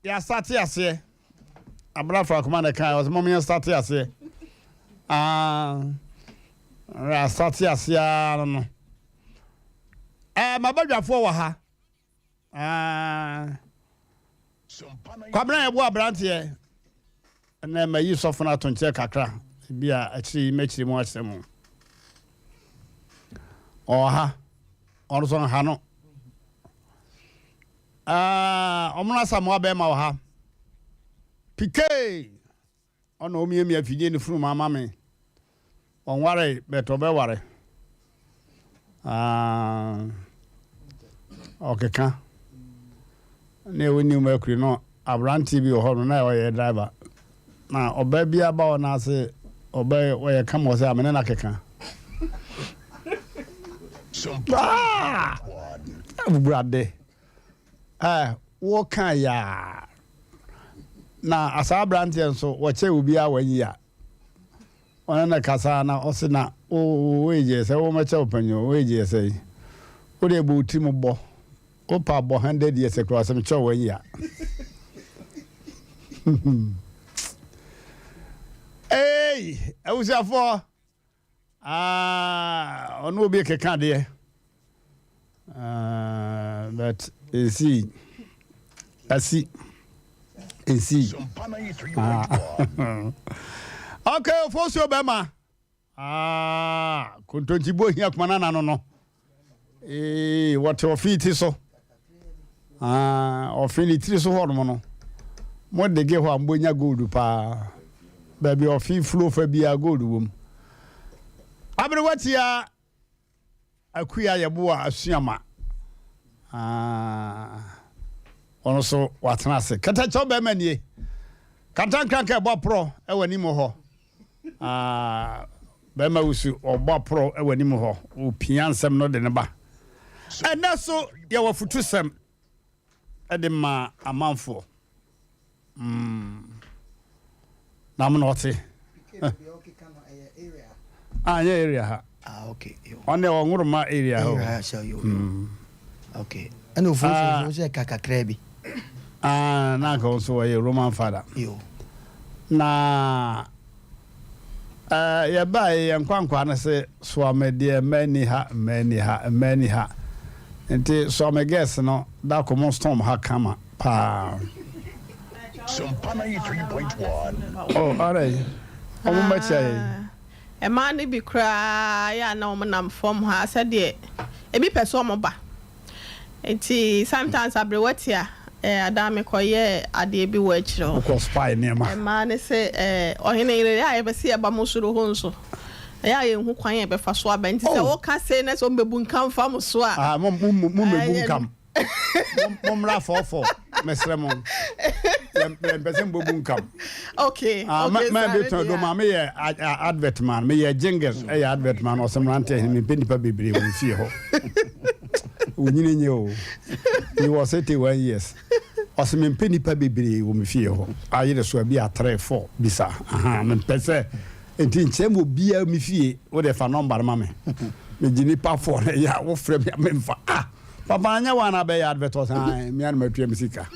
Yɛasate aseɛ. Abena Frakoma na ɛkae, ɔsɛ mom yɛnstate aseɛ. Ah, yɛastate aseɛ ara no no. Eh, mabadwafoɔ wɔ ha. Ah, Kwabena yɛboa aberanteɛ. Ɛnɛ mayi sɔfo no ato nkyɛn kakra. Ebi a akyiri yi mɛkyerɛ mu akyerɛ mo. Ɔwɔ ha. Ɔno nso nha no. Ah, ɔmono Asamoah bɛrima wɔ ha. Pikee! Ɔna ɔmiamia afidie no funuma ama me. Ɔnware but ɔbɛware. Ah, ɔkeka. Na ɛwɔ New Mercury no, aberanteɛ bi wɔ hɔ no, na ɔyɛ driver. Na ɔbaa bi aba hɔ na ase ɔbɛ ɔyɛ kama ɔsɛ amene na keka. Ah! Awurade. Eh, woka yaa. Na asaa aberanteɛ nso wɔkyɛ obiara wɔnyi a. Ɔne no kasa na ɔse na wo wo age yɛ sɛ wo mɛkyɛ wo panyin o wo age yɛ sɛ wo deɛ bɔ wo tirim bɔ wo pa bɔ hundred years koraa ɔse mekyɛ wo wanyi a Eei abusuafoɔ ah ɔne obi keka adeɛ ah but ɛsii asi ɛsii ah okay ofosuo bɛma ah kontonkyi bo hia kuma nana no no ee wɔte ɔfe ti so ah ɔfe ne tiri so hɔ nom no mo dege hɔ a mbonya gold paa baabi ɔfe fulo fa biara gold wom aberewa tia Akua Yeboah Asuama ah ɔno nso watena ase. Kɛtɛkyɛw bɛrima nie. Kantankranka ɛbɔ aporɔ ɛwɔ anim hɔ. Ah, bɛrima wusu ɔbɔ aporɔ ɛwɔ anim hɔ. Opia nsɛm no de ne ba. Ɛnɛ so yɛwɔ afutusɛm ɛde ma amanfoɔ. Mm. Na mo na ɔte. Ah, nyɛ area ha. Ah, okay. Ɔne ɔnworoma area ha. Area ha sɛ yo. Mm. Okay. Ɛna ofuo so ofuo sɛ kakra bi. Ah, na anka nso wɔyɛ Roman father. Yo. Na Eh, yɛbaeɛ yɛn nkwankwaa no se Suame deɛ mma nni ha, mma nni ha, mma nni ha. Nti Suame girls no da ko mo storm ha kama paa. Sumpa 93.1. Oh, alright. Ɔmo mmɛkyia yɛn. Ah, mmaa no bi koraa yɛ a na wɔn nam fam ha sɛdeɛ ebi pɛ sɛ wɔn ba. Nti sometimes aberewa tia eh, adaa me kɔ yɛɛ adeɛ bi wɔ akyire hɔ. Wokɔ spy nneɛma. Mmaa no se eh, ɔhene yere yɛ a yɛpɛ sɛ yɛba mo soro hɔ nso, ɛyɛ a yɛnhu kwan a yɛbɛfa so aba. Nti sɛ Oh. woka sei na sɛ wɔbɛbu nkam fa mo so a. Ah, mo mo mo mmɛbu Ɛyɛ nkam. Mo mmra fɔɔfɔɔ, mesrɛ mo. Yɛn yɛmpɛ sɛ mobɛbu nkam. Okay, Ah, ma okay, ma saa bi ne tɔn deɛ do a. ma meyɛ advert man, meyɛ jingles ɛyɛ advert man ɔsɛ mmerante hene mempɛ nipa bebree wɔ fie hɔ. Onyini nye o. He was 81 years. Ɔsɛ mempɛ nipa bebree wɔ me fie hɔ. Ayere so abi a 3 4 bisa. Aha, mempɛ sɛ nti nkyɛn mu obiara me fie wo de fa nɔmba no ma me. Megye nipa 4 na ɛyɛ a wofrɛ me a memfa. Ah! Papa anyɛ wa na bɛyɛ advert ɔsɛ ae mea na matua me sika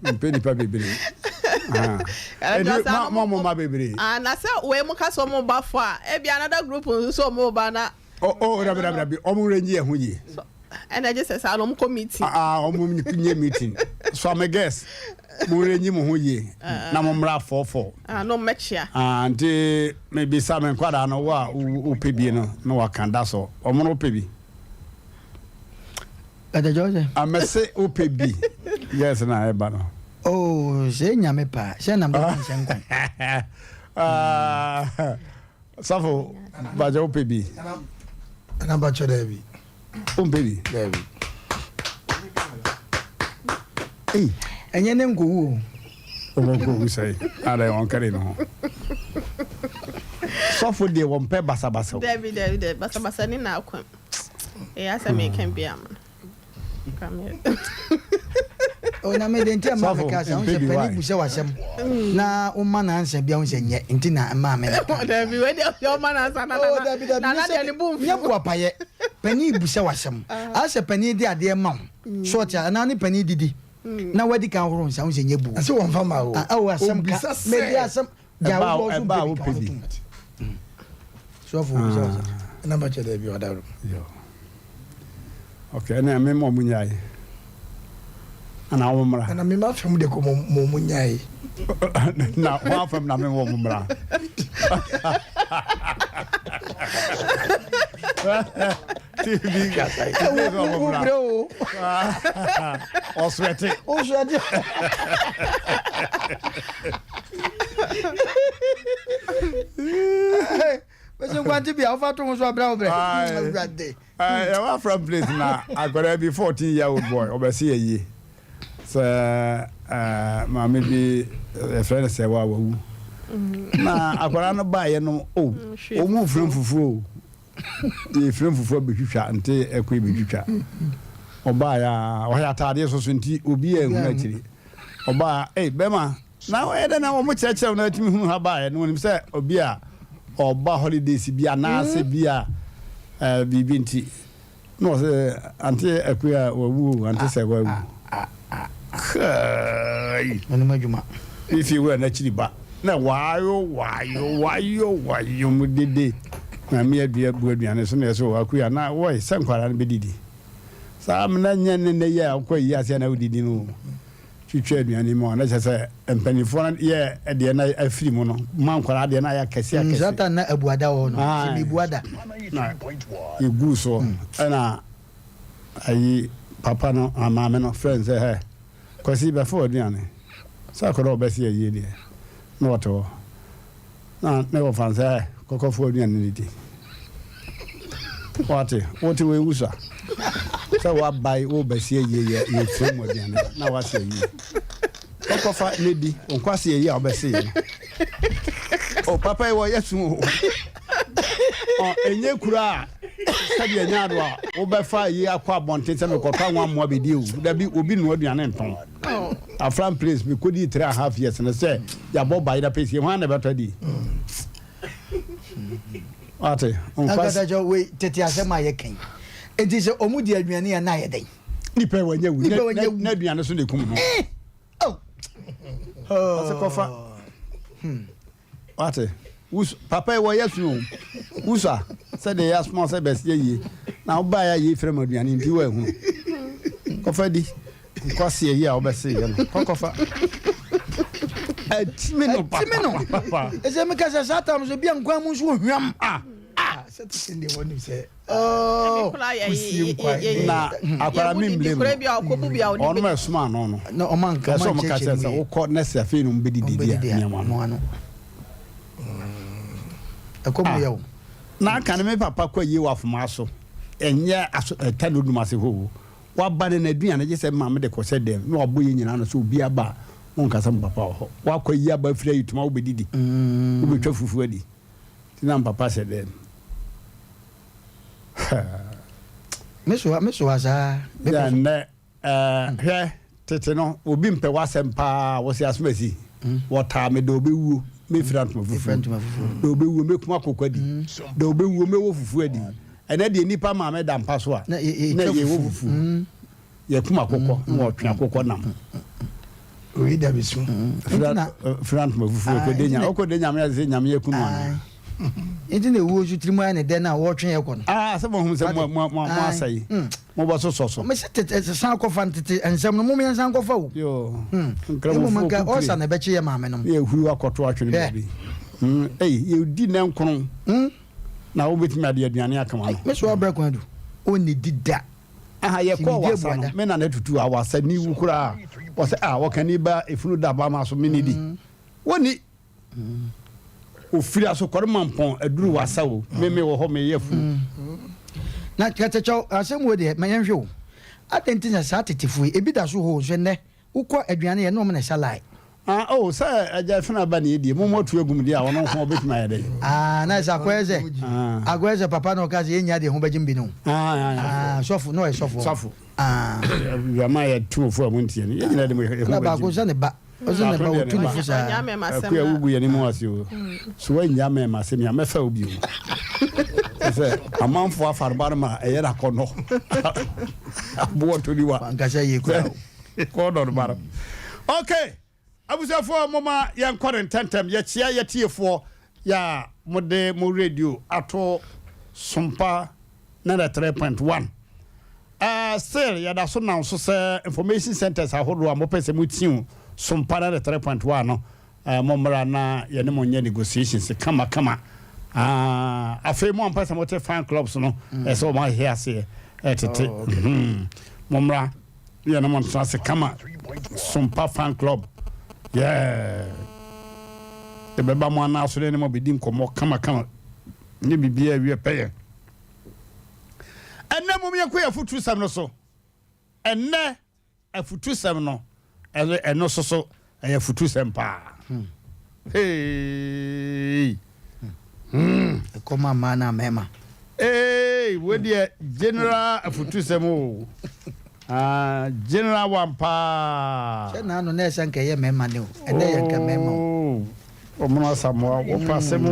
mpɛ nipa bebree ɛdi ma mo mo ma bebree. Ah na sɛ wei mo ka sɛ ɔmo ba fo a ebi another group nso sɛ ɔmo ba na. Oh oh dabi dabi dabi ɔmo renyi ɛho yie. Ɛna gye sɛ saa na ɔmo kɔ meeting. Ah ɔmo nye meeting so ame guess mo renyi mo ho yie na mo mmra fɔɔfɔɔ. Ah na ɔmo mɛkyia. Ah nti mebisa me nkwadaa no wo a wopɛ bi no na waka da so ɔmo no wopɛ bi. Amese wopɛ bi yes na ɛba no. Oh, sɛ nyame pa sɛ nam bɛka nhyɛ nkɔm. Ah, safo bakyɛ wopɛ bi. Ɛna bakyɛ daabi. Wompɛ bi? Daabi. Ei. Ɛnyɛ ne nkowu o. Wɔn nkowu sɛe. Adɛn wɔn kari ne ho. Sɔfo deɛ wɔmpɛ basabasa o. Dabi dabi dabi basabasa ni na akwam. Ɛyɛ asɛ meka bi ama no. O na me de nti ɛma me ka sɛ sɛ pani bu sɛ wasɛm na woma no ansa bia wo sɛ nyɛ nti na ɛma me no dabi wei deɛ ɔma no ansa na oh, dabi dabi na deɛ ne bo mfu nyɛ boapayɛ pani bu sɛ wasɛm asɛ pani de adeɛ ma wo so ɔte anaa ne pani didi. na wadi kan horo nsa ho sɛ nyɛ buo. Ɛsɛ wɔn fa ma o. Awo asɛm ka Obisa sɛ. mɛdi asɛm gya Ɛba a wo bɔ so ɛba a mpɛ bi ka wopɛ wɔn bi. tom. Sɔfo obisa wo sɛ. Ɛna mpakyɛ dɛ bi ɔdaworo. Yo. Ok, ɛnna me ma ɔmo nyae. Ana wɔn mmra. Ɛna me ma fam de kɔ mo mo mo nyae. Na wɔn afam na me wɔ mo mmra. TV TV sɛ ɔmo mmra. Wo brɛ o. Ɔswɛte. Wo sweat. Bɛsɛ nkwante bi a wofa to ho so abrɛ wo brɛ. Aye. Awurade. Yɛwɔ afra place na akwadaa bi 14 year old boy ɔbɛsi yɛ yie sɛ maame bi yɛfrɛ no sɛ wa wawu na akwadaa no baeɛ no o wɔn fira fufuo o yɛfira fufuo abɛtwitwa nte ɛkɔ ebɛtwitwa ɔbaeɛ a ɔyɛ ataadeɛ soso nti obi a ehunu akyiri ɔbaa ee bɛma na ɔyɛ dɛ na wɔn kyerɛkyerɛ na ɛtumi hunu ha baeɛ no wɔnim sɛ obi a ɔba holidays bi anaasɛ bi a ɛɛ biribi nti na ɔsɛ ante akua a wawu o ante sɛ wawu kai Ɔnom adwuma. ne fie wura n'akyiri ba na waayo waayo waayo waayo mu dede maame adua bu aduane so na ɛsɛ wɔ akua na wɔyɛ sɛ nkwadaa no bɛdidi saa mena nyɛ ne nɛ yɛ a wokɔ yi ase na wodidi no twitwa aduane mu a na kyerɛ sɛ mpanimfoɔ no yɛ deɛ na afiri mu no ma nkwadaa deɛ na ayɛ akɛse akɛse Satan na abuada wɔ hɔ no. Aye. Sɛ mebuada. Na yɛguu soɔ ɛna ayi papa no maame no frɛ no sɛ hɛ Kwasi bɛfa w'aduane sɛ akɔdɔ ɔbɛsi ayie deɛ na wɔte hɔ na ne wɔfa no sɛ hɛ kɔkɔfo aduane no di wate wote wei wusa sɛ wabae wobɛsi ayie yɛ yɛfrɛ mu aduane na wase ayie kɔkɔfa ne di nkwasi ayie a wobɛsi yɛ no o papa yi wɔyɛ su o ɔ enye kura a sɛdeɛ nya ado a wobɛfa yi akɔ abɔnten sɛ mekɔtɔ anwa mmoa bɛdi o dabi obi noa aduane ntɔn afran place mekɔdii 3.5 years no sɛ yɛabɔ bayera pɛsie hwan na ɛbɛtɔ adi wate nkwasi Ankasa kyɛ wei tete asɛm a yɛka yi. Enti sɛ ɔmo di aduane a na ayɛ dɛn? nipa yi wanya wu Nipa wanya wu. na aduane so na ekum no Eh! Oh. ɔsɛ kɔfa wate wusu papa yi wɔyɛ su o wusu a sɛdeɛ yɛ asoma sɛ bɛsi yie na wobaa yɛ ayie fira mu aduane nti wɔ ehunu kɔfa di nkwasi yie a wobɛsi yɛ no kɔkɔfa ɛtimi no papa Ɛtimi no. papa Ɛsɛ meka sɛ saa tam so bia nkwan mu nso wɔ hwam. ah Ah, sɛ te sɛ deɛ wɔnim sɛ Oh. Kusie nkwan. na akwara mi mblem kura bi a ɔkɔbu bi a ɔde ɔno bɛ ɛsoma ano no Na ɔma nka ɛsɛ ɔma ɔmo ka kyerɛ nkyerɛkyerɛ sɛ mu yie. wokɔ nɛsɛ afei na ɔmo bɛdidi Ɔmo di a bɛdidi a nneɛma no mmoa no. Ɛkɔm Ah. yɛ o. na aka ne me papa kɔ yie wɔ afoma so ɛnyɛ aso ɛta no dum ase hɔ o waba ne n'aduane gye sɛ maame de kɔ sɛ dɛm na wabɔ yɛ nyinaa no so obi aba a wonkasa mo papa wɔ hɔ wakɔ yi aba afiri ayi tuma wobɛdidi wobɛtwa fufuo adi nti na papa hyɛ dɛm Me so ha me so ha saa. yɛ Bepɔ so. nnɛ ɛɛ, hwɛ tete no obi mpɛ w'asɛm paa wɔsi asomasi wɔtaa me de obɛwuo mɛfira ntoma Mɛfira fufuo ntoma fufuo. de obɛwuo mɛkum akokɔ adi de obɛwuo mɛwɔ fufuo adi ɛnɛ deɛ nipa maame da mpa so a Na yɛ- yɛ- na yɛtwa yɛwɔ fufuo. fufuo yɛkum akokɔ na wɔtwe akokɔ nam oyi da bi su. fira Nti na- fira ntoma fufuo Ah, kɔde nti nya na- ɔkɔde nyame ase sɛ nyame yɛkum Aye. ana Nti na ewuo nso tirim ayɛ ne dɛ na wɔtwe yɛ kɔ no. ah sɛ mohu sɛ mo- mo mo- mo Aye. asɛe Mm. mobɛsosɔ so Mese tete san kɔfa no tete nsɛm no mom yɛn san kɔfa o. yo Hmm. nkramofoɔ Mmom nka kukure. ɔsa na ɛbɛkye yɛ maame nom. ne yɛhuru akɔto atwene Hwɛ. baabi Mm, ei yɛdi nɛ nkono Hmm? na wobɛtumi ade aduane akama no Me so abrɛ kwan du. Ɔnni di da. aha yɛkɔɔ Simidie wasa no buada. me nana tutu awasa ni wu koraa wɔsɛ a wɔka ba efunu da ba ma so me ne di wɔni ofiri aso kɔre ma mpɔn aduru wasa o me me wɔ hɔ meyɛ fu Na kɛtɛkyɛw asɛm wo deɛ ma yɛnhwɛ o. Adɛn nti na saa tetefo yi ebi da so hɔ o nso nnɛ wokɔ aduane yɛ ne ɔmo na ɛsa line. ah o sɛ agya fena ba ne yɛdie mommɔ tu agum deɛ a ɔno nko ɔbɛtumi ayɛ dɛ Ah, na ɛsɛ akɔyɛ sɛ Ah. akɔyɛ sɛ papa na ɔka sɛ yɛnya deɛ ho bɛgye mbi no. Ah, Ah, sɔfo na ɔyɛ sɔfo. sɔfo Ah. wama yɛ tumofo a montie no yɛnyina de mo ɛho Na baako bɛgye sɛ ne ba. Ɔsɛ ne ba Baako deɛ ɔtu ne ne ba. fo saa. ɔnya mɛma asɛm akua na wogu yɛne mu ase o so woanya mɛma asɛm a mɛfa wo bio sɛ amanfoɔ afareba no ma ɛyɛ nakɔnnɔ aboɔ toniwa Ankasa yie koraa o. Kɔn dɔ no ba no. Okay, abusuafoɔ moma yɛnkɔ ne ntɛntɛm. Yɛkyea yɛtiefoɔ yɛ a mode mo radio ato Sompa 93.1. Still yɛda so nam so sɛ information centers ahodoɔ a mopɛ sɛ motiu Sompa 93.1 no, mommra na yɛne mo nyɛ negotiations kama kama. Afei mo a mpɛ sɛ mote fan clubs no, ɛsɛ wɔn ahyehyɛ aseɛ ɛtete. Oh, okay. Mommra yɛne mo ntena ase kama. Sompa fan club, yeah, yɛbɛba mo anaa so ne mo bɛdi nkɔmmɔ kama kama ne biribiara awie pɛyɛ. Ɛnɛ mom yɛnkɔ yɛ afotusɛm no so. Ɛnɛ afutusɛm no, ɛno so ɛyɛ afutusɛm paa. Hey. Ɛkɔma mmaa na mmarima. Hey, wo deɛ, general afutusɛm o. Ah, general one paa. Sɛ naano na ɛsɛ nka ɛyɛ mmarima ne o, ɛnɛ yɛ nka mmarima o. Oh, ɔmono Asamoa, wɔpɛ asɛm o.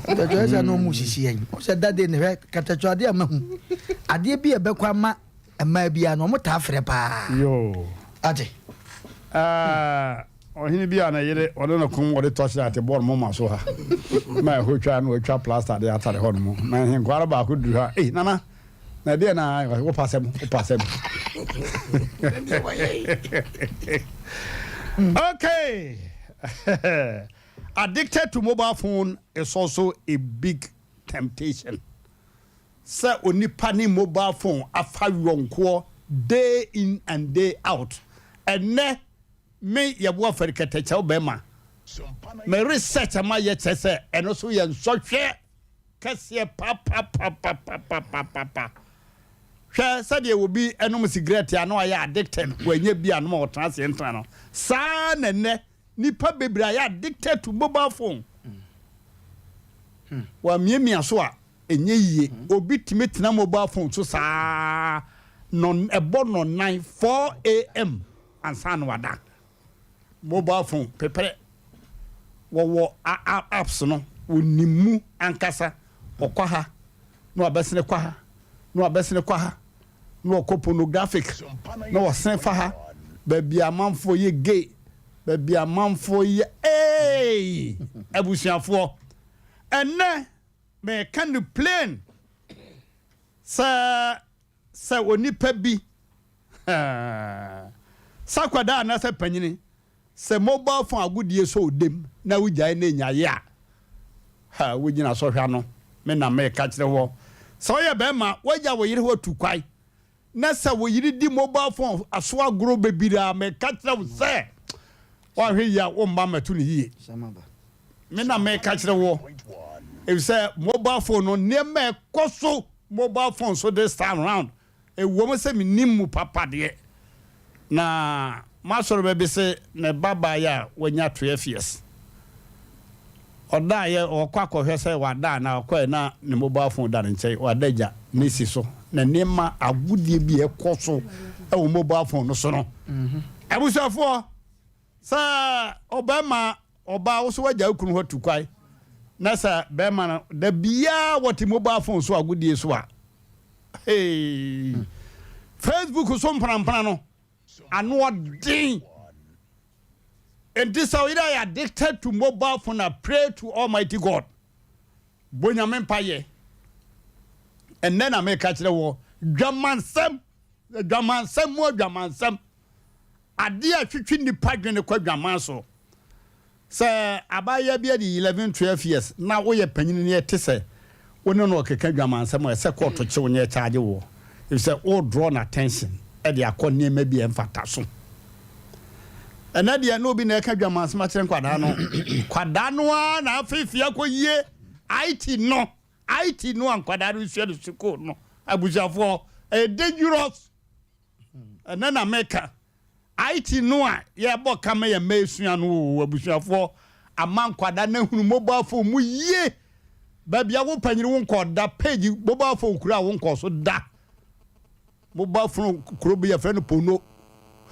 Katakyo, ɛsɛ na ɔmu sisi yɛn sɛ dade ne hwɛ. Katakyo, adeɛ a mahu, adeɛ bi a ɛbɛkɔ ama mmaa biara no, ɔmo taa frɛ paa. Yo. Ate. Ah, ɔhene bi a ne yere ɔne no kom, wɔde torchlight bɔɔ no moma so ha ma ɛhɔ twa na wɔatwa plaster de atare hɔ no mu, na nhenkwara baako duru ha, "Ei nana, na ɛdeɛ na wopɛ asɛm, wopɛ asɛm." Okay, addicted to mobile phone is also a big temptation. Sɛ onipa ne mobile phone afa yɔnkoɔ day in and day out, ɛnɛ me yɛboa fɛri kɛtɛkyɛw bɛrima, me research ama yɛ kyerɛ sɛ ɛno so yɛ nsɔhwɛ kɛseɛ papapapapapapapa. Hwɛ sɛdeɛ obi ɛnom cigarette a na wayɛ addicted, wanya bi anom a ɔtena aseɛ ntena no saa, na nnɛ nipa bebree ayɛ addicted to mobile phone. Wamiamia so a ɛnyɛ yie. Obi tumi tena mobile phone so saa nɔ ɛbɔ nɔ 9 4 a.m. ansa na wada. Mobile phone pɛpɛrɛ wɔwɔ apps no, wɔnim mu ankasa. Ɔkɔ ha na wabɛsene kɔ ha na wabɛsene kɔ ha na wɔkɔ pornographic na wɔsene fa ha, baabi amanfoɔ yɛ gay, baabi amanfoɔ yɛ ee. Abusuafoɔ, ɛnɛ mɛka no plain sɛ onipa bi sɛ akwadaa anaasɛ panyini sɛ mobile phone agodie sɛ odem na wogyae ne nyaye a ha wogyina sɔhwɛ ano. Me na meka kyerɛ wɔ sɛ woyɛ bɛrima, woagya wo yere hɔ atu kwae, na sɛ wo yere di mobile phone aso agorɔ bebree a, meka kyerɛ wo sɛ woahwɛ yie a, womma mmɛto no yie. Me na meka kyerɛ wɔ, efisɛ mobile phone no, nneɛma ɛkɔ so mobile phone so this time round, ɛwɔ mu sɛ menim mu papa deɛ, na masɔre baabi sɛ ne ba baeɛ a wanya 12 years, ɔdaeɛ ɔkɔ akɔhwɛ sɛ wada na ɔkɔɛ na ne mobile phone da ne nkyɛn, wada gya ne si so, na nneɛma agodie bi a ɛkɔ so ɛwɔ mobile phone no so no. Abusuafoɔ, sɛ ɔbɛrima, ɔbaa wo so wagya wo kunu hɔ tu kwae, na sɛ bɛrima no da biara wɔte mobile phone so agodie so a, hey, Facebook so mprampra no ano ɔden. Nti sɛ ɔyere ayɛ addicted to mobile phone a, pray to Almighty God, bɔ Nyame mpayɛ. Ɛnnɛ na meka kyerɛ wɔ dwamansɛm, dwamansɛm mu adwamansɛm, adeɛ a twitwi nipa dwene kɔ dwaman so, sɛ abaayewa bi adi 11 12 years na woyɛ panyin ne ɛte sɛ wo ne no ɔkeka dwamansɛm a, ɛsɛ kɔɔto kyew nyɛ kyagye wɔ, efisɛ wo draw no attention ɛde akɔ nneɛma bi a ɛmfata so. Ɛnɛ deɛ na obi na ɛka dwamansɛm akyerɛ nkwadaa no, nkwadaa no ara na afeefee akɔ yie IT no, IT no a nkwadaa no sua no sukuu no. Abusuafoɔ, ɛyɛ dangerous. Ɛnɛ na meka IT no a yɛbɔ kama yɛ mma esua no o. Abusuafoɔ, ama nkwadaa no ahunu mobile phone mu yie. Baabi a wo panyin wo nkɔ da page mobile phone kura a wo nkɔ so da mobile phone kuro bi yɛfrɛ no pono.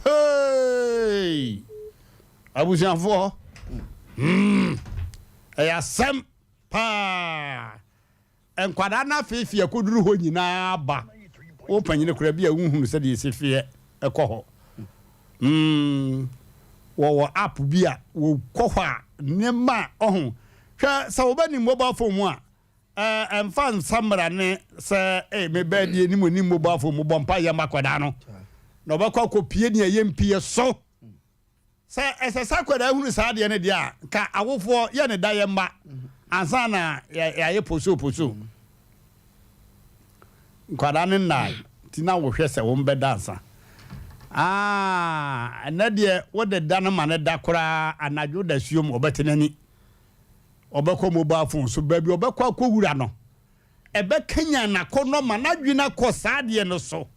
Hey, abusuafoɔ, ɛyɛ asɛm paa. Nkwadaa no afeefee akɔduru hɔ nyinaa ba wo panyin kora bi a wohunu sɛdeɛ ɛsi feɛ ɛkɔ hɔ. Mm, wɔwɔ app bi a wɔkɔ hɔ a nneɛma a ɔho hwɛ sɛ wobɛnim mobile phone mu a ɛɛ ɛmfa nsa mmara ne sɛ ee mebɛɛ deɛ nim onim mobile phone mu bɔ mpa yɛ ma akwadaa no na ɔbɛkɔ akɔpie nea ɛyɛ mpie so. Sɛ ɛsɛ sɛ akwadaa hunu saa adeɛ no deɛ a, nka awofoɔ yɛ ne da yɛ mma ansa na yɛayɛ posoo posoo. Nkwadaa no nnae nti na wohwɛ sɛ wɔn bɛda ansa. Ah, ɛnɛ deɛ wode da no ma no da koraa anadwo da suom ɔbɛte n'ani. Ɔbɛkɔ mobile phone so baabi ɔbɛkɔ akɔwura no ɛbɛkanyan n'akɔnnɔ ma n'adwene akɔ saa adeɛ no so.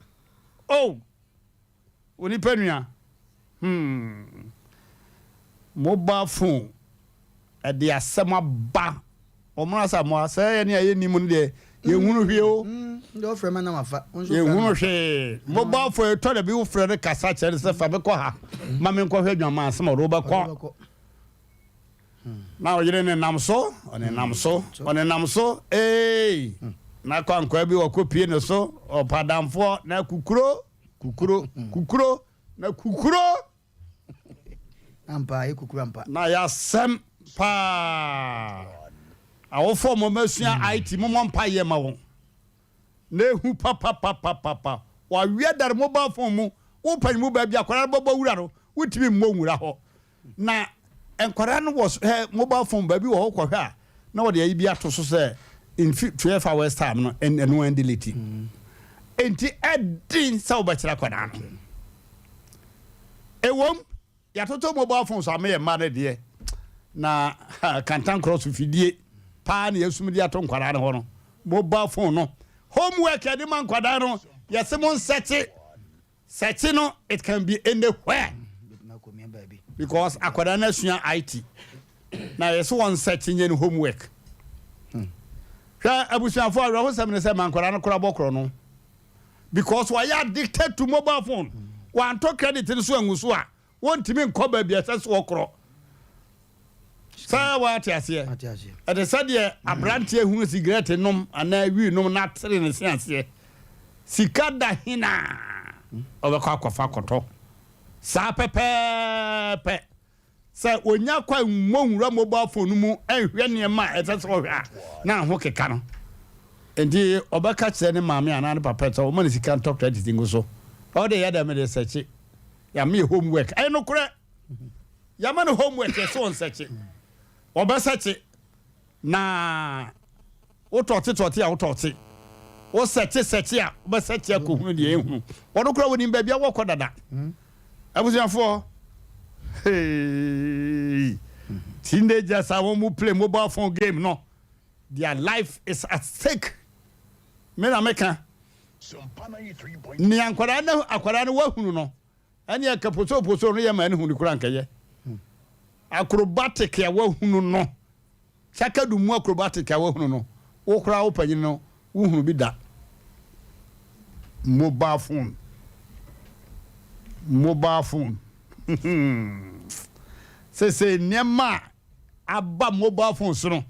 Oh! Onipa nua, hmm. Mobile phone ɛde asɛm aba. Wɔn asamoa sɛ yɛne a yɛnni mu no deɛ yɛnhunu hwee o. Yɛnhunu hwee. Mobile phone ɛtɔ da bi wofrɛ no kasa kyerɛ no sɛ fa me kɔ ha ma menkɔhwɛ adwaman asɛm a ɔde wobɛkɔ. Na ɔyere nenam so, ɔnenam so, ɔnenam so, ee. Na kwankwaa bi wɔkɔpie ne so, ɔpadamfoɔ na kukuro. Kukuro, kukuro, na kukuro. Ampa, ayɛ kukuro ampa. Na yɛ asɛm paa. Awofoɔ mo masua IT mo mɔ mpa yɛ ma wɔn. Na ehu papapapapa. Wawia dare mobile phone mu. Wo panyin mu baabi akwadaa no bɛbɔ wura no, wotumi mmɔ nwura hɔ. Na nkwadaa no wɔ hɛ mobile phone baabi wɔ hɔ kɔhwɛ a na wɔde ayi bi ato so sɛ in 12 hours time no ɛno ɛndelete. Enti ɛden sɛ wobɛkyerɛ akwadaa no. Ɛwom yɛatoto mobile phone so ama yɛn mma no deɛ na kantankorɔ so fidie paa na yɛasum de ato nkwadaa no hɔ no. Mobile phone no homework yɛde ma nkwadaa no yɛse mo nsɛkye Sɛkye no it can be anywhere because akwadaa no asua IT na yɛ so wɔn sɛkye nyɛ no homework. Hwɛ abusuafo awerɛhosɛm ne sɛ ma nkwadaa no kora bɔ korɔ no because wɔayɛ addicted to mobile phone wɔantɔ credit no so angu so a Wɔntumi nkɔ baabi a ɛsɛ sɛ wɔkorɔ. Sɛ woate aseɛ? Ɛte sɛ deɛ aberanteɛ hunu sigaret nom anaa wii nom na atere ne se aseɛ. Sika da hena a ɔbɛkɔ akɔfa akɔtɔ. Saa pɛpɛɛpɛ. Sɛ ɔnya kwan mmɔ nwura mobile phone no mu nhwɛ nneɛma a ɛsɛ sɛ ɔhwɛ a, na ne ho keka no. Enti ɔbɛka kyerɛ ne maame anaa ne papa sɛ ɔmma no sika ntɔ credit ngu so. Ɔde yɛ dɛ mede sɛkye. Yɛama yɛ homework. Ɛyɛ nokorɛ. Yɛama no homework yɛ sɛ ɔnsɛkye. Ɔbɛsɛkye. Na wotɔte tɔte a wotɔte. Wosɛkye sɛkye a wobɛsɛkye akɔhunu deɛ ɛhunu. Ɔno koraa wɔnim baabi a wɔkɔ dada. Abusuafoɔ, hey, teenagers a wɔn mu play mobile phone game no, their life is at stake. Me na meka. Nea nkwadaa no akwadaa no wahunu no, ɛne ɛka posoposo no yɛ ma ɛne hunu koraa nkɛyɛ. Acrobatic a wahunu no, sakadu mu acrobatic a wahunu no, wo koraa wo panyin no wohunu bi da. Mobile phone. Mobile phone. Sese nneɛma a aba mobile phone so no,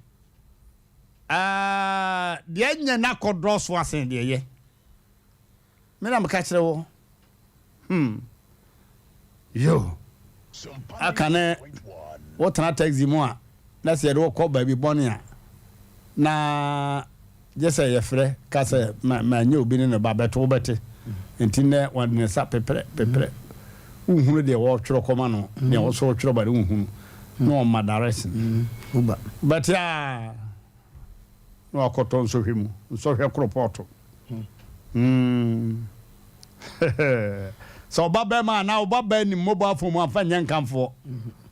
Ɛɛ, deɛ ɛnyɛ no akɔ dɔɔso asen deɛ ɛyɛ. Me na meka kyerɛ wo. Hmm. Yo. Aka ne wotena taxi mu a, na sɛ yɛde wokɔ baabi bɔne a, na gye sɛ yɛfrɛ ka sɛ manyɛ obi ne ne ba bɛto wobɛte. Nti nnɛ wɔde ne nsa peprɛ peprɛ. Wonhunu deɛ wɔretwerɛ kɔma no, deɛ wɔso retwerɛ ba no wonhunu. Na ɔma direction. Wobɛte a na wakɔtɔ nsɔhwɛ mu, nsɔhwɛ koropɔɔto. Hmm. Sɛ ɔba bɛrima anaa ɔba baa nim mobile phone mu amfa nyɛ nkamfoɔ.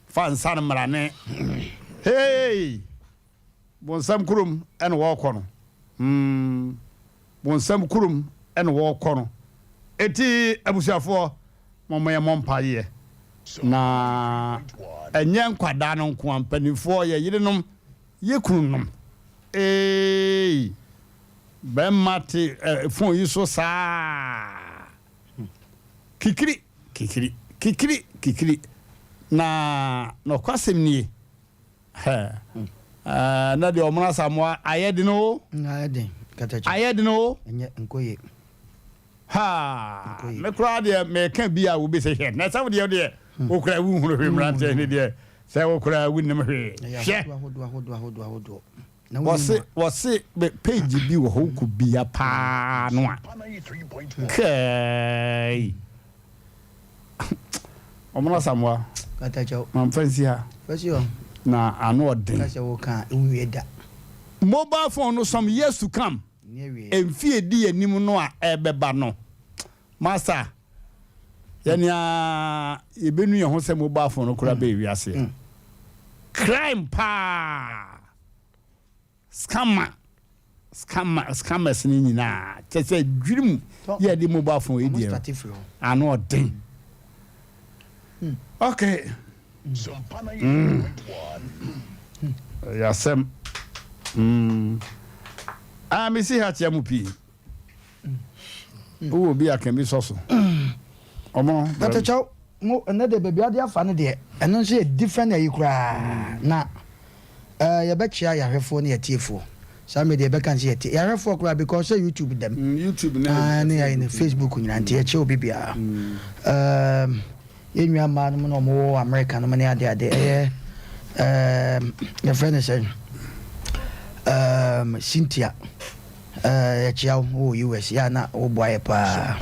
Fa nsa no mmara ne. Hey! Bonsam kurom na wɔrekɔ no. Hmm, bonsam kurom na wɔrekɔ no. Eti abusuafoɔ, momma yɛmmɔ mpaeɛ. Na ɛnyɛ nkwadaa no nko a, mpanimfoɔ, yɛ yerenom, yɛ kununom. Eei, bɛrima te eh, phone yi so saa. Kikiri, kikiri, kikiri, kikiri. Na nɔkwasɛm nie. Hɛ na deɛ ɔmono asamoa ayɛ den o. Ayɛ den katakyɛ. Ayɛ den o. Ɛnyɛ nkɔ yie. Haa! Me koraa deɛ meka bi a wobi sɛ hwɛ na sɛ wo deɛ deɛ wo koraa wonhunu hwee mmeranteɛ ne deɛ sɛ wo koraa wonnim hwee hwɛ. Wɔse wɔse page bi wɔ hɔ wokɔ bia paa no a kɛɛi Ɔmono Asamoah mamfa nsi ha na ano ɔden. Mobile phone no some years to come. Mfe a edi anim no a ɛrebɛba no, Master, yɛn ara yɛbɛnu yɛn ho sɛ mobile phone no koraa bɛyɛ wiase. Crime paa, scammer, scammer, scammers no nyinaa, kyɛ sɛ dwirim yɛ de mobile phone yi deɛ no, ano ɔden. Okay. Mm. Ɛyɛ asɛm. Mm. Ah, mesi ha kyia mu pii. Wowɔ bi a ka bi sɔ so. Ɔmo. Dr. Chow, mo ɛnɛ deɛ baabi ade afa no deɛ ɛno nso yɛ different ayi koraa na ɛɛ yɛbɛkyia yɛahwɛfoɔ ne yɛtiefoɔ saa mmerɛ deɛ yɛbɛka sɛ yɛtie yɛahwɛfoɔ koraa because sɛ YouTube dɛm YouTube ne ah, ne yɛayɛ ne Facebook nyinaa nti yɛkyɛ obi biara ɛɛm. Yɛn nua mmaa nom na wɔn wɔ America nom ne ade ade ɛyɛ ɛɛm yɛfrɛ no sɛn ɛɛm Cynthia ɛɛ yɛkyia wo wɔ US yɛ a na woboa yɛ paa.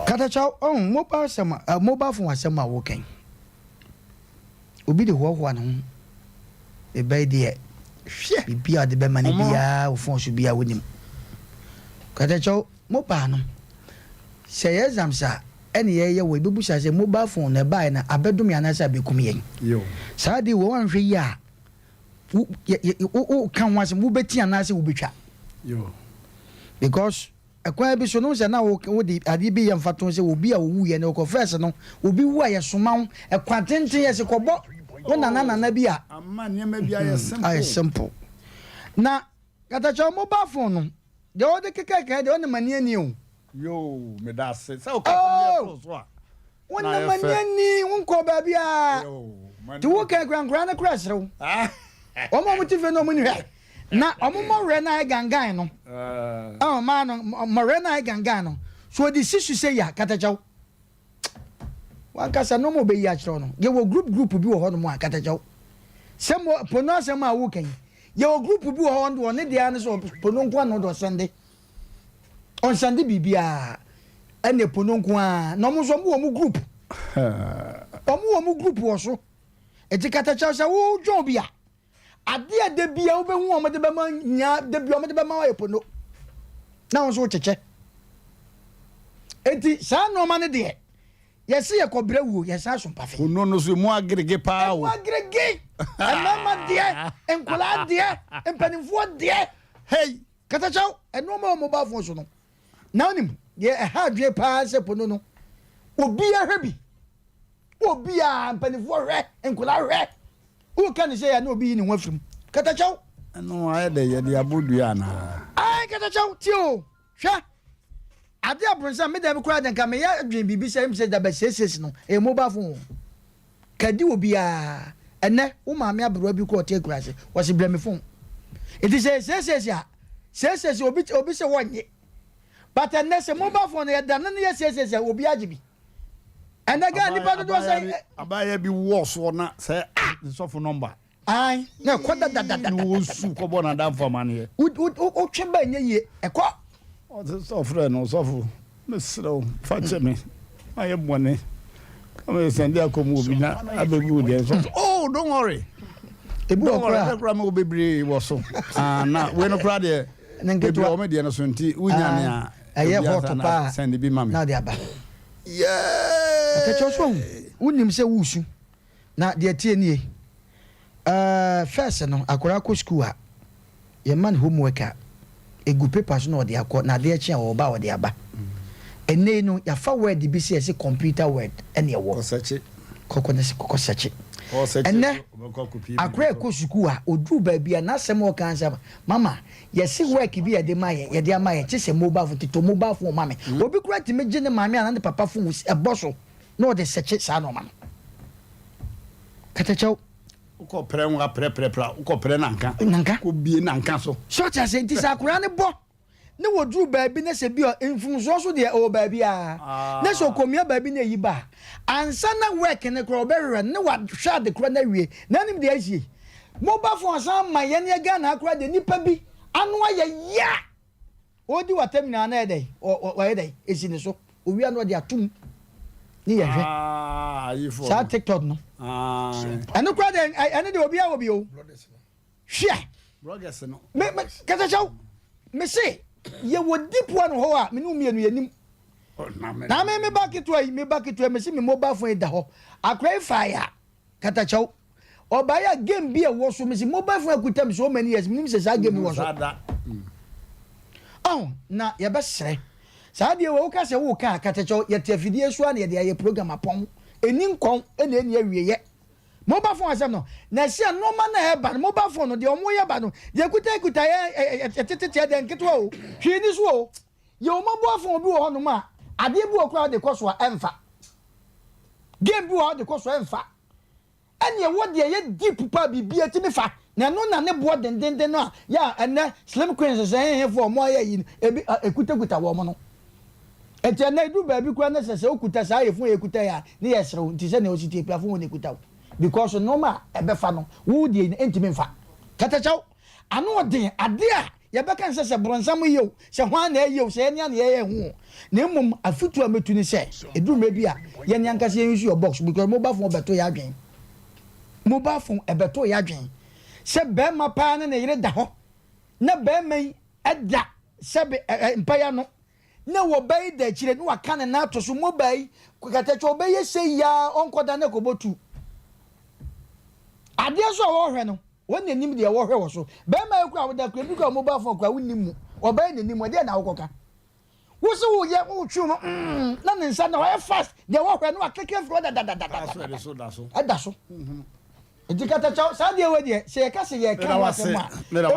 Katakyɛw ɔn mobile asɛm a mobile phone asɛm a wokɛn obi de hoahoa ne ho mebɛyi deɛ Hwɛ biribi a ɔde bɛma no biara wo phone so biara wonim. Katakyɛw mobile no Sɛ yɛ exams a ɛne yɛyɛ wɔ yɛbɛbusa sɛ mobile phone no ɛbaeɛ no abɛdom yɛn anaasɛ abɛkum yɛn? Saa adeɛ wei woanhwɛ yie a wo yɛ yɛ wo woka ho asɛm wobɛti anaasɛ wobɛtwa because ɛkwan bi so no sɛ na wo wode adeɛ bi yɛ mfatoho sɛ obi a ɔwuiɛ no ɔkɔ first no obi wu a yɛsoma wo ɛkwan tenten yɛse kɔbɔ wo nana nana bi a Ama nneɛma bi ayɛ simple. Ayɛ simple na katakyɛ mobile phone no Deɛ ɔde kekɛkɛɛ deɛ ɔnam ani ani o. Yoo meda ase sɛ woka asɛm bi ɛtoo so a na Wonam ayɛ ani fɛ. ani wonkɔɔ baabiara Yoo nti wo kɛn kora nkoraa no kora serew. Wɔn a wɔte fie no wɔn ni hwɛ na wɔn mmɔwerɛ no ayɛ gangan no ɛwɔ mmaa no mmɔwerɛ no ayɛ gangan no so wɔde si so sɛ ya katakyɛw. Wankasa nneɛma a ɔbɛyi akyerɛ wo no, yɛwɔ group group bi wɔ hɔnom a katakyɛw. Sɛ mo pono asɛm a woka yi, yɛwɔ group bi wɔ hɔ ɔno deɛ ɔne deɛ ara ne sɛ pono nko ara na ɔde ɔsɛnde. Ɔnsɛnde biribiara. Ɛne pono nko ara. Na ɔmo nso ɔmo wɔ ɔmo group. Ɔmo wɔ ɔmo group wɔ so. Eti katakyɛw sɛ wodwɔn bi a, Ade a da biara wobɛhu a wɔde bɛma nyinaa, da biara wɔde bɛma wo ayɛ pono, na wo nso wokyekyɛ. Enti saa nneɛma no deɛ, yɛse yɛkɔbrɛ wuo, yɛsan so mpafe. Pono no so emu agerege paa o. Emu agerege! Mmarima deɛ, nkwadaa deɛ, mpanimfoɔ deɛ. Hey! Katakyɛw, nneɛma wɔ mobile phone so no, na wonim deɛ ɛha adwene paa sɛ pono no, obiara hwɛ bi. Obiara, mpanimfoɔ hwɛ, nkwadaa hwɛ. Woka ne sɛ yɛ na obi yi ne ho afiri mu. Katakyɛw. Ɛno ayɛ dɛ yɛde abɔ dua anaa? Ae katakyɛw, tie o, hwɛ. Ade abronsam, me dɛm koraa de nka meyɛ dwen biribi sɛ sɛ da bɛsiesie no, ɛyɛ mobile phone o. Kadi obiara. Ɛnɛ, wo maame aberewa bi koraa ɔte akuraase, ɔse brɛ me phone. Nti sɛ yɛsiesie a, siesie obi obi sɛ wɔnnye. But ɛnɛ sɛ mobile phone no yɛdane no yɛsiesie a, obiara gye bi. Ɛnɛ Ghana nipa dodoɔ sɛ. Abaayewa bi wɔ soɔ na sɛ nsɔfo nɔmba. Ae na ɛkɔ dadadada. Na wɔsu kɔbɔ n'adamfo amaneɛ. Wotwe ba nyɛ yie ɛkɔ. Ɔte sɛ ɔfrɛ no ɔsɔfo mesrɛ wo fa kyɛ me mayɛ bɔne kama sɛnde akɔ mu obi na abɛgu wo deɛ sɔfo oh don't worry. Ebi wɔ koraa. Don't worry mewɔ bebree wɔ so. Ah na wei no koraa deɛ bebree wɔ me deɛ no so nti wonya nea ɛyɛ hot paa sɛnde bi ma me. Na ɔde aba. Atɛkyɛw so ahu. Wonim sɛ woresu. Na deɛ ɛteɛ nie, eh, first no, akwadaa kɔ sukuu a, yɛma no homework a, ɛgu paper so na ɔde akɔ, na adeɛ kye a ɔreba a ɔde aba. Ɛnnɛ yi no, yɛafa word bi sɛ yɛse computer word ɛne ɛwɔ. Kɔsɛkye. Kɔkɔ ne kɔkɔ sɛkye. Ɔsɛkye Ɛnnɛ, so ɔbɛkɔ akɔpie akwadaa biribi ɛkɔ sukuu a, ɔduru baabi a, n'asɛm a ɔka ara ne sɛ, Mama, Yɛse work bi a yɛde ma yɛn, yɛde ama yɛn, kyesɛ mobile phone, totɔ mobile phone ma me. Obi koraa tumi gye ne maame anaa ne papa phone ɛbɔ so na ɔde sɛkye saa nnoɔma no. Katakyɛw. Wokɔ prɛ nwa prɛ prɛ prɛ a, wokɔ prɛ nanka. Nanka. Kɔ bie nanka so. So ɔte aseɛ? Nti sɛ akwadaa no bɔ. ne wɔduru baabi na sɛ bi a mfomsoɔ so deɛ ɛwɔ baabi a na sɛ ɔkɔmia baabi na ɛyi ba a, ansa na work no koraa ɔbɛhwehwɛ no ne wahwɛ ade korɔ no awie. Na anim deɛ asie. Mobile phone asan ama yɛn yɛ Ghana ha koraa deɛ nipa bi ano ayɛ ya. Ɔredi w'atam nyinaa na ɛyɛ dɛn? Ɔyɛ dɛn? Ɛsi ne so. Owia no ɔde atom ne yɛhwɛ. Saa TikTok no. Ɛno koraa deɛ ɛno deɛ obiara wɔ bi o. Hwɛ! Bloggers no. Me me kɛsɛkyɛw. Me se yɛ wɔ deep one hɔ a me ne wo mmienu yɛ nim. Na me me ba ketewa yi me ba ketewa yi me se me mobile phone yi da hɔ. Akora yi fa ya katakyɛw. Ɔba yi a game bi a ɛwɔ so me se mobile phone akuta me so many years me nim sɛ saa game wɔ so. Ɔho na yɛbɛsrɛ. Saa deɛ wɔ woka sɛ woka katakyɛw yɛte afidie so a na yɛde ayɛ program apɔn. Ɛni nkɔn ɛna ɛni awieyɛ. Mobile phone asɛm no, na ɛsɛ nneɛma no a ɛba no, mobile phone no, deɛ wɔyɛ ba no, deɛ ɛkutakuta yɛ ɛtetete ɛdɛ nketewa o, hwee ni so o. Yɛ wɔn mobile phone bi wɔ hɔnom a, adeɛ bi wɔ koraa de kɔ so a ɛmfa. Game bi wɔ hɔ de kɔ so a ɛmfa. Ɛne ɛwɔ deɛ ɛyɛ deep paa biribi atumi fa, na ɛno na ne boɔ dendenden no a yɛ a ɛnɛ slim queens sɛ hehefoɔ wɔn ayɛ yi no, ebi ɛkutakuta wɔn no. Enti ɛnnɛ edu baabi koraa na sɛ sɛ wokuta saa yefun a yɛkuta yi a ne yɛ serew nti sɛnea osi tie piafo wɔn ekuta wo because nnoɔma a ɛbɛfa no wo deɛ ɛntumi nfa. Katakyɛw, ano ɔden, ade a yɛbɛka ne sɛ sɛ bronsam yɛ o, sɛ hwan na ɛyɛ o, sɛ yɛne a na yɛyɛ ho o. Na mmom afutuo a mɛtu ne sɛ ɛduru mmerɛ bi a yɛne ankasa yɛn use your box because mobile phone bɛto yɛ adwen. Mobile phone ɛbɛto yɛ adwen sɛ bɛrima paa ne ne yere da hɔ na bɛrima yi da sɛbe mpaeɛ ano Na wɔ bɛ yi da akyire na waka ne nan ato so mo bɛ yi kɛtɛkyɛ ɔbɛyɛ sei yi ara ɔnkɔda ne kɔbɔ tu. Adeɛ nso a wɔhwɛ no wɔn na nim deɛ wɔhwɛ wɔ so. Bɛrima yi kura woda kura bi kura mobile phone kura wonim mu ɔbɛyɛ n'anim ɛdeɛ na wokɔka. Wo se woyɛ wotwe no mm na ne nsa na ɔyɛ fast deɛ wɔhwɛ no wakeke afiri hɔ dadadadada ɛda so. Nti katakyɛw, saa adeɛ wei deɛ, sɛ yɛka sɛ yɛreka ho asɛm a,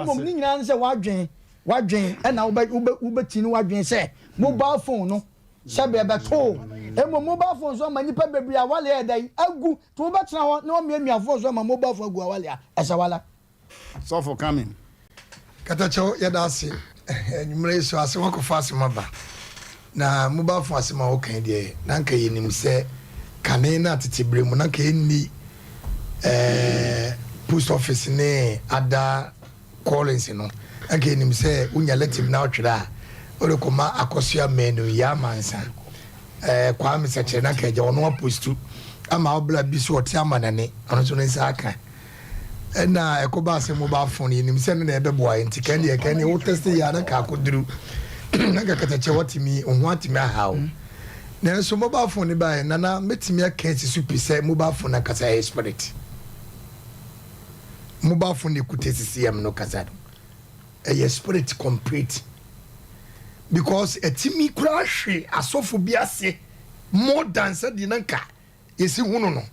mmom ne nyinaa ne sɛ w'adwen, w'adwen ɛna wobɛ, wobɛ, wobɛti ne w'adwen sɛ mobile phone no sɛbe ɛbɛtoo. Mmom mobile phone nso ama nnipa bebree awale ayɛ dɛn? Agu. Nti wobɛtena hɔ na woamiamia phone so ama mobile phone agu awale a, ɛsɛ wala. Sɔfo coming. Katakyɛw yɛda ase anwummerɛ yi so asɛm akɔfa asɛm aba na mobile phone asɛm a woka yi deɛ na anka yɛnim sɛ kane na tete berɛ mu na anka yɛnni eh, post office ne ada callings no anka yɛnim sɛ wonya letter bi na wotwerɛ a wode kɔma akɔsoa manu yɛ amansa eh, Kwame sɛkyerɛ na anka agya ɔno apostu ama wobla bi so ɔte ama nane ɔno nso ne nsa aka Ɛna ɛkɔbaa sɛ mobile phone yɛnim sɛ no na ɛbɛboa yɛn nti kan deɛ kan deɛ wo test yɛ a na nka akɔduru na nka katakyɛ watumi wo ho atumi aha wo nanso mobile phone ne baeɛ nana mɛtumi aka asi so pi sɛ mobile phone ankasa ɛyɛ spirit mobile phone ne ɛkuta sisi yam no kasa no ɛyɛ spirit complete because ɛtumi koraa hwe asɔfo bi ase more than sɛdeɛ na nka yɛsi hu no no,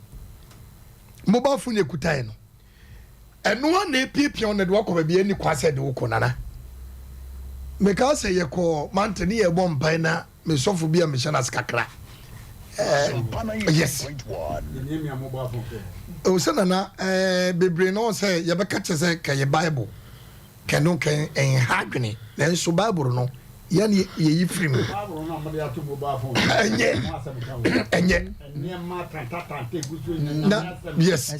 mobile phone yɛkutae no, ɛno a na epiapia wo na de wakɔ baabi ɛni kwan sɛ de wokɔ nana. Mekaa sɛ yɛkɔ mante ne yɛbɔ mpae na me sɔfo bi a mehyɛ no ase kakra. Eh, yes. Ɛwɔ sɛ nana eh, bebree na ɔsɛ yɛbɛka kyɛ sɛ kɛyɛ Bible. Kɛ no kɛ ɛnha adwene, nanso Bible no yɛn yɛyi firi mu. Ɛnyɛ, ɛnyɛ. Na yes,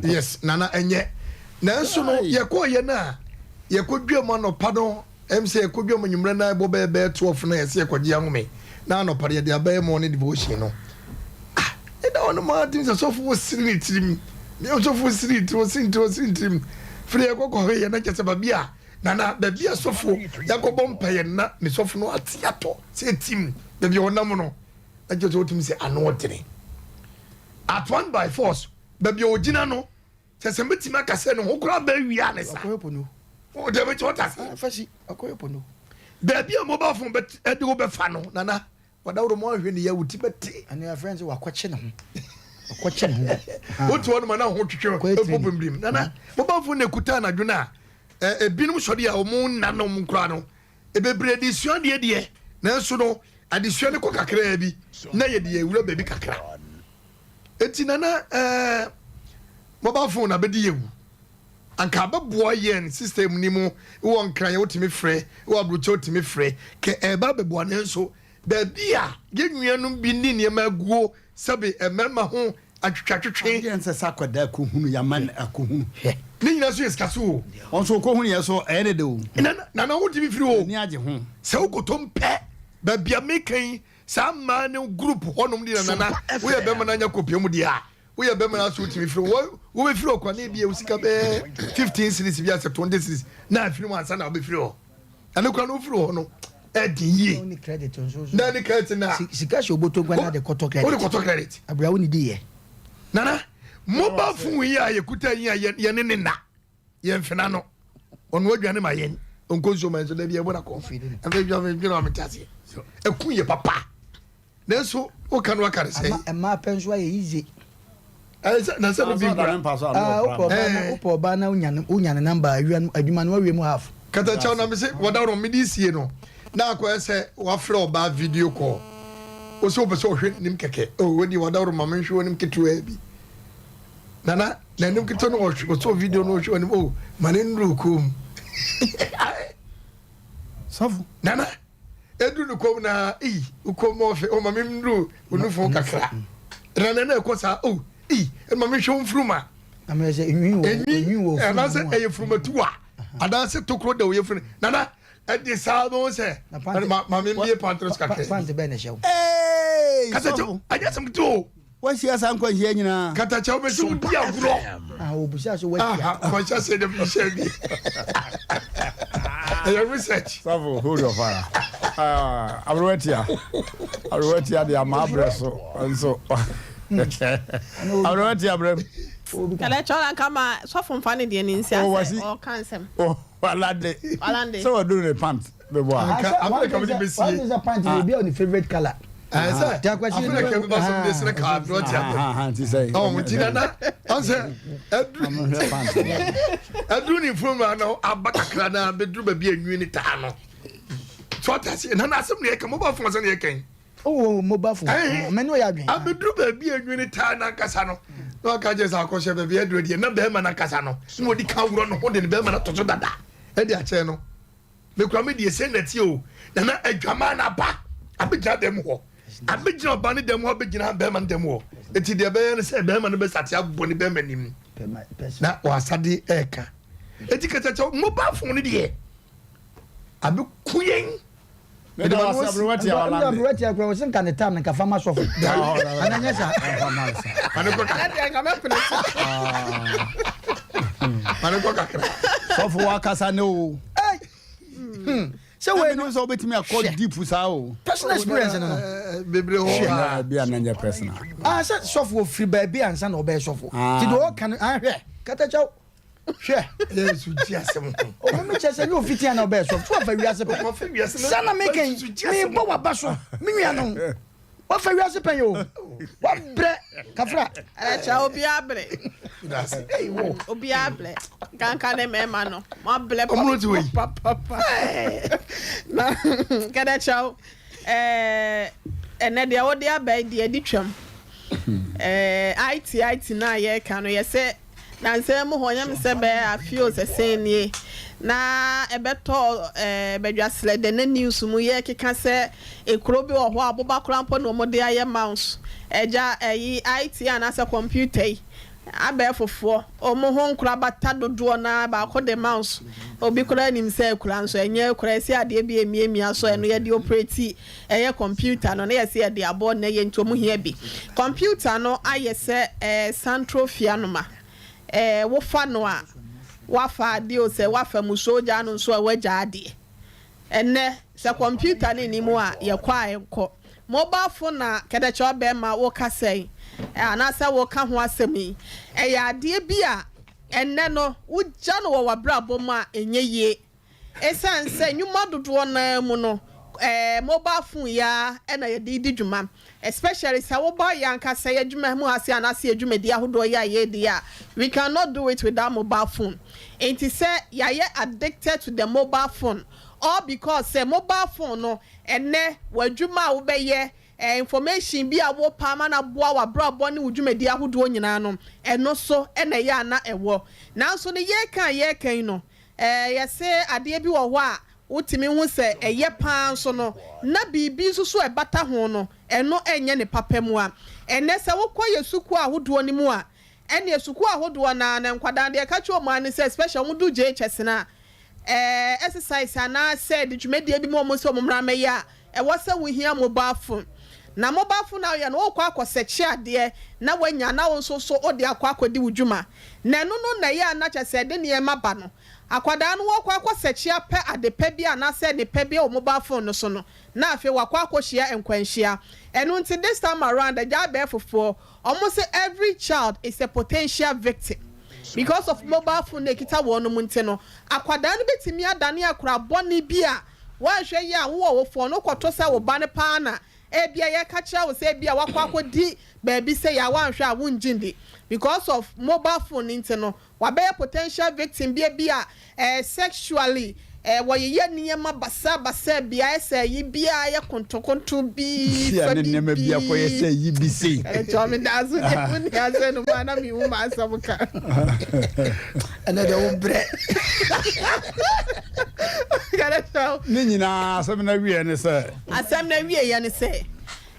yes, nana ɛnyɛ. Nanso no yɛkɔɔ yɛ no a yɛkɔ dwa mu anɔpa no ɛm sɛ yɛkɔ dwa mu anwummerɛ na ɛbɔ bɛyɛ bɛyɛ 12 no yɛsɛ yɛkɔgye ahome na anɔpa no yɛde abɛyɛ morning devotion no. Ah, ɛda hɔ no maa tim sɛ sɔfo wɔ siri ne tirim. Ne sɔfo wɔ siri ne tirim, ɔsiri ne tirim, ɔsiri ne tirim. Firi yɛ kɔkɔ hɔ yɛ na kyɛ sɛ baabi a nana baabi a sɔfo yɛakɔbɔ mpa yɛ na ne sɔfo no ate atɔ sɛ tim baabi a ɔnam no na kyɛ sɛ wotumi sɛ ano ɔdene. At one by force baabi a ɔgyina no kyɛ sɛ mɛtumi aka sɛ ne ho koraa bɛawia ne sa. Ɔde bɛkyɛ ɔta se. Baabi a mobile phone bɛ de wo bɛfa no nana Ɔdaworo mu ahwɛ ne yɛ wo ti bɛte. Ɛno yɛfrɛ no sɛ wakɔkye ne ho. Ɔkɔkye ne ho. Wote hɔ noma na ho twetwe ɛbɔ bimbirim. Nana mobile phone na ekuta anadwo no a ebinom sɔre a wɔn nna nom koraa no bebree de sua adeɛ deɛ nanso no adesua no kɔ kakraa bi na yɛde yɛ wura baabi kakra. Eti nana ɛɛ mobile phone na bɛdi yɛ wu. Anka abɛboa yɛn system ni mu wɔ Nkran yɛ wotumi frɛ, wɔ aburokyɛ wotumi frɛ, kɛ ɛɛba abɛboa. Nanso baabi a yɛn nuanom bi ne nneɛma aguo sɛbe mmarima ho atwetwatwetwe. Adeɛ nsɛ sɛ akwadaa kɔhunu yɛama no akɔhunu. Hwɛ. Ne nyinaa nso yɛ sika so o. Wɔn nso wɔkɔhunu yɛ so ɛyɛ ne dɛ o. Nana, nana wotumi firi o. N'ani agye ho. Sɛ wokɔtɔ mpɛ baabi a meka yi saa mmaa no group hɔnom de na nana woyɛ bɛrima no anya kɔpia mu deɛ a woyɛ bɛrima no aso wotumi firi hɔ wobɛfiri hɔ kwa na ebia wo sika bɛyɛ 15 series bi asɛ 20 series na afiri mu ansa na wobɛfiri hɔ. Ɛno kora no wofiri hɔ no ɛden yie. Woni credit nso so. Na ne credit na. Sika hyɛ oboto gua na de kɔtɔ credit. Wode kɔtɔ credit. Abira wo ni di yɛ. Nana mobile phone yi a yɛkuta yi a yɛne ne na yɛmfena no ɔno aduane ma yɛn ɔnkɔ nsuo ma yɛn so da bi ɛbɔ na kɔ ɛfɛ dwa dwene ɔmete aseɛ ɛku yɛ papa. Nanso woka no aka ne sɛn? Ama mmaa pɛ nso ayɛ easy. Ɛyɛ sɛ na sɛ no bi nkura. Ah, wopɛ ɔbaa na wopɛ ɔbaa na wonya ne wonya ne number awia no adwuma no wawie mu half. Katakyɛw na mese wɔda no mede sie no na akɔyɛ sɛ wafrɛ ɔbaa video call wo sɛ wopɛ sɛ ɔhwɛ n'anim kɛkɛ oh wadi wada no ma menhwɛ w'anim ketewaa bi nana n'anim ketewa no ɔhwɛ ɔsɔ video no ɔhwɛ w'anim oh ma ne nnuru kɔn mu Sɔfo. Nana Edu no kɔm na ei wo kɔn mu ɔfɛ ɔma me nnuru wo nufu kakra na na na ɛkɔ saa oh ei ɛma me hwɛ wo mfuruma enwi wɔ anaasɛ ɛyɛ furumatuwa anaasɛ tokuro da wo yɛfunu nana ɛde saa bɛn sɛ ma me mbie pantere so kakra pante bɛn na ɛhyɛ wo kasa kyɛw anyɛ asɛm ketewa o. Wahyia saa nkwanhyia nyinaa. Katakyɛ wobɛsɛ wodi agorɔ. Ah, obusa so wahyia. Aha, kwanhyia sɛ dɛm hyɛ bi. Ɛyɛ research. Safo, hold your fire. Ah, aberewatia. Aberewatia de ama abrɛ so nso. Aberewatia brɛ. Katakyɛ ɔla nka ma sɔfo mfa ne deɛ ne nsi asɛ ɔka nsɛm. Walande. Walande. Sɛ waduru ne pant. Bɛbɔ a. Nka afei ka mede bɛsie. Wọ́n sɛ pant yɛ obi a ɔne favourite colour. Ɛɛ sɛ afei na kɛmɛ ba so mede srɛ kaa aberɛ ɔte abɛ. Nti sɛ. Ɔmo nti nana ɔsɛ ɛduru ɛduru ne mfurum ano aba kakra na bɛduru baabi a nwi ne taa no. So ɔte aseɛ nana asɛm ne yɛka mobile phone asɛm ne yɛka yi. Oh, mobile phone. Mɛ n'o yɛ adwene. Abɛduru baabi a nwi ne taa n'ankasa no na waka kyerɛ sɛ akɔhyɛ baabi aduru deɛ na bɛrima n'ankasa no na ɔdi ka worɔ ne ho de ne bɛrima no ato so dada ɛde akyɛ no. Me kura me deɛ sɛn na ɛteɛ o nana adwaman no aba abɛgyina dɛm hɔ abɛgyina ɔba ne dɛm hɔ abɛgyina bɛrima no dɛm hɔ eti deɛ ɛbɛyɛ no sɛ bɛrima no bɛsate abɔ ne bɛrima nim na wasade ɛɛka eti kɛtɛkyɛ mobile phone no deɛ abɛku yɛn. Meda wo ase aberewa tia walande. Aberewa tia kura wɔsi nka ne tam nka fama sɔfo. Ana nyɛ sa. Mane kɔ kakra. Mane kɔ kakra. Sɔfo wakasa ne o. Sɛ wei no sɛ wobɛtumi akɔ deep saa o. Personal experience no no. Bebree hɔ. Na bi a na nyɛ personal. Ah sɛ sɔfo ofiri baabi ansa na ɔbɛyɛ sɔfo. Ti do ɔka no ahwɛ katakyɛw. Hwɛ. Yesu gye asɛm ho. Ɔmo mi kyɛ sɛ nyɛ ofiti ana ɔbɛyɛ sɔfo. So wafa wiase pɛn. Sana mi kɛn mi bɔ waba so mi nua no. Wafa wiase pɛn o. Wabrɛ kafra. Ɛkyɛ obi abrɛ. Obi abrɛ. Kanka ne mɛɛma no. Mo abrɛ papapapa. Na kɛdɛ kyɛw. Ɛɛ ɛnɛ deɛ wode aba yi deɛ di twam. Ɛɛ IT IT na yɛka no yɛsɛ nansa mu hɔ nyɛ me sɛ bɛyɛ afe o sɛ sɛn nie na ɛbɛtɔ ɛɛ badwasrɛ dɛ na news mu yɛkeka sɛ ekuro bi wɔ hɔ a aboba koraa mpo na wɔde ayɛ mouse ɛgya ɛyi IT anaasɛ computer yi abɛɛfofoɔ wɔn ho nkorabata dodoɔ na baako de mouse obi koraa nim sɛ akura nso ɛnyɛ akura ɛsi adeɛ bi emiamia so ɛno yɛde operate ɛyɛ computer no na yɛsi yɛde aboɔ na yɛ nti wɔn hia bi computer no ayɛ sɛ ɛɛ santro fianoma ɛɛ wofa no a wafa adeɛ o sɛ wafa musuo gya no nso a wagya adeɛ ɛnɛ sɛ computer ne ni mu a yɛkɔ a ɛnkɔ mobile phone na kɛdɛkyɛ ɔbɛrima woka sɛn anaasɛ woka ho asɛm yi ɛyɛ adeɛ bi a ɛnɛ no wogya no wɔ w'abrabɔ mu a ɛnyɛ yie ɛsiane sɛ nnwuma dodoɔ naa mu no ɛɛ mobile phone ya ɛna yɛde di dwuma especially sɛ woba yɛ ankasa yɛ adwuma mu ase anaasɛ yɛ dwumadi ahodoɔ yɛ a yɛdi a we cannot do it without mobile phone nti sɛ yɛayɛ addicted to the mobile phone all because sɛ mobile phone no ɛnɛ w'adwuma a wobɛyɛ. eh, information bi a wopɛ ama no aboa w'abrabɔ ne wo dwumadi ahodoɔ nyinaa no, ɛno so na ɛyɛ a na ɛwɔ. Nanso no yɛreka a yɛreka yi no, eh, yɛse adeɛ bi wɔ hɔ a wotumi hu sɛ ɛyɛ pa ara nso no, na biribi nso so a ɛbata ho no, ɛno nyɛ ne papa mua. Ɛnnɛ sɛ wokɔ yɛn sukuu ahodoɔ no mu a, ɛnneɛ sukuu ahodoɔ no ara no, nkwadaa no deɛ ɛka kyerɛ wɔn ara ne sɛ, especially wɔn du JHS no a, ɛɛ exercise anaa sɛ de dwumadie bi ma wɔn sɛ wɔn mmra mmɛyɛ a, ɛwɔ sɛ wohia mobile phone. Na mobile phone a woyɛ no, worekɔ akɔsɛkye adeɛ na woanya na wo nso so wode akɔ akɔdi wo dwuma. Na ɛno no na ɛyɛ a na kyerɛ sɛ ɛde nneɛma ba no. Akwadaa no wɔrekɔ akɔsɛkye apɛ ade pa bi anaasɛ ne pɛ bi wɔ mobile phone no so no, na afei wakɔ akɔhyia nkwanhyia. Ɛno nti this time around agya abɛɛfofoɔ, wɔn se every child is a potential victim. Because of mobile phone no a ɛkita wɔnom nti no, akwadaa no bɛtumi adane akwadaa bɔne bi a woanhwɛ yie a wo ɔwofoɔ no wokɔto sɛ wo ba no paa na ebia yɛka kyerɛ wo sɛ ebia wakɔ akɔdi baabi sei a woanhwɛ a wongye ndi. Because of mobile phone no nti no, Wabɛyɛ potential victim bi ebia eh sexually eh wɔyeyɛ nneɛma basaa basaa bi ayɛ sɛ ayi bi a ayɛ kontokonto bi Bia fa ne nneɛma bi akɔyɛ biribi sɛ ayi bi sei. Ɛkyɛ me daa so deɛ mo ni asɛ no mu a na me hu m'asɛm ka. Ɛnɛ deɛ wo brɛ. Ne nyinaa asɛm no awieɛ ne sɛ. Asɛm no awieɛ ne sɛ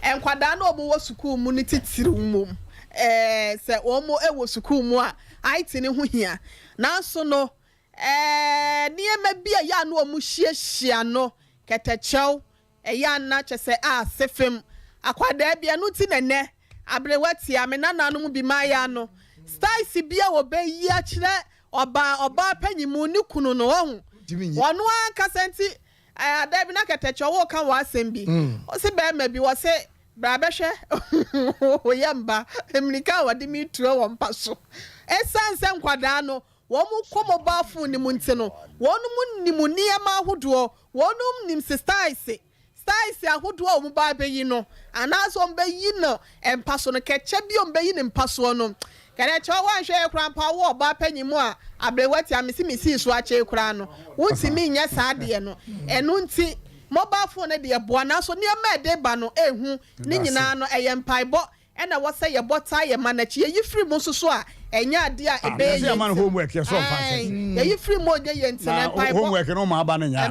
nkwadaa no a wɔwɔ sukuu mu no titiriw mmom eh sɛ wɔn wɔ sukuu mu a IT no ho hia. Nanso no, nneɛma bi a ɛyɛ a na wɔhyiahyia no, kɛtɛkyɛw, ɛyɛ a na kyerɛ sɛ a sefem, akwadaa bi, ɛno nti na ɛnnɛ aberewa tia me nananom bi mmaeɛ ano. Styles bi a wɔbɛyi akyerɛ ɔbaa, ɔbaa panyin ne kunu no, wahu? Wɔn ankasa nti, ada bi na kɛtɛkyɛw woreka w'asɛm bi, wose barima bi, wɔse Bra bɛhwɛ wo yam ba, mmirika a wɔde me retuo wɔ mpa so. Esiane sɛ nkwadaa no wɔn kɔ mobile phone no mu nti no, wɔn nim nneɛma ahodoɔ, wɔn nim styles, styles ahodoɔ a wɔn ba bɛyi no, anaasɛ wɔn bɛyi no mpa so no, kɛkyɛ bi a wɔn bɛyi no mpa soɔ no, kɛdɛ kyɛw wanhwɛ yɛ koraa mpa wo ɔbaa panyin mu a aberewa tia mesi mesii so akyɛ koraa no, wontumi nyɛ saa adeɛ no. Ɛno nti Mobile phone no deɛ boa nanso nneɛma a ɛde ba no ɛhu ne nyinaa no ɛyɛ mpaebɔ ɛna ɛwɔ sɛ yɛbɔ taa yɛn mma no akyi yɛyi firi mu nso so a ɛnyɛ adeɛ a ɛbɛyɛ yie nti no ae yɛyi firi mu a ɛnyɛ yie nti no mpaebɔ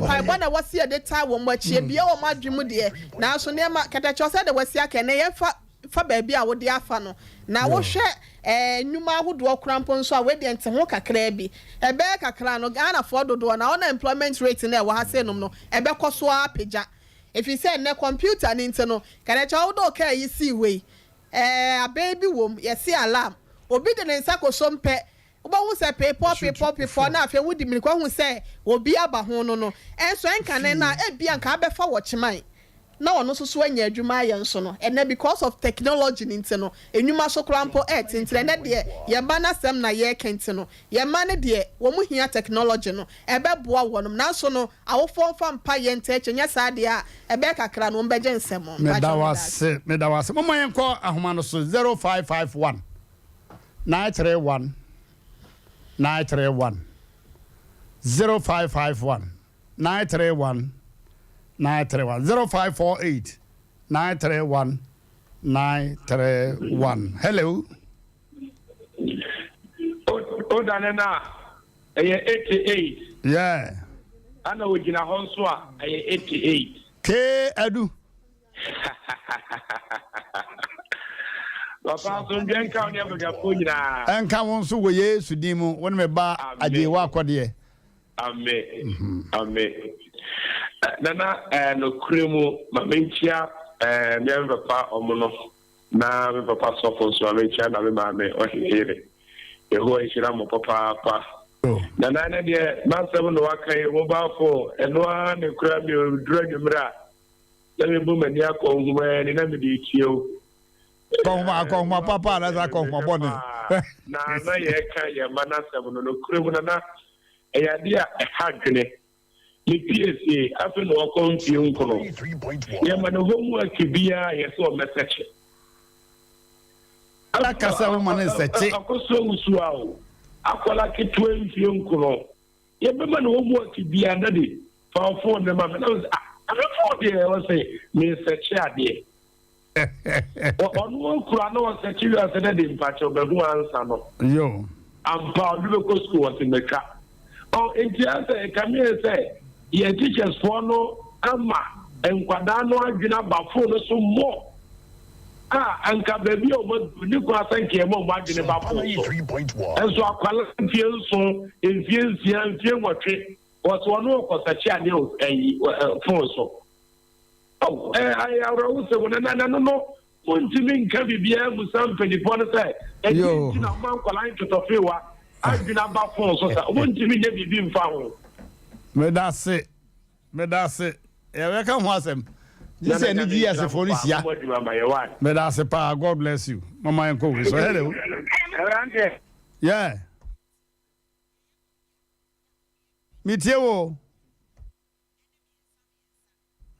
mpaebɔ na ɛwɔ sɛ yɛde taa wɔn akyi ɛbue wɔn adwene mu deɛ nanso nneɛma kɛtɛkyɛw sɛdeɛ wasi aka ɛnɛ yɛmfa fa baabi a wode afa no, na wohwɛ eh, nnwuma ahodoɔ koraa mpo nso a, wei deɛ nte ho kakraa bi. Ɛbɛyɛ kakra no, Ghanafoɔ dodoɔ no ara, unemployment rate no a ɛwɔ ha seinom no, ɛbɛkɔ so ara apagya. Ɛfiri sɛ nnɛ kɔmputa no nti no, kɛnɛkyɛ wode wo kaa yi sii hɔ yi, eh, abɛn bi wom, yɛse alarm. Obi de ne nsa kɔsom pɛ, wobɛhu sɛ peepɔ, peepɔ, peepɔ, na afei wode mmirika hu sɛ obi aba ho no no. Ɛnso ɛnkane no a, ebia nka abɛfa wɔ kyeman na ɔno nso so anya adwuma ayɛ nso no, ɛnnɛ because of technology no nti no, nnwuma so koraa mpo ɛretentene. Ɛnnɛ deɛ yɛn mma no asɛm na yɛreka nti no, yɛn mma no deɛ wɔn hia technology no, ɛbɛboa wɔnom. Nanso no, awofoɔ mfa mpaeɛ ntaa akyi, nyɛ saa deɛ a, ɛbɛyɛ kakra no wɔn bɛgye nsam. Meda Mpakyɛw wo meda ase. ase, meda wo ase. Momma yɛnkɔ ahoma no so, 0551 931 931, 0551 931 931 0548 931 931 Hello. O dane no a, ɛyɛ 88. Yeah. Ana ogyina hɔ nso a, ɛyɛ 88. K Adu. Papa asomdwoe nka wo ne abadwafoɔ nyinaa. Ɛnka wo nso wɔ Yesu din mu, wo ne me ba Agyewa Akɔdeɛ. Amen amen Nana eh, nokorɛ mu ma menkyia eh, me me papa ɔmono na me papa sɔfo nso ma menkyia na me maame ɔhene yere Yehowa nhyira mo papaapa Nana ɛnɛ deɛ m'asɛm na waka yi mobile phone ɛno ara na ekura mi o duru anwummerɛ a na mebu m'ani akɔ nhoma ani na mede retie wo. Akɔnhoma akɔnhoma papa anaasɛ akɔnhoma bɔne. Na na yɛreka yɛn mma no asɛm no, nokorɛ mu na na ɛyɛ adeɛ a ɛha adwene. Ne piesie, afei na wakɔ mfie nkono. Yɛma no homework biara a yɛsɛ ɔmmɛsɛkye. Aka sɛ woma no nsɛkye. Akɔsua wusu a o, akwadaa ketewa mfie nkono. Yɛbɛma no homework biara, Daddy, fa wo phone no ma me. Na mesɛ, ah, na me phone deɛ? Ɔse, mesɛkye adeɛ. Ɔno okura na ɔsɛkye wie ɔsɛ dɛ de mpakyɛw mahu ansa no. Yo. Ampa ɔde bɛkɔ sukuu ɔse matwa. Ɔ nti ayɛ sɛ ɛkame ayɛ sɛ yɛn teachers foɔ no ama nkwadaa no adwene aba phone no so more a anka baabi a wɔn aduru ne kwan sɛ nka yɛma wɔn adwene ba phone so. Nso akwadaa mfie nson, mfie nsia, mfie nwɔtwe wɔse ɔno ɔkɔsɛkye adeɛ wɔ ɛyi phone so. Ao, ɛɛ, ayɛ awerɛhosɛm o, na na ɛno no, montumi nka biribiara mmusa mpanimfoɔ no sɛ, ɛdeɛn nti na moma nkwadaa ntotɔfewa adwene aba fon so saa? Montumi nyɛ biribi mfa ho. Medase, medase. Yɛbɛka ho asɛm. Gye sɛ ne GS foɔ no hyia. Medase paa, God bless you. Mama yɛnkɔ wei so. Hello. Yeah. Metie wo.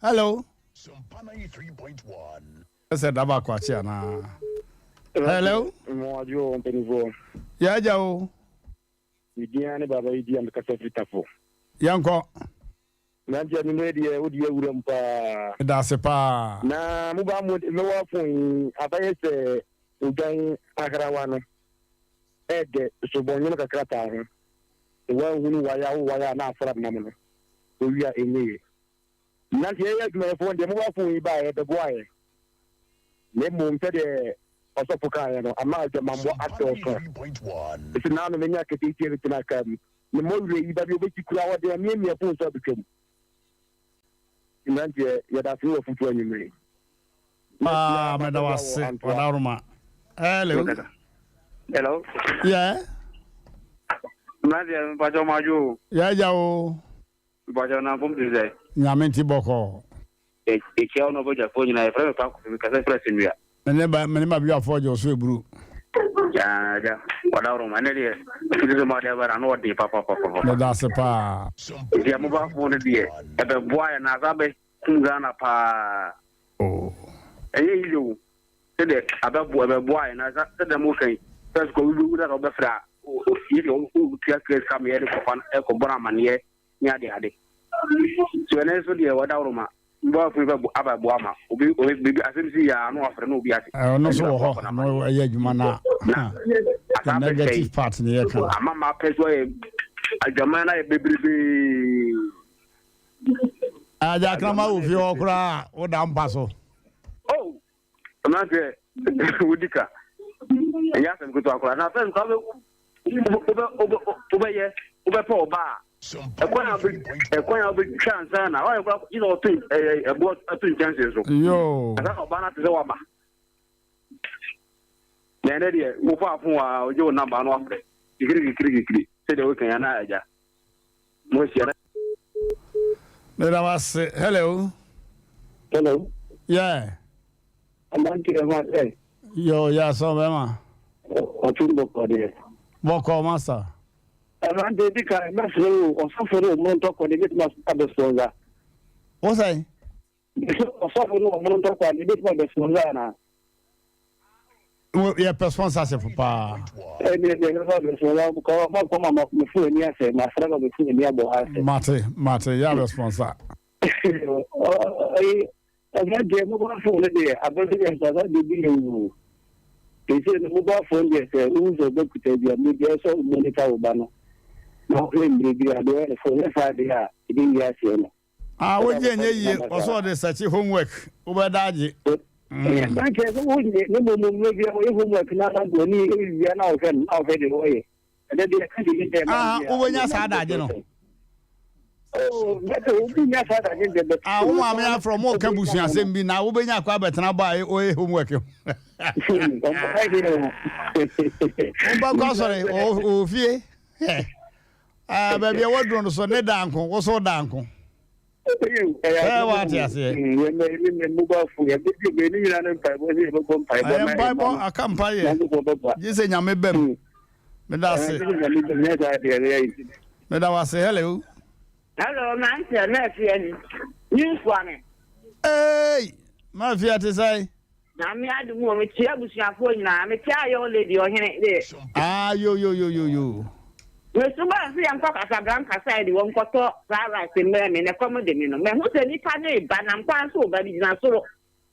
Hello. Sɛ daba kwakye anaa. Hello. Mmoadwo mpanimfoɔ. Yɛ agya o. Me din ne Baba Idi a mekasa firi Tafo. Yɛnkɔ. Mmeranteɛ anwummerɛ deɛ wode yɛ wuram paa. Meda ase paa. Na mo ba mo mewɔ afon yi abayɛ sɛ odwan ahrawa no ɛɛdɛ so bɔnwono kakra taa ho. Sɛ woanhunu wae a wowae a na afra nam no. Owie a ɛnyɛ yie. Nanso yɛyɛ adwumayɛfoɔ no deɛ, mobile phone yi baeɛ ɛbɛboa yɛn. Na mmom sɛdeɛ ɔsɔfo kaeɛ no, ama adwamammɔ adɔɔso. Ɛsɛ naano menya keteesia bi tena kaa mu. Ne mmɔwerɛ yi, baabi a ɔbɛsi koraa ɔde amiamia phone so abɛtwam. Mmeranteɛ, yɛda ase ne w'afotuo anwummerɛ yi. Paa meda wo ase Ɔdaworoma. Hello. Hello. Yeah. Mmeranteɛ mpakyɛ ɔmo adwo o. Yɛ agya o. Mpakyɛ na mpom te sɛ. Nyame nti bɔkɔɔ. Yɛkyia wo ne ɔbadwafoɔ nyinaa. Yɛfrɛ me Paa Kofi, mekasa firi Asɛnnua. Me ne ba me ne m'abadwafoɔ gye wo so eburu. Yaa agya, ɔdaworoma, ɛnɛ deɛ afutuo sɛ mo ade aba no ano ɔden papapapapa. Meda ase paa. Nti yɛ mobile phone no deɛ ɛbɛboa yɛn na asan abɛkum Ghana paa. Oh. Ɛnyɛ easy o. Sɛdeɛ abɛboa ɛbɛboa yɛn na sɛdeɛ mo kan first kɔ obi bɛwu na sɛ wobɛfrɛ a yɛ deɛ wotua kɛ sika ma yɛde kɔfa no ɛkɔbɔ no amaneɛ ne ade ade. So ɛnɛ nso deɛ wɔdaworoma mobile phone bɛ abɛboa ma obi obi biribi asɛm si yɛ a na wafrɛ na obi ate. Ɔno nso wɔ hɔ na ɛyɛ adwuma na the negative part ne yɛ ka. Ama ma pɛ so ayɛ adwaman no ayɛ bebrebee. Agya krama wɔ fie hɔ koraa woda mpa so. Oh, mmeranteɛ wodi ka ɛnyɛ asɛm ketewa koraa na afɛn koraa wobɛyɛ wobɛpɛ ɔba a ɛkwan a ɛkwan a wobɛtwa ansa na ɔyɛ koraa gye sɛ ɔto ɛboɔ ɛto nkyɛnse so ansa na ɔba no ate sɛ waba na ɛnɛ deɛ wofa afo a ɔgye wo namba no afrɛ kikiri kikiri kikiri sɛdeɛ woka ya na agya moahyia na Meda wo ase. Hello. Hello. Yeah. Aberanteɛ ho asɛ. Yo, yeah, so bɛma. Ɔtwe bɔkɔ deɛ. Bɔkɔ master. Aberanteɛ di kan mɛsrɛ wo ɔsɔfo ne ɔmono ntɔkwa ne ebɛtumi abɛsponsa. Wo sɛn? Ɔsɔfo ne ɔmono ntɔkwa ne ebɛtumi abɛsponsa anaa? Yɛpɛ sponsorship paa. Ɛne ɛdeɛ ɛbɛfa abɛsponsa kɔ ɔma kɔ ma mefu ani asɛ masrɛ ma mefu ani abɔ ha asɛ. Mate mate yɛ abɛsponsa. Ɛyi ɛfɛ deɛ mobile phone no deɛ abɛsɛ deɛ nsasa deɛ bi yɛ wu. Ɛsɛ no mobile phone deɛ sɛ wohu sɛ wobɛkuta bi a mmebi ɛsɛ wo monitor wo ba no na wohwɛ mmerɛ bi a deɛ ɔyɛ no phone ne saa deɛ a ɛbɛwie aseɛ no. Ah wogye ɛnyɛ yie ɔsɛ ɔde sɛkye homework wobɛda agye. Ɛnkyɛ sɛ wonye ne mmom mmerɛ bi a wɔyɛ homework na na ani ɛwia na ɔhwɛ no na ɔhwɛ deɛ ɔyɛ. Ɛnɛ deɛ ɛka deɛ bi Ah wobɛnya saa adagye no. Oh bɛtɛ obi nya saa adagye deɛ bɛtɛ. Ah wo maame afrɛ ɔmo ka busuasɛm bi na wobɛnya akɔ abɛtena bɔ a ɔyɛ homework. Wobɛkɔ asɔre wɔ fie. Ah, baabi a waduro no so ne da nko wo so da nko. Sɛ wate aseɛ. Ɛyɛ mpaebɔ aka mpaeɛ gye sɛ nyame bam. Meda ase. Meda wase hello. Hello, mante na afia ni. Ni nsoa me. Hey, mafia te sɛn? Nyame adom o, mekyia abusuafoɔ nyinaa, mekyia young lady ɔhene de. Ah yo yo yo yo yo. Mesu baa sɛ yɛnkɔ Casablanca side hɔ nkɔtɔ fried rice mmrɛ me na ɛkɔm de me no, mahu sɛ nipa no reba nam kwan so reba, megyina soro.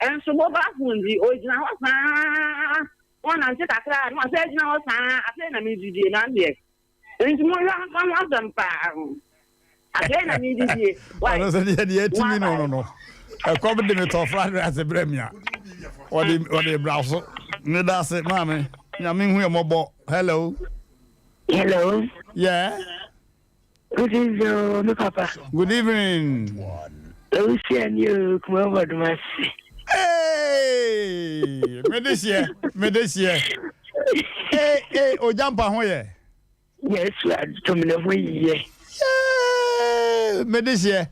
Nso mobile phone dze ogyina hɔ saa ɔnantse kakra a na ɔsan gyina hɔ saa afei na medidie na deɛ nti monhwɛ nka ho asɛm paa afei na medidie why ɔno sɛ deɛ deɛ atumi no no no ɛkɔm de me tɔ fried rice brɛ me a ɔde ɔde bra so ne da ase maame nyame hu yɛ mmɔbɔ hello hello yeah Good evening o, me papa. Good evening. Ewusia ni o, kuma bɔ dum ase. Hey, me de hyɛ, me de hyɛ. Hey, hey, ojampa ho yɛ. Yesu adom ne ho yɛ. Yay, me de hyɛ.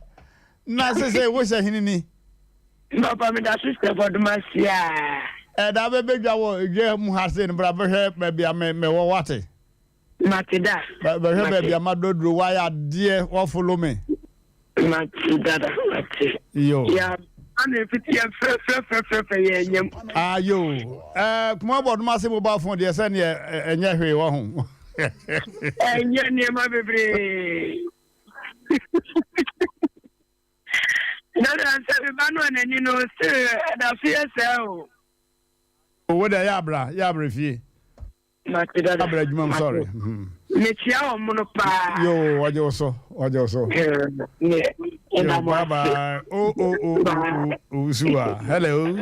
Na sese wo hyɛ hene ni. Papa me da so hyɛ bɔdom ase a. Ɛda bɛbɛdwa wɔ dwa mu ha se no bra bɛhwɛ baabi a me mewɔ wate. Mate da. Bɛhwɛ baabi a madɔ duro wayɛ adeɛ wa follow me. Mate dada mate. Yo. Ya ana efiti yɛ frɛ frɛ frɛ frɛ frɛ yɛ nyam. Ah yo. Eh kuma bɔ dum ase mobile phone deɛ sɛ neɛ ɛnyɛ hwee wɔ ho. Ɛnyɛ nneɛma bebree. Dada sɛ me ba no a n'ani no still ɛda so yɛ sɛɛ o. Wo deɛ yɛ abra yɛ abra fie. Mate dada. Abra adwuma mu sorry. Mekyia wɔn mono paa. Yoo wɔgye wo so wɔgye wo so. Yoo bye bye. Oh oh oh oh oh Usuwa. Hello.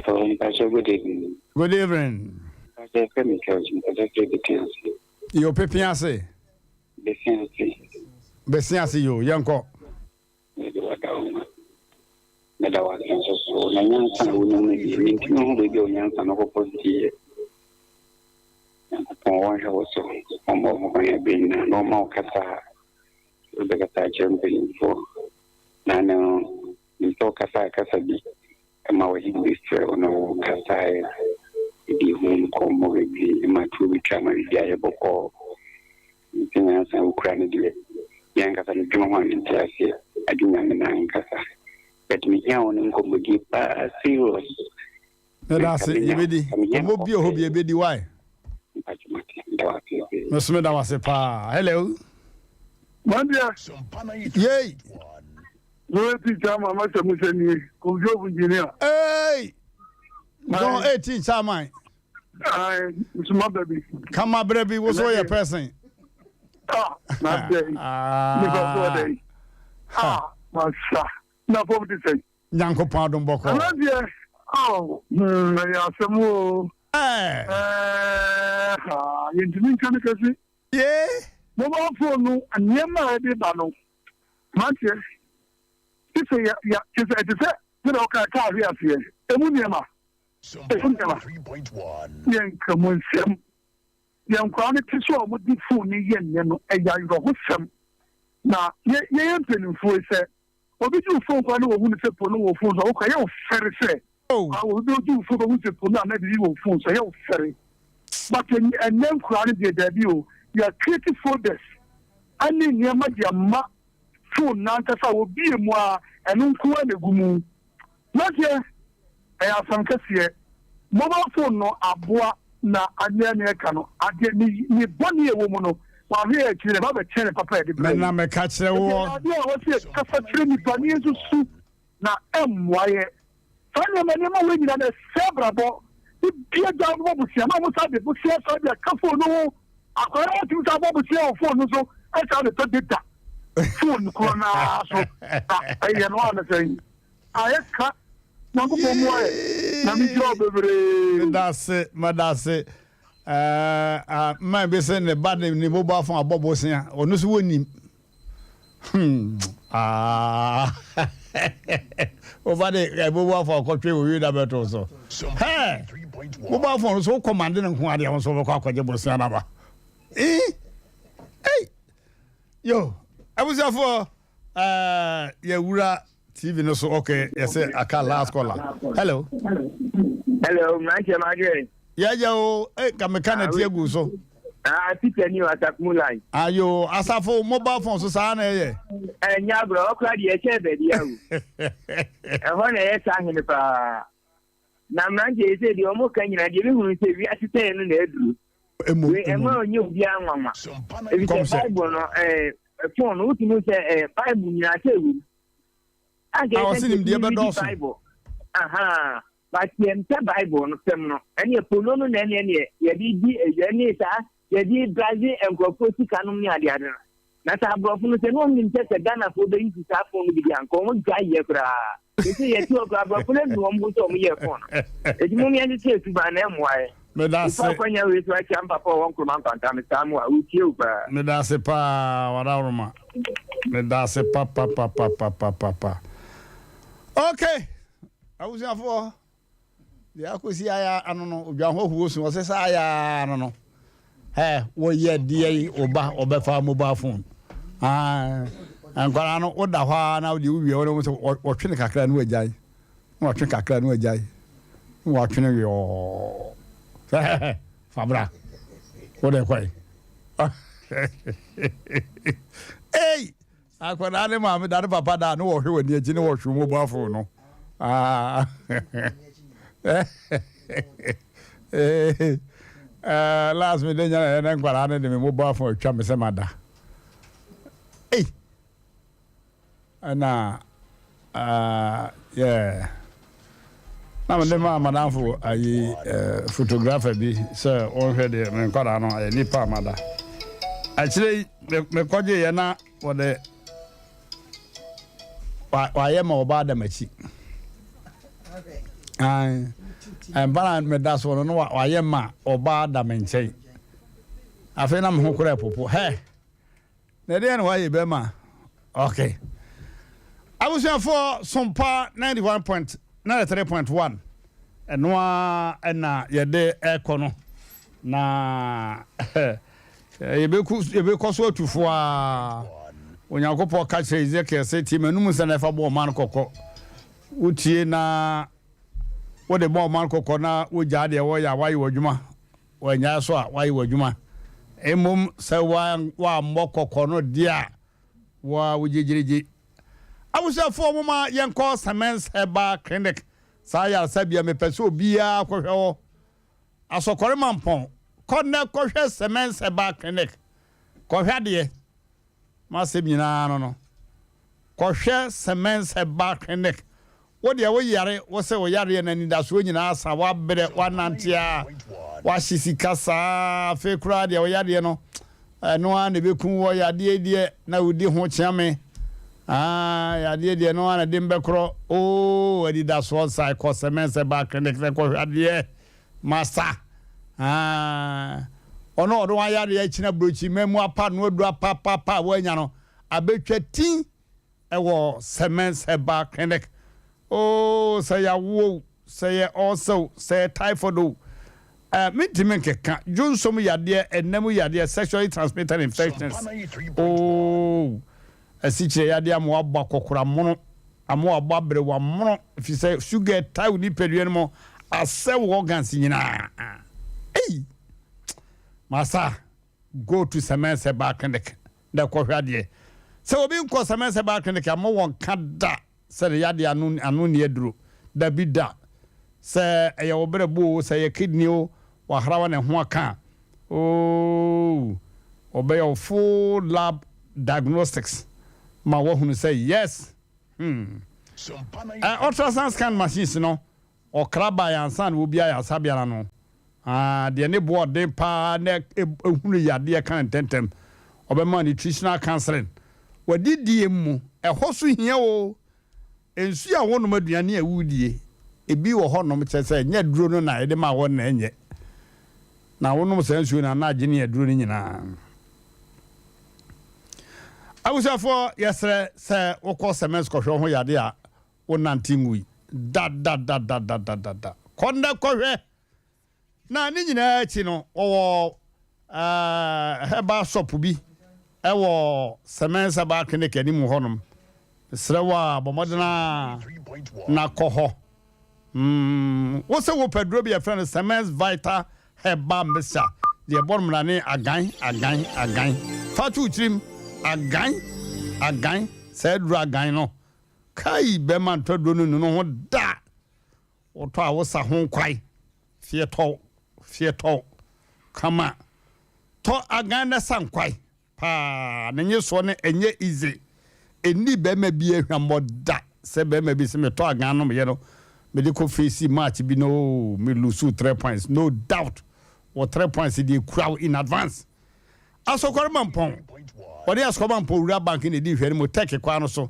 Oh, Mpacho, good evening. Good evening. Mpacho, fẹ́ mi George, Mpacho fẹ́ Bẹ́sí ase. Yoo pepe ase. Bẹ́sí ase. Bẹ́sí ase yoo yɛnkɔ. Mede wada wo ma. Meda wo ase nso so na nyansa a wonim no deɛ mentumi hu baabi a onyansa no kɔkɔ sieɛ. Nyankopɔn wɔnhwɛ wo so, ɔmmɔ wo ho ban abere nyinaa na ɔma wo kasa a wobɛkasa akyerɛ mpanimfoɔ. Na ne no, nim sɛ wokasa a kasa bi ma w'ahene bi frɛ wo na wo kasaeɛ di ho nkɔmmɔ bebree ma tuo bi twa ma biribi ayɛ bɔkɔɔ. Nti nyansa a wokura no deɛ, me ankasa medwene ho a mente aseɛ, agye Nyame no ankasa. But mehia wo ne nkɔmmɔdie paa serious. Meda ase, yɛbɛdi. Nkɔmmɔ bi wɔ hɔ bi yɛbɛdi, why? Mpakyɛ mate, meda wo ase bebree. Me nso meda wo ase paa. Hello. Mandeɛ. Yei. Zone 18 chairman masa musa nie, Kofi engineer. Hey! Zone 18 chairman. Ayi, nsoma ba bi. Kama brɛ bi, woso yɛ person. Ah, na dɛ. Nipa so dɛ. Ah, masa. Na fom ti sɛ. Nyankopɔn adom bɔkɔ. Ɛna deɛ, oh, hmm, ɛyɛ asɛm o. Ɛɛ. Ɛɛ, ha, yɛntumi nka ne kɛse. Yee. Mobile phone no, nneɛma a ɛde ba no, mmeranteɛ, te sɛ yɛ, yɛ, te sɛ, ɛte sɛ, sɛdeɛ wɔka kaa hwe aseɛ, emu nneɛma. Ɛmu nneɛma. Yɛ nkramonsɛm. Deɛ nkwadaa no te so a wɔde phone no yɛ nnɛ no, ɛyɛ awerɛhosɛm. Na yɛ, yɛyɛ mpanimfoɔ yi, sɛ obi gye wo phone koraa na wɔhu no sɛ pono wɔ phone so a, wo koraa ɛyɛ wo fɛre sɛ ah, obi bɛgye wo phone bɛhu sɛ pono anaa biribi wɔ phone so, ɛyɛ wo fɛre. But ɛnnɛ nkwadaa no deɛ daabi o, yɛ create folders ɛne nneɛma de ama phone no ankasa a wɔbie mu a, ɛno nko ara na ɛgu mu. Mɛseɛ, ɛyɛ asɛm kɛseɛ. Mobile phone no aboa na anyɛ nea ɛka no. Adeɛ ne ne bɔne a ɛwɔ mu no, wahwɛ yɛ akyire no, ɛba bɛkyɛn ne papa a ɛde brɛ Me na yɛn. meka kyerɛ Enti ɛyɛ woɔ. adeɛ a ɛwɔ sɛ yɛkasa kyerɛ nnipa na yɛnsusu na ɛmmoa yɛ. Saa nneɛma nneɛma wei nyinaa no ɛsɛe abrabɔ. Bibia gya bɔ bosea na wɔn san de bosea san de aka phone no ho. Akwadaa no atumi san bɔ bosea wɔ phone no so ɛsan de tɔ data phone korɔ no ara so. Na ɛyɛ no a na sɛn. Ayɛ ka Nyankopɔn mmoa yɛ Nyame nhyira wo bebree. Medase medase eh man bi se ne ba de ne mobile phone abɔ bosea ɔno so wɔnim hmm ah woba de eh, mobile phone akɔtwe wo wie na bɛto so hɛ mobile phone so wokɔ mande no nko adeɛ wo nso wobɛkɔ akɔgye bosea no aba eh ei yo abusuafoɔ Eh, yɛwura TV no so okay yɛsɛ aka last caller hello hello mmeranteɛ ma adwene yɛyɛ o eh, ka meka na ti agu so ah peter ni asafo mu line ayo asafo mobile phone so saa na ɛyɛ ɛnyɛ agorɔ ɔkora deɛ ɛkyɛ baabi awu ɛhɔ na ɛyɛ saa hene paa na mmeranteɛ yi sɛ deɛ ɔmo ka nyina deɛ mehunu sɛ wiase sɛɛ no na aduru Wei ɛma ɔnyɛ obiara nwanwa. Efisɛ Bible no ɛɛ fon no wotumi sɛ ɛɛ Bible nyinaa sɛ ewu. Anka ɛsɛ nimdeɛ bɛdɔɔso. Bible. Ahaa but yɛmpɛ bible no sɛm no ɛneɛ pono no na ɛneɛ neɛ yɛde di ɛyɛ ne saa yɛde bribes nkurɔfoɔ sika nom ne adeade no na sɛ aborɔfo no sɛ ne wɔn nim sɛ sɛ Ghanafoɔ bɛyi si saa phone no bi deɛ anka wɔn gyae yɛ koraa ɛsɛ yɛte hɔ koraa aborɔfo no adu wɔn ho sɛ wɔn yɛ phone no ɛti mom yɛnhyehyɛ asuban na ɛmmoa yɛn. Medase. Nipa akwanya wei so akyia mpapa ɔwɔ Nkrumah Nkwanta mesaa mo a wotie wo paa. Medase paa wadaworoma medase papapapapapapa ok abusuafoɔ deɛ akɔsi aya ano no odwan hɔ huo so ɔsɛ sɛ aya ano no ɛ wɔyɛ deɛ yi ɔba ɔbɛfa mobile phone ah nkwadaa no woda hɔ a na wode wowie wɔn sɛ wɔtwe no kakra no wagyae na watwe kakra na wagyae na watwe no yɔɔ sɛ fa bra wode kɔe ei akwadaa ne maame da ne papa da ne wɔhwɛ w'ani akyi ne wɔhwɛ mobile phone no ah. Eh, last me de nyana ne nkwadaa ne de me mobile phone atwa me sɛ mada ei Ɛna ah yeah na mede maa madamfo ayi eh, photographer bi sɛ ɔnhwɛ deɛ me nkwadaa no ayɛ nipa a mada. Akyire yi mekɔgyeeɛ na wɔde wayɛ ma ɔbaa da m'akyi. Mpa na meda soɔ no na wayɛ ma ɔbaa da me nkyɛn. Afei na me ho koraa popo. Hɛ! Na ɛdeɛn na wayɛ bɛma? Ok. Abusuafoɔ Sompa 91.93.1 ɛno ara ɛna yɛde ɛkɔ no na yɛbɛku yɛbɛkɔ so atu fo a Onyankopɔn ka kyerɛ Ezekiel sɛ tie m'anum nsɛm na ɛfa bɔ ɔman kɔkɔ wotie na wode bɔ ɔman kɔkɔ na wogyaa deɛ wɔyɛ a woayɛ w'adwuma Wannyae so a, woayɛ w'adwuma. Mmom sɛ woammɔ kɔkɔ no deɛ a, wo ara wo gyegyeregye. Abusuafoɔ momma yɛnkɔ Semens Herbal Clinic, saa ayaresabea mepɛ sɛ obiara kɔhwɛ hɔ. Asɔkɔre Mampɔn, kɔ nnɛ kɔhwɛ Semens Herbal Clinic. Kɔhwɛ adeɛ. M'asɛm nyinaa ano no, kɔhwɛ Semens Herbal Clinic. Wo deɛ wo yare, wo se wo yareɛ no anidasoɔ nyinaa asa, woabrɛ, woanante a, woahye sika saa, afei koraa deɛ wo yareɛ no, ɛno ara na ɛbɛku woɔ, yadeɛ yi deɛ na wodi ho kyeame, ah, yadeɛ deɛ ɛno ara na ɛde mbɛkorɔ, oo, anidasoɔ nsae, kɔ Semens Herbal Clinic na kɔhwɛ adeɛ. Masa, aah, ɔno a ɔde wɔn ayareɛ akyina aburokyi mu apa no aduru apapapa a wɔanya no abɛtwa ti wɔ Semens Herbal Clinic. Oh, sɛ yɛawo o, sɛ yɛ ulcer o, sɛ yɛ typhoid o, eh, mentumi nkeka. Dwonsom yadeɛ, ɛnna mu yadeɛ, sexually transmitted infections, oh, asikyire yadeɛ ama wɔabɔ akɔkora mono. Ama wabɔ aberewa mono efisɛ sugar ɛtaa wo nipadua no mu asɛ wo organs nyinaa. Ei! Masa, go to Semens Herbal Clinic na kɔhwɛ adeɛ. Sɛ obi nkɔ Semens Herbal Clinic a, mo wɔn ka da sɛ ne yadeɛ ano ano nni aduro. Dabi da. Sɛ ɛyɛ wo berɛbo o, sɛ ɛyɛ kidney o, wahrawa na ɛho aka a, ooh, wɔbɛyɛ wo full lab diagnostics ma woahunu sɛ yes, hmm. Eh, ultrasound scan machines no, ɔkra baeɛ ansa na wɔbi ayaresabea no ano. Ah, deɛ ne boɔ ɔden paa na ɛhunu yadeɛ ka no ntɛntɛm. Ɔbɛma nutritional counseling. Wadidie mu, ɛhɔ so hia o. Nsu a wonom, aduane a wodie, ebi wɔ hɔnom kyerɛ sɛ ɛnyɛ aduro no na yɛde maa wɔn na ɛnyɛ. Na wonom saa nsuo no a na agye ne aduro no nyinaa. Abusuafoɔ yɛsrɛ sɛ wokɔ Semens kɔhwɛ wo ho yadeɛ a wonante ngui da da da da da da da da. Kɔ nnɛ kɔhwɛ. Na ne nyinaa akyi no, wɔwɔ herbal shop bi wɔ Semens Herbal Clinic anim hɔnom. Mesrɛ wo a, bɔ mmɔden ara na kɔ hɔ. Mm, wo sɛ wopɛ duro bi a yɛfrɛ no Semens Vital Herbal Mixture, deɛ ɛbɔ no mmara ne agan, agan, agan. Fa to wo tirim, agan, agan, saa aduro agan no. Kai, bɛrima ntɔ aduro no nnu no ho da. Wotɔ a wosa ho kwae fiɛtɔw fiɛtɔw kama tɔ agan na sa nkwae paa ne nyesoɔ no ɛnyɛ easy ɛnni bɛɛma bi ahwammɔ da sɛ bɛɛma bi sɛ metɔ agan nom yɛ no. Mede kɔ face match bi no oo me lose 3 points no doubt wɔ 3 points deɛ kura wo in advance. Asɔkɔre Mampɔn wɔde Asɔkɔre Mampɔn Wura Bank na ɛdi nhwɛne mu Turkey kwan no so.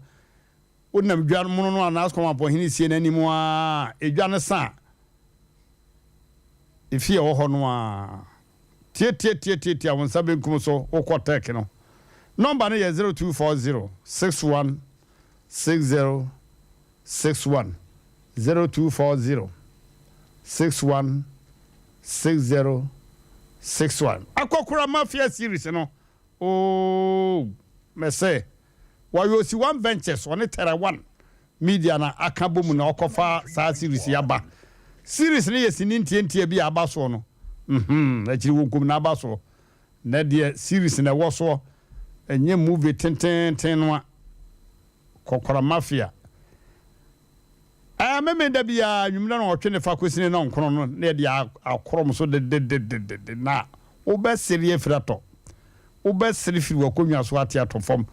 Wonam dwa no mono no anaa Asɔkɔre Mampɔn hene sie no anim a edwa no sa a efie ɛwɔ hɔ no a tiatiatiatiatia wo nsa benkum so wokɔ Turkey no. Nɔmba no yɛ 0240 61 60 61 0240 61 60 61. Akɔkora Mafia series no ooh mɛsɛ wɔyɛ osi one ventures ɔne Terra One media na aka bɔ mu na ɔkɔfa saa series yi aba. Series no yɛ sini ntiantia bi a aba soɔ no mhm akyiri wonkom na aba soɔ na deɛ series na ɛwɔ soɔ ɛnyɛ movie tententen no a. Kɔkɔrɔ Mafia. Ɛɛ Memenda biara anwummerɛ na ɔtwe ne fa kɔsi ne nɔnkono no na yɛde akorɔm so dedededede na wobɛsere afiri atɔ. Wobɛsere firi w'akonnwa so ate atɔ fam.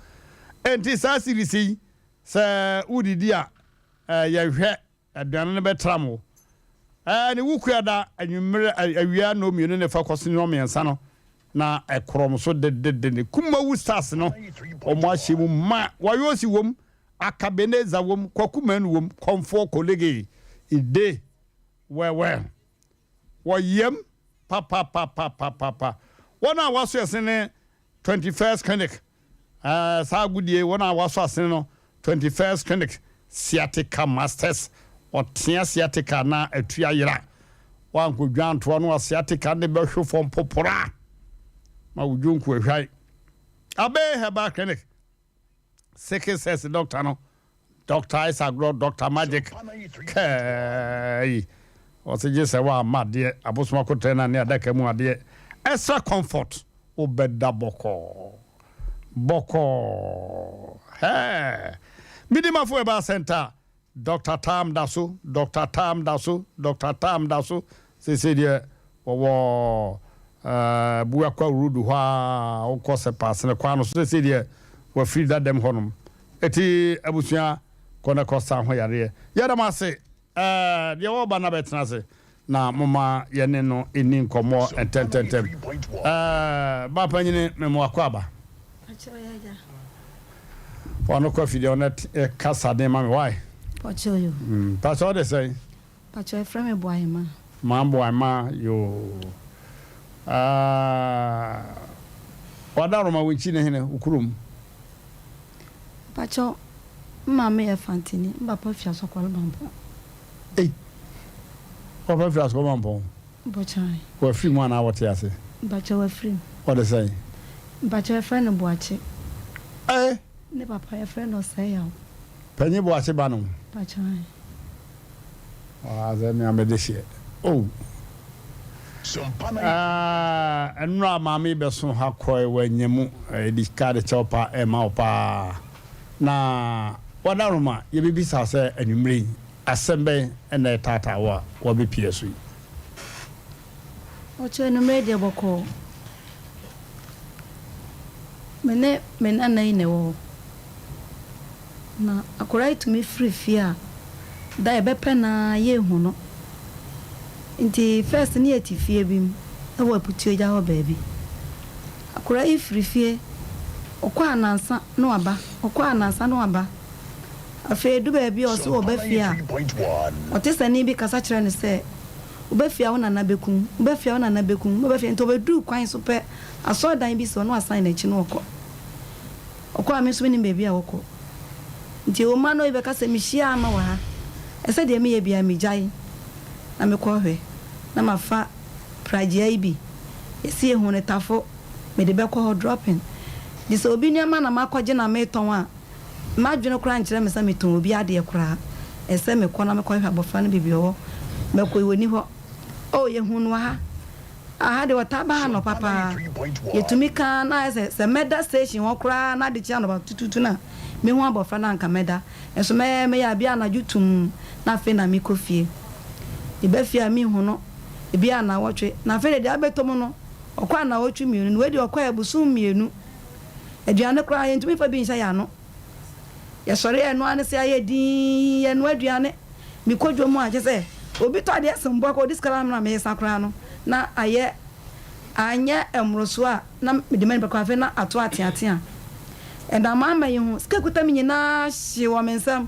Enti saa series yi, sɛ wodidi a, yɛhwɛ Aduane no bɛtram wo. Ɛɛ ne Wukuada anwummerɛ, awia nnɔnmienu ne fa kɔsi nnɔnmiɛnsa no, na ɛkorɔm so dededede. Kumawu Stars no, wɔn ahyɛ mu ma. Wayosi wom, Akabeneza wom, Kwaku Manu wom, Kɔmfoɔ Kolege, Ide, Wɛwɛ. Wɔyam papapapapapa. Wɔn a wɔaso ɛsene ne 21st Clinic. Ɛɛ saa agodie wɔn a wɔasɔ asene no 21st Clinic Sciatica Masters ɔtea sciatica na atu ayera woankɔdwa antoa no a sciatica ne bɛhwe fam popora ma wo dwonku ahwan Abe Herbal Clinic Sickle cells doctor no Doctor Isaac Agorɔ Doctor Magic kɛɛyi ɔse gye sɛ woamma adeɛ abosom akotrɛ no ne adaka mu adeɛ extra comfort wobɛda bɔkɔɔ bɔkɔɔ hɛɛ Midimafo Herbal Center Doctor Tam da so Doctor Tam da so Doctor Tam da so Seesei deɛ wɔwɔ Buakwa Road hɔ a wokɔ Sɛpaasene kwan no so. Seesei deɛ wɔafiri dadam hɔnom. Eti abusua kɔ na kɔ sa ho yareɛ. Yɛda mo ase. Deɛ wɔreba no abɛtena ase na momma yɛne no nni nkɔmmɔ ntɛmntɛmntɛm. Ba panyini mema wakɔ aba. Ɔno kɔ afidie ɔno kasa den ma me why? Pakyɛ ɔde sɛn? Pakyɛ yɛfrɛ me Boahemaa. Maa Boahemaa yoo aah Wadaroma wo nkyi ne hene wo kurom. Pakyɛ me maame yɛ Fantini me papa firi Asɔkɔre Mampɔn. Ei wo papa firi Asɔkɔre Mampɔn? Mpakyɛ. Wafiri mu anaa wɔte ase? Mpakyɛ wafiri mu. Ɔde sɛn? Mpakyɛ yɛfrɛ no Boakye. Eh! Ne papa yɛfrɛ no Ɔsɛeyaw. Panyin Boakye ba no? Mpakyɛ ae. Waa sɛ me a mede hyeɛ oh. Ah, nnora maame yi bɛso ha kɔe wanya mu ɛdi kaade kyɛw pa ɛma wo paa na wadaroma yɛbɛbisa sɛ anwummere yi asɛm bɛn ɛna ɛtaataa wo a wabɛpie so yi. Ɔkyɛ anwummere deɛ bɔkɔɔ. Me ne me nana yi na ɛwɔ hɔ. Na akwadaa yi tumi firi fie a, da a yɛbɛpɛ no ara yɛnhu no. Nti first ne yɛte fie bi mu wɔ Aputuagya hɔ baabi. Akwadaa yi firi fie, ɔkɔ a nnansa na waba, ɔkɔ a nnansa na waba. Afei ɛdu baabi a ɔse ɔba fie a, ɔte sɛ nne bi kasa kyerɛ no sɛ, Woba fie a wo nana bɛku wo, woba fie a wo nana bɛku wo, woba fie. Nti ɔbɛduru kwan so pɛ, asɔredan bi si hɔ na wasan n'akyi na ɔkɔ. Ɔkɔ a me nso mennim baabi a ɔkɔ. Nti ɔma no bɛka sɛ mehyia ama wɔ ha. Ɛsɛ deɛ meyɛ biara megyae na mekɔ hwɛ na mafa pragyea yi bi. Yɛse yɛhu no tafo, mede bɛkɔ hɔ dropping. Nti sɛ obi nneɛma na makɔgye na metɔn a, m'adwene koraa nkyerɛ me sɛ metɔn obi adeɛ koraa. Ɛsɛ mekɔ na mekɔhwehwɛ abɔfra no baabi ɔwɔ. Mɛkɔ yi ɔnni hɔ. Oh yɛhu no wɔ ha. Aha deɛ wɔtaa ba ha anɔpa paa. Yɛtumi ka ara na ayɛ sɛ, sɛ mɛda station hɔ koraa na ade kye anɔpa tutuutu no a, mɛhu abɔfra no a anka mɛda. Nso mɛyɛ mɛyɛ a, bi a anadwo tumm na afei na mekɔ fie. Meba fie a menhu no, ebi a nnawɔtwe. Na afei deɛ, deɛ abɛtɔ mu no, ɔkɔ a nnawɔtwe mmienu no, wei deɛ ɔkɔɛ bosom mmienu. Aduane koraa yɛntumi mfa bi nhyɛ yɛn ano. Yɛsɔre a ɛno ara ne sɛ ayɛ dinn, yɛnoa aduane. Mekɔ dwom a, kyerɛ sɛ obi tɔ adeɛ sem boɔ koraa, ɔde sika no ma me na mesa koraa no, na ayɛ anyɛ mmorosoɔ a na mede ma nipa koraa, afei na ato ateatea. Ɛnam m'ama yi ho, sika ɛkuta me nyinaa hyee wɔ me nsam.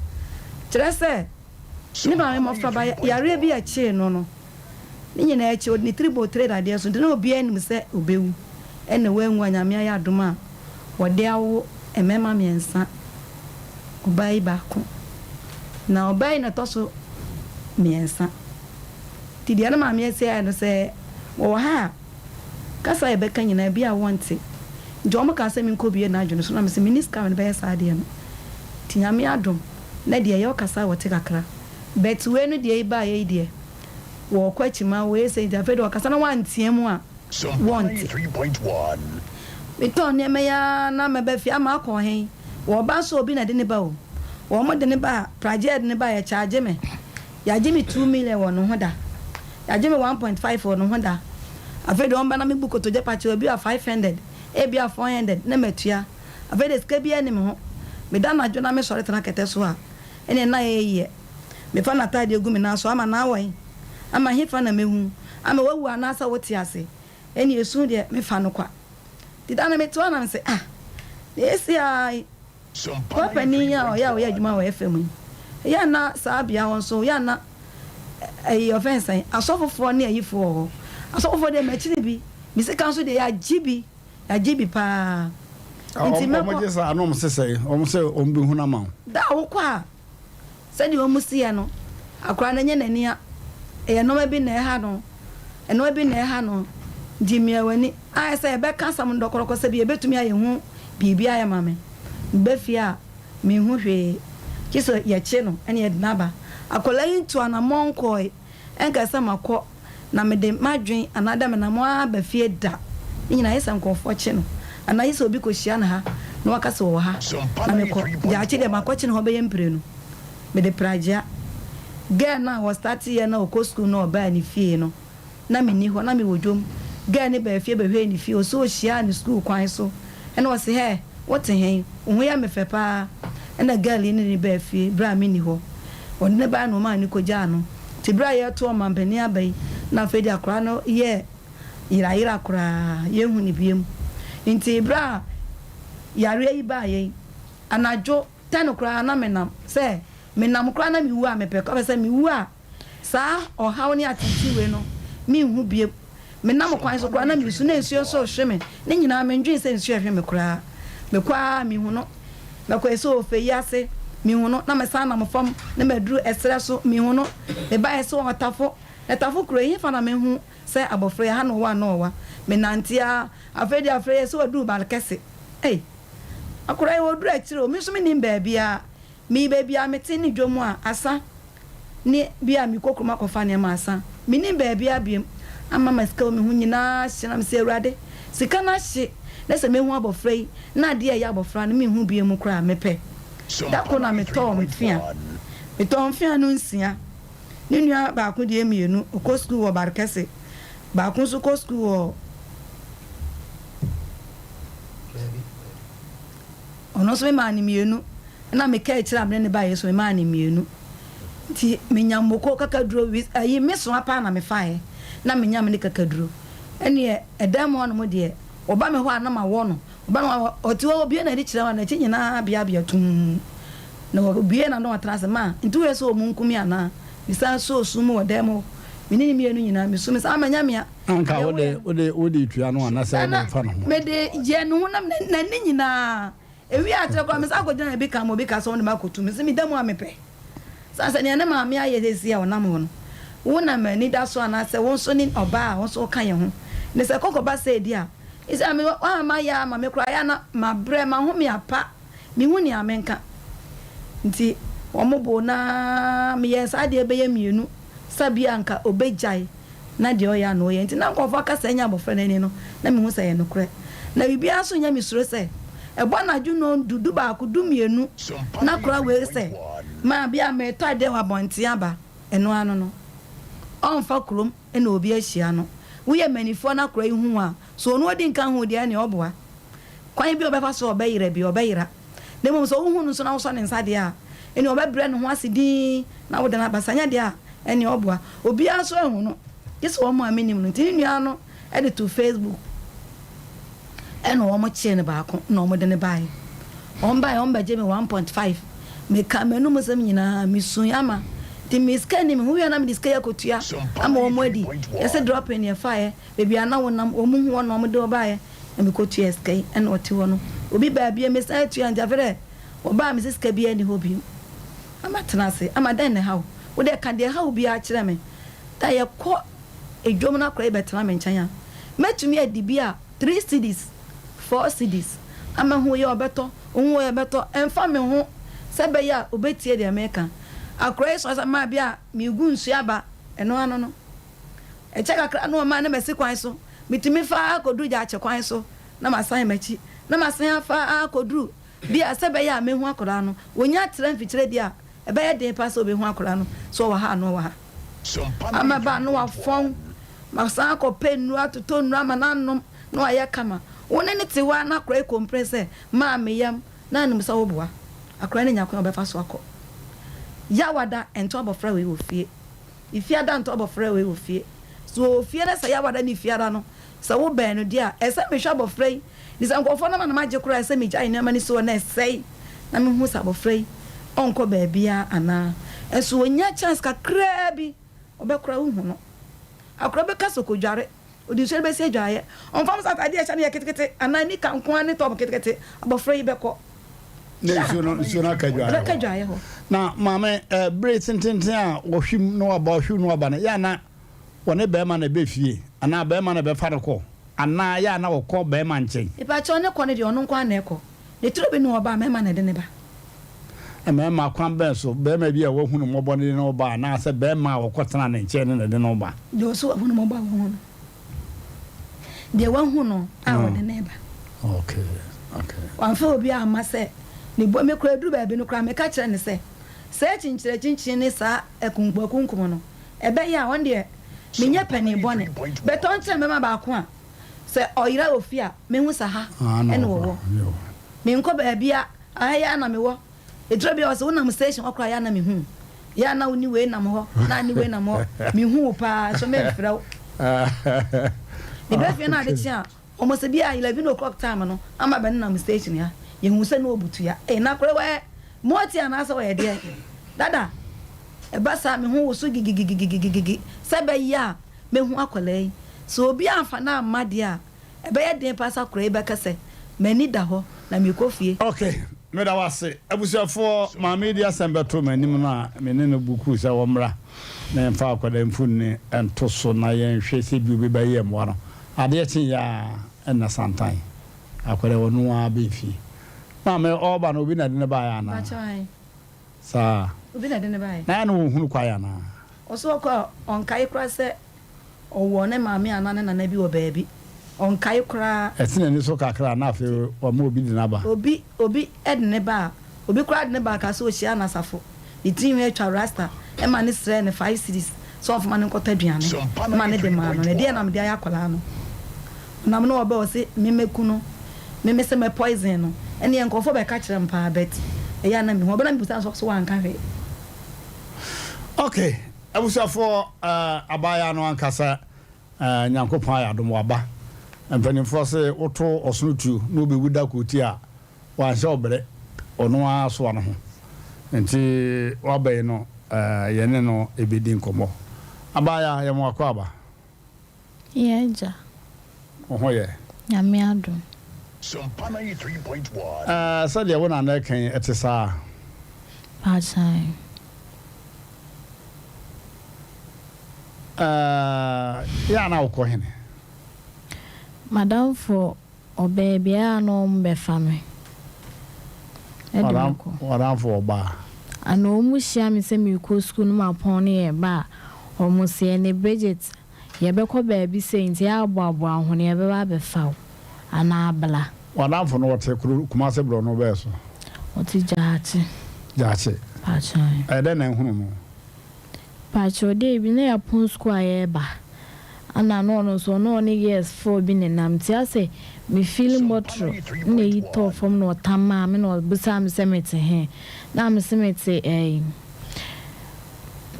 Kyerɛ sɛ, me maame mmɔfraba yareɛ bi a ɛkyee no no, Ne nyinaa akyi, ɔde ne tiri bɔɔ tire dadeɛ so, nti na obiara nim sɛ ɔbɛwu. Ɛnna wanwu a Nyame ayɛ adom a wɔde awo mmarima mmiɛnsa, ɔbaa yi baako. Na ɔbaa yi na ɛtɔ so mmiɛnsa. Nti deɛ na Maame Asia yɛ no, sɛ wɔwɔ ha a, kasa a yɛbɛka nyinaa ebi a wɔnte. Nti wɔn kaa sɛ menkɔbue n'adwene so, na mese menni sika a mede bɛyɛ saa adeɛ no. Nti Nyame adom, na deɛ ɛyɛ ɔkasa a wɔte kakra. But wei no deɛ yi baeɛ yi deɛ, Wɔkɔ akyi ma wɔyɛ sei nti afei deɛ ɔkasa na wantea mu a wɔnte. Metɔn nneɛma yi ara na mɛba fie ama akɔ he? Wɔba nso obi na ɛde ne ba o. Wɔn de ne ba a, pragye a ɛde ne ba a yɛkyaagye me. Yɛagye me 2 million wɔ ne ho da. Yɛagye me 1.5 wɔ ne ho da. Afei deɛ wɔn ba na mebu kotodwe pakyɛw ebi a 500, ebi a 400 na matua. Afei deɛ sika biara nni me ho. Meda anadwo na mesɔre tena kɛtɛ so a, ɛnneɛ na ɛyɛ yɛ. Mefa n'ataadeɛ gu me nan so, ama n'awɔ he? Ama hefa na mehu? Ama woawu anaasɛ wote ase? Ɛnneɛ esu deɛ, mefa no kwa. Nti da no mete hɔ na mese, Ah, deɛ esi ara yi, papa panin yi a ɔyɛ a ɔyɛ adwuma wɔ FM yi, ɛyɛ a na saa bea hɔ nso, ɛyɛ a na ɛyi ɔfɛn ne sɛn, asɔfofoɔ ne ayifoɔ wɔ hɔ. Asɔfofoɔ deɛ makyini bi, me sika nso deɛ yɛagye bi. Yɛagye bi paa. Nti mɛkɔ. Wɔn gye saa na wɔn se sɛn? Wɔn sɛ wɔn bɛ hunu ama wo. Da a wokɔ a, sɛdeɛ wɔn si yɛ no, akwadaa no ɛnyɛ n'ani a, ɛyɛ nnoɔma bi na ɛha no, nnoɔma bi na ɛha no. Nti mia w'ani. Ayɛ sɛ yɛbɛka asɛm no dɔkɔdɔkɔ sɛ bi ɛbɛtumi ayɛ hu biribi ayɛ ma me. Meba fie a, menhu hwee. Gye sɛ yɛkye no ɛna yɛde no aba. Akwadaa yi ntu anammɔn nkɔɔe. Ɛnka sɛ makɔ na mede m'adwen anaa dɛ menam ara aba fie da. Ne nyinaa ayɛ sɛ nkorɔfoɔ kye no anaa gye sɛ obi kɔhyia no ha na waka sɛ ɔwɔ ha na mekɔ. Gyaakye deɛ makɔkye no hɔ bɛyɛ mprenu. Mede pragyea. Girl no a wɔstarteeɛ na ɔkɔ sukuu na ɔbaa ne fie no, na menni hɔ, na mewɔ dwom. Girl no baa fie bɛhwɛɛ ne fie, ɔse ɔhyiaa no sukuu kwan so ɛna ɔse hɛ, wote hen? Wo ho yɛ me fɛ paa. Ɛna girl yi ne no baa fie berɛ a menni hɔ. Ɔde no baeɛ na ɔmaa no kɔgyaa no. Nti berɛ a yɛreto ɔmampanin aba yi na afei deɛ akwadaa no yɛɛ yerayera koraa, yɛnhu no biom. Nti berɛ a yareɛ yi baeɛ yi, anadwo ten koraa na menam, sɛ menam koraa na mewu a mepɛ, kɔpɛ sɛ mewu a Saa ɔhaw ne ateetee wei no, menhu bio. Menam kwan so koraa na meresu, na nsuo nso rehwe me. Ne nyinaa, mendwene sɛ nsuo rehwe me koraa. Mekɔ ara a, mehu no. Mɛkɔ ɛsɛ ofe yi ase, mehu no, na mesan nam fam na maduru ɛserɛ so, mehu no. Meba ɛsɛ ɔtafo, na tafo kuro yi, hefa na mehu sɛ abɔfra yi, ɛha na ɔwɔ anaa ɔwa? Menante ara, afei deɛ afei ɛsɛ waduru Balkɛse. Ei, akwadaa yi ɔduru akyire o, me nso mennim baabiara. Meyi baabi a mete ne dwom a asa ne bi a mekɔ kurom akɔfa nneɛma asa. Mennim baabiara biom ama ma sika wɔ me ho nyinaa ahye na mese Awurade sika no ahye na sɛ mɛhu abɔfra yi na adeɛ a ɛyɛ abɔfra no menhu biom koraa a mepɛ. Da koro na metɔɔ mfea. Metɔɔ mfea no nsia. Ne nua baako deɛ mmienu ɔkɔ sukuu wɔ Barkɛse. Baako nso kɔ sukuu wɔ. Ɔno nso memaa no mmienu, ɛna me kaa akyire a mene no baeɛ nso memaa no mmienu. Nti menya mmoko kakaduro wis ayi me soa paa na mefaeɛ na menya me ne kakaduro. Ɛneɛ ɛdan mu hɔnom deɛ ɔba me hɔ a na mawɔ no, ɔba me hɔ a ɔte hɔ ɔbue n'ani kyerɛ me a n'akyi nyinaa beabea tumm. Na ɔbue n'ano ɔtena ase ma nti woyɛ sɛ ɔmu nku me anaa? Mesan sɔɔ sum mu wɔ dan mu hɔ me ne ne mmienu nyinaa mesu me sɛ ama nyame a. Anka wode wode wode tua no anasɛ wode fa ne ho. Mede yɛ ne ho na n'ani nyinaa. Ewie akyerɛ koraa mesan kɔgyina baabi ka ma obi ka sɛ ɔde me akɔtu me se meda mu a mepɛ. Sane sɛ nea ne maame ayɛ seesei a ɔnam hɔ no, wo na m'ani da so anaasɛ wo nso ne ɔbaa a wo nso woka yɛn ho. Ne sɛ kɔkɔba sɛ edi a, ɛsɛ a me woama mayɛ ama me koraa ɛyɛ a na mabrɛ mahome apa menhu nea menka. Nti wɔn boo no ara meyɛɛ saa adeɛ bɛyɛ mmienu sɛ bi a anka ɔbɛgyae. na deɛ ɔyɛ a na ɔyɛ. Nti na nkurɔfoɔ kasa nya abɔfra no ani no, na mehu sɛ ɛyɛ nokorɛ. Na biribiara nso nyɛ me suro sɛ, ɛbɔ anadwo nnɔndu, dubaako, dumienu, na kora wei sɛ, ma bi a meretɔ adeɛ wɔ abɔnten aba, ɛno ano no, ɔmfa kurom na obi ahyia no. Woyɛ manifoɔ na kora yi hu wo a, so ɔno ɔdi nka hu wo deɛ, ɛnneɛ ɔboa. Kwan bi a ɔbɛfa so a ɔbɛyera bi, ɔbɛyera. Na mmom sɛ wohu no nso na wosɔ ne nsa deɛ a, Ɛnneɛ ɔbɛbrɛ ne ho ase dinn na wode no aba. Sɛ anyɛ deɛ a, ɛnneɛ ɔboa. Obiara nso anhu no, gye sɛ wɔn a mennim no. Nti ne nua no de too Facebook ɛna wɔkyee no baako na wɔde no baeɛ. Wɔn baeɛ wɔn bɛgye me 1.5. Mekaa m'anum nsɛm nyinaa, mesui ama. Nti me sika nni me ho, wowie a na mede sika yi akɔtua ama wɔn adi. Yɛse dropping na yɛfaeɛ, baabi a na wonam, wɔn hu hɔ na wɔde wo baeɛ na mekɔtuaa sika yi ɛna ɔte hɔ no. Obi baa bio, mesan tua nti afei dɛ wɔbaa mese sika biara nni hɔ bio. Na matena ase, ama dɛn na ɛha wo? Wo deɛ ka deɛ ɛha wo biara kyerɛ me. Da yɛkɔ dwam na akwadaa yi bɛtena me nkyɛn a, mɛtumi adi bi a three cedis, four cedis ama hu yɛ ɔbɛtɔ, ohu yɛ ɔbɛtɔ, ɛmfa me ho sɛ ɛbɛyɛ a ɔbɛtie deɛ meka. Akwadaa yi sɔre sɛ maa bi a megu nsuo aba, ɛno ano no. Ɛkyɛ kakra na ɔmaa no bɛsi kwan so. Metumi fa ara kɔduru gyaakye kwan so na masan m'akyi, na masan afa ara kɔduru bi a sɛ ɛbɛyɛ a mɛhu akwadaa no. Ɔnya tra mfikyire deɛ a, ɛbɛyɛ den paa sɛ ɔbɛhu akwadaa no sɛ ɔwɔ ha anaa ɔwɔ ha. Ama ba no wafɔn, masan akɔpɛ nnuro atotɔ nnuro ama no anom na wayɛ kama. Wo ne no te hɔ ara na akwadaa yi kɔmpire sɛ, maa me yam, na anim sɛ woboa. Akwadaa no nya kwan a ɔbɛfa so akɔ. Yawada nto abɔfra wei wɔ fie. Efiada nto abɔfra wei wɔ fie. Sɛ ɔwɔ fie na sɛ Yawada ne Efiada no, sɛ wobɛn no deɛ a, ɛsɛ sɛ mehwɛ abɔfra yi. Nti sɛ nkurɔfoɔ no ama no magye koraa a, ɛsɛ sɛ megyae nneɛma no si hɔ na ɛsɛe na mehu sɛ abɔfra yi ɔnkɔ baabiara anaa. Nso ɔnya chance kakraa bi, ɔbɛkora wohu no. Akora bɛka sɛ ɔkɔdware, ɔde nsuo no bɛsi adwaeɛ. Ɔmfa ho sɛ ataadeɛ a ɛhyɛ no yɛ ketekete anaa nika nko ara ne top ketekete, abɔfra yi bɛkɔ. Na nsuo no nsuo no aka adwaeɛ hɔ. Ɛbɛka adwaeɛ hɔ. Na maame, eh, bere tententen a wɔhwim na waba, wɔhwim na waba no, yɛ a na wɔne barima na ɛbɛ fie anaa barima na ɛbɛfa no kɔ anaa yɛ a na wɔkɔ barima nkyɛn? Mepakyɛw, ne kɔ no deɛ ɔno nko ara na ɛkɔ. Ne tiri bi ne ɔba a, mmarima na ɛde no ba. Mmarima, kwan bɛn so? Barima bi a wahu no mmɔbɔ no de no ba anaasɛ barima a wɔkɔtena ne nkyɛn no na ɛde no ba? Deɛ ɔse wahu no mmɔbɔ a wahu no. Deɛ wahu no a ɔde no reba. Okay, okay. Wamfa obi amma sɛ ne bo. Me koraa ɛduru baabi no koraa meka kyerɛ no sɛ, saa kyinkyinakyinkyini ne saa akunkumakunkum no, ɛbɛyɛ a ɔno deɛ menyɛ panin bɔne. But ɔnkyerɛ me bɛma baako a sɛ ɔyera wɔ fie a, mehu sɛ ha na ɔwɔ. Menkɔ baabia, aha yi ara na mewɔ. Ɛduru bi a ɔse wonam station hɔ koraa yɛ a na mehu wo. Yɛ a na wo ne wei nam hɔ, na ne wei nam hɔ. Mehu wo paa nso memfrɛ wo. Meba fie na ade kye a, wɔn sɛ bi a 11 o'clock time no, ama bɛnenam station ha. Yɛhu sɛ na ɔbutua. Ei, na koraa wɔyɛ mɔɔti anaasɛ wɔyɛ deɛn? Dada, ɛba saa me ho woso gigigigigigigi sɛ ɛbɛyɛ a mɛhu akwadaa yi. Sɛ obi amfa no amma deɛ a, ɛbɛyɛ den paa sɛ akwadaa yi bɛka sɛ, M'ani da hɔ, na merekɔ fie. Ok, meda wo ase. Abusuafoɔ, maame yi de asɛm bɛtoo m'anim no a, me ne no bu kuu sɛ wɔmmra na yɛmfa akwadaa mfonini nto so na yɛnhwɛ sɛ bi obi bɛyɛ mmoa no. Adeɛ kyeeɛ ara ɛnna santan akwadaa yi, ɔno ara bɛn fie. Maame, ɔreba no, obi na ɛde no baeɛ anaa? Mpakyɛw, ae. Saa. Obi na ɛde no baeɛ. Na ɛne wɔnhunu kwan anaa? Ɔse ɔkɔ a, ɔnkae koraa sɛ ɔwɔ ne maame anaa ne nana bi wɔ baabi. Ɔnkae koraa. Ɛte n'ani so kakra a, na afei wama obi de no aba. Obi, obi de no ba a, obi koraa de no ba a, ka sɛ ɔhyia no asafo. Ne tiri nwi atwa rasta, ɛma no srɛɛ no five cedis sɛ ɔmfa ma no nkɔtɔ aduane. Ɛma no de maa no. Na ɛdeɛn na mede ayɛ akwadaa no? Ɔnam na ɔbɛ ɔse me mɛku no me mese mɛ poison no ɛneɛ nkurɔfoɔ bɛka kyerɛ me paa but ɛyɛ a na mehu ɔbɛ na mebisa no sɛ ɔse wanka hwee. Ok abusuafoɔ eh, abaayaa no ankasa eh, Nyankopɔn ayɛ adom waba. Mpanimfoɔ se woto ɔsono tuo na ɔbɛwu da kootia a, wanhyɛ wo brɛ, ɔno ara soa no ho. Nti waba yi no eh, yɛne no ɛbɛdi nkɔmmɔ. Abaayaa, yɛma wo akwaaba. Yɛ agya. Wo ho yɛ? Nyame adom. Ɛɛ, sɛdeɛ wo nana reka yi, ɛte saa? Paakyan. Ɛɛ, yɛ a na wokɔ hene? M'adamfo Ɔbaa biara a na wɔn bɛfa me de me kɔ. W'adamfo ɔbaa? Ana wɔn hyia me sɛ merekɔ sukuu no mapɔn ne yɛ ba a, wɔn se ɛne Bridget yɛbɛkɔ baabi sei nti yɛ aboaboa wo ho na yɛbɛba abɛfa wo anaa bla. W'adamfo no ɔte kuro Kumasi borɔno bɛɛ so? Ɔte Gyaakye. Gyaakye? Pakyɛ. Ɛyɛ dɛn na ehunu no? Pakyɛ dei bi na yɛpɔn sukuu a yɛreba. Ana na ɔno nso ɔne ɔne girls foɔ bi nenam nti asɛ me feeli mɔtoro na eyi tɔɔ fam na ɔtam maa me na ɔbisaa me sɛ mete he na mese mete ɛyi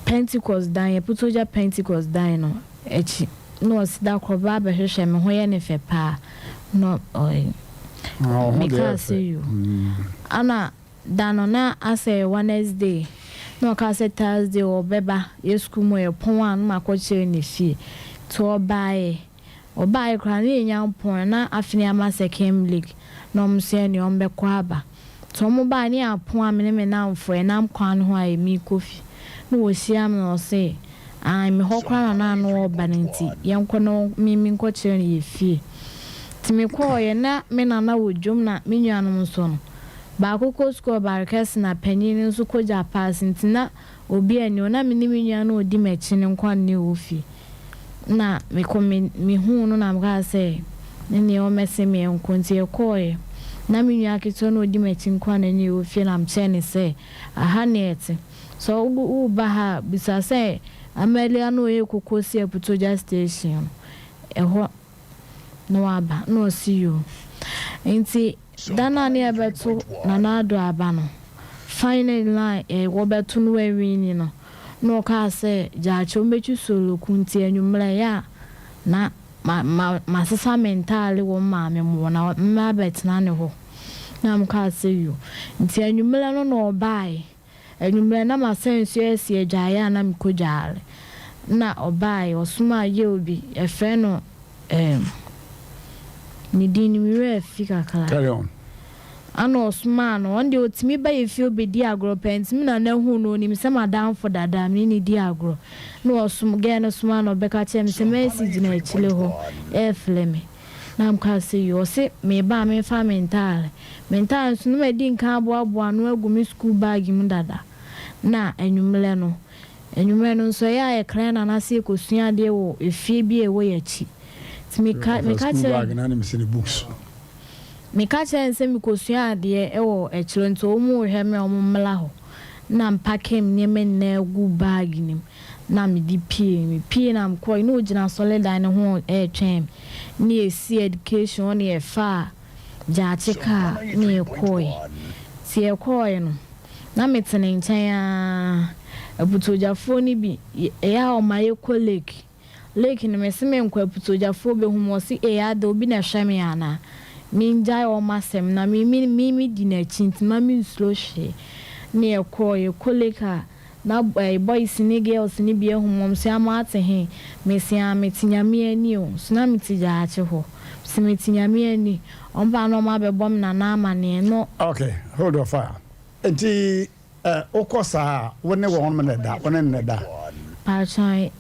Pentecost dan Aputuogya Pentecost dan no akyi na ɔse da koro ɔbɛba abɛhwehwɛ me ho yɛ ne fɛ paa na ɔyi mekaa sɛ yoo ana Da no na asɛ yɛ Wednesday na ɔkaa sɛ Thursday ɔbɛba yɛ sukuu mu yɛpɔn a na makɔkyerɛ no fie nti ɔbaeɛ ɔbaeɛ koraa na yɛnnya mpɔn na afei na yɛama second break na ɔmo nso ɛneɛ ɔmo bɛkɔ aba nti ɔmo baeɛ na yɛapɔn a me ne me nnamfoɔ yɛnam kwan no ho a meekɔ fie na wɔhyia me na ɔse ae me hɔ koraa na na ano ɔɔba no nti yɛnkɔ na me menkɔkyerɛ no yɛ fie nti mekɔɔeɛ na me nana wɔ dwom na me nuanom nso no Baako kɔ sukuu ɔbarekɛse na panyin no nso kɔ Japaase nti na obiara nni hɔ. Na me ne me nua no a odi m'akyi no nko ara na ɛwɔ fie. Na mekɔ me mehuu no na mekaa sɛ ne nea ɔmmɛse me yɛnkɔ nti yɛkɔeɛ. Na me nua ketewa no a odi m'akyi nko ara na na ɛwɔ fie na mekyerɛɛ no sɛ aha na ɛte. Sɛ woreba ha a bisa sɛ Amalia no a ɔyɛ Kokosi Aputogya station no ɛhɔ na waba na ɔse yoo. Nti da no a ne yɛbɛto Nana Addo aba no, finally na wɔbɛto no awini no, na ɔkaa sɛ gyaakye wɔbɛtwi soloku nti anwummerɛ ɛyɛ a na ma ma masesa me ntaale wɔ me maame mo hɔ na mɛba abɛtena ne hɔ. Na mekaa sɛ yoo. Nti anwummerɛ no na ɔbaeɛ. Anwummerɛ na masa nsuo asi adwaeɛ a na mekɔ dware na ɔbaeɛ ɔsomaa girl bi yɛfrɛ no ɛɛm ne din no me werɛ afi kakra Carry on. ana ɔsomaa no ɔno deɛ ɔtumi ba yɛ fie ɔbɛdi agorɔ paa nti me nana huu no ɔnim sɛ m'adamfo dada me ne no di agorɔ na ɔsom girl no somaa no ɔbɛka kyerɛɛ me sɛ Mercy gyina akyire hɔ ɛrefrɛ me. Na mekaa sɛ, Yoo. Ɔse meba a memfa me ntaare. Me ntaare nso na madi nkan aboaboa ano agu me sukuu baage mu dada. Na anwummerɛ no, anwummerɛ no nso ɛyɛ a yɛkra Nana sɛ yɛkɔsua adeɛ wɔ efie bi a ɛwɔ yɛn akyi. Nti meka, Ɔfa meka sukuu kyerɛɛ baage no anim sɛ ne books. Meka kyerɛɛ no sɛ mekɔsua adeɛ wɔ akyire nti wɔn rehwɛ me a wɔn mmra hɔ. Na mepake me nneɛma nyinaa guu baage no mu. na mede pue. Mepue na mekɔe na ogyina asɔredan no ho retwɛn me. Na yɛsii education hɔ na yɛfaa gyaakye kaa na yɛkɔe. Nti yɛkɔe no, na mete ne nkyɛn ara. Aputuogyafoɔ no bi, ɛyɛ a wɔma yɛkɔ lake. Lake no mese menkɔ aputuogyafoɔ bɛhu me, wɔse ei adɛn obi na ɛhwɛ me anaa? Mengyae wɔn asɛm na me me me medi n'akyi nti mma mensuro hwee. Na yɛkɔe, yɛkɔ lake a, Na eh boys ne girls no bi ahu mom se ama ate he, mese aa mete Nyame ani o, so na mete gyaakye hɔ, mese mete Nyame ani, ɔmo ba na ɔmo abɛbɔ me nana amaneɛ no. Ok, hold your fire. Nti eh wokɔ saa a, wo ne wɔnom na ɛda, wo ne no na ɛda? Paatwɔ,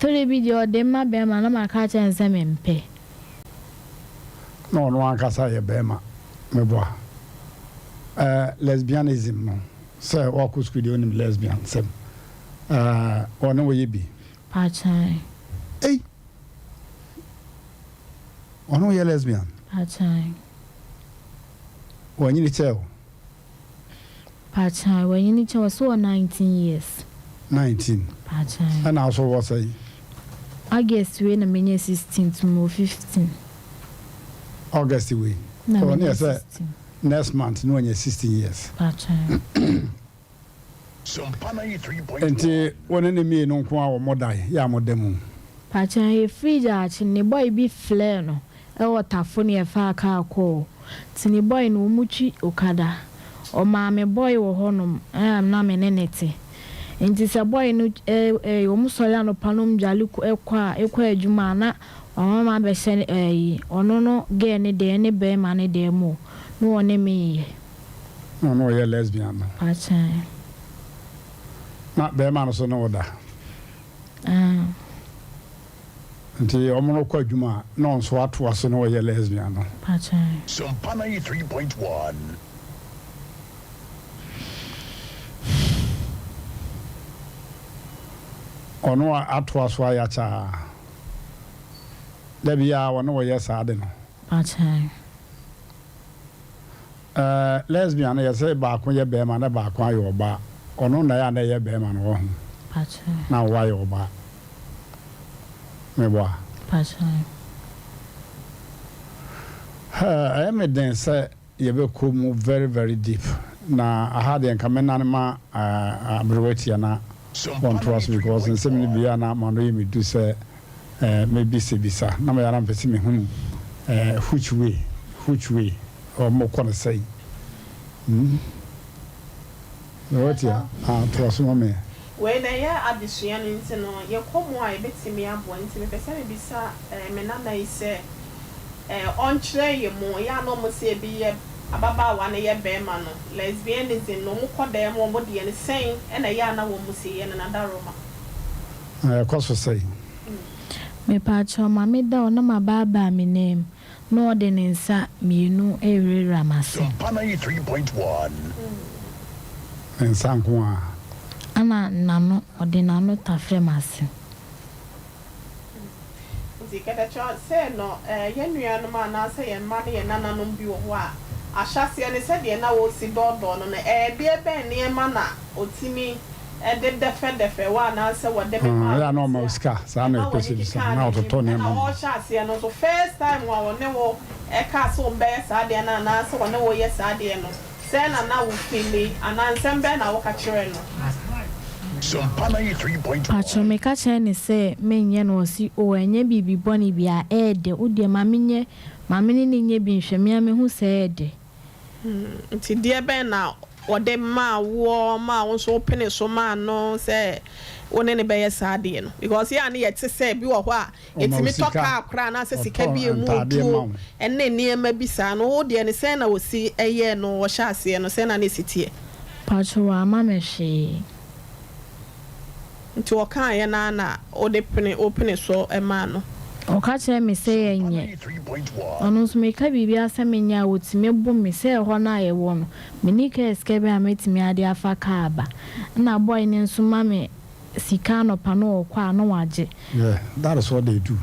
tore bi deɛ ɔde ma bɛɛma na maka akyerɛ no sɛ mempɛ. Na ɔno ankasa yɛ bɛɛma, meboa? Eh lesbianism no. Sɛ wakɔ sukuu deɛ onim lesbian sɛm ɛɛ ɔne wo yɛ bi. Paakyan. Ei! Ɔne wo yɛ lesbian? Paakyan. Wanyini kyɛɛ wo? Paakyan, wanyini kyɛɛ ɔse wɔ 19 years. 19? Paakyan. Ɛna wo so wɔ sɛn? August wei na menya 16 nti mewɔ 15. August wei? Na Ɔne menya yɛ sɛ 16. Next month na wanya 16 years. Nti wo ne ne mmienu nko ara wɔ mo dan yɛ a mo da mu? Pakyɛ yɛ firi gyaakye ne boy bi flɛɛ no wɔ tafo ne yɛfaa car kɔɔ nti ne boy no ɔmu twi okada ɔmaa me boy wɔ hɔ nom a na me ne no te nti sɛ boy no ɔmu sɔre anɔpa na ɔmu dwale kɔ a kɔ adwuma a na Wama mabɛhyɛ ɛyi ɔno no girl ne deɛ ne bɛɛma ne deɛ mu o na ɔne me yɛ. Na ɔno ɔyɛ lesbian no. Pakyɛn. Na bɛɛma no so ne wo da. Ah. Nti ɔmo no kɔ adwuma a na ɔnso atoa so na ɔyɛ lesbian no. Pakyɛn. Sompa 93.1. Ɔno atoa so ayɛ akyɛ aa. Da biara wɔne wo yɛ saa ade no. Akyɛn. Ɛɛ lesbian no yɛsɛ baako yɛ bɛɛma na baako ayɛ ɔbaa. Ɔno na ɛyɛ a na ɛyɛ bɛɛma no wahu. Akyɛn. Na wo ayɛ ɔbaa. Meboa? Pakyɛ. Ɛyɛ me den sɛ yɛbɛkɔ mu very very deep na aha deɛ nka mɛnane ma aberewa tia na wɔntoa so because nsɛm no bi a na m'ano yɛ me du sɛ mɛbisabisa na meyɛ ara mepɛ sɛ mehunu which way which way wɔkɔ no sɛn hmm. Aberewa tia ah, toa so ma me. Wei na ɛyɛ adesua no nti no yɛkɔ mu a yɛbɛtumi aboa nti mepɛ sɛ mebisa me nana yi sɛ ɔnkyerɛ yɛ mu, ɛyɛ a na ɔmo se ebi yɛ ababaawa no yɛ bɛɛma no, lesbianism no ɔmo kɔ dan mu ɔmo deɛ no sɛn ɛna ɛyɛ a na wɔn se yɛ no Nadaroma. Na ɛkɔ so sɛn? Mepaakyɛw ma me da o na mabaabaa me nan mu na ɔde ne nsa mienu rewurawura m'ase. Sompa 93.1. Ne nsa nko ara. Ɛna n'ano, ɔde n'ano tafrɛ m'ase. Nti kɛtɛkyɛ sɛ no yɛn nuanom anaasɛ yɛn mma ne yɛn nananom bi wɔ hɔ a, ahyɛaseɛ no sɛdeɛ na wɔsi dɔɔdɔɔ no no, ɛdeɛ bɛn nneɛma na ɔtumi de dɛfɛdɛfɛ wo anaasɛ wɔde mema Ɛyɛ a na wo ɔma wo nti a sika, saa na ɛma ɛpɛ w'ani sɛ bisa, kekaa na n'anim? ɔtotɔ Ɛna nneɛma ma wo. ɔrehyɛ aseɛ no nso, first time a ɔne wo kaa sɛ ɔbɛyɛ saa adeɛ no anaasɛ ɔne wo reyɛ saa adeɛ no, Sɛn na na wo feeli anaa nsɛm bɛn na woka kyerɛɛ no? Pakyɛw meka kyerɛ no sɛ menyɛ no ɔse oh ɛnyɛ biribi bɔne biaa ɛɛdɛ wodeɛ ma menyɛ ma mene no nyɛ bi nhwɛ mea mehu sɛ ɛɛdɛ. Nti deɛ bɛn na ɔde maa woɔ maa wo nso wo pene so maa no sɛ wo ne no bɛyɛ saa adeɛ no because yɛ a ne yɛte sɛ bi wɔ hɔ a Ɔma wo Yɛtumi tɔ sika, kaa koraa anaasɛ sika ɔtɔ bi a ɛmu ntaadeɛ ma oduro wo. ne nneɛma bi saa no, wo deɛ no sɛn na wɔsi yɛɛ no, wɔhyɛ aseɛ no sɛn na na ɛsi teɛ? Pakyɛ wamma me hwee. Nti ɔkaeɛ no ara na wode pene wopene so maa no? Ɔka kyerɛɛ me sɛ yɛnyɛ. Ɔno nso meka biribiara sɛ menyɛ a ɔtumi bo me sɛ ɛhɔ no a yɛwɔ no menni kaa sika bi a mɛtumi ade afa kaa aba. Ɛna boy no nso ma me sika anɔpa na ɔkɔ a na wagye. Yeah that is what they do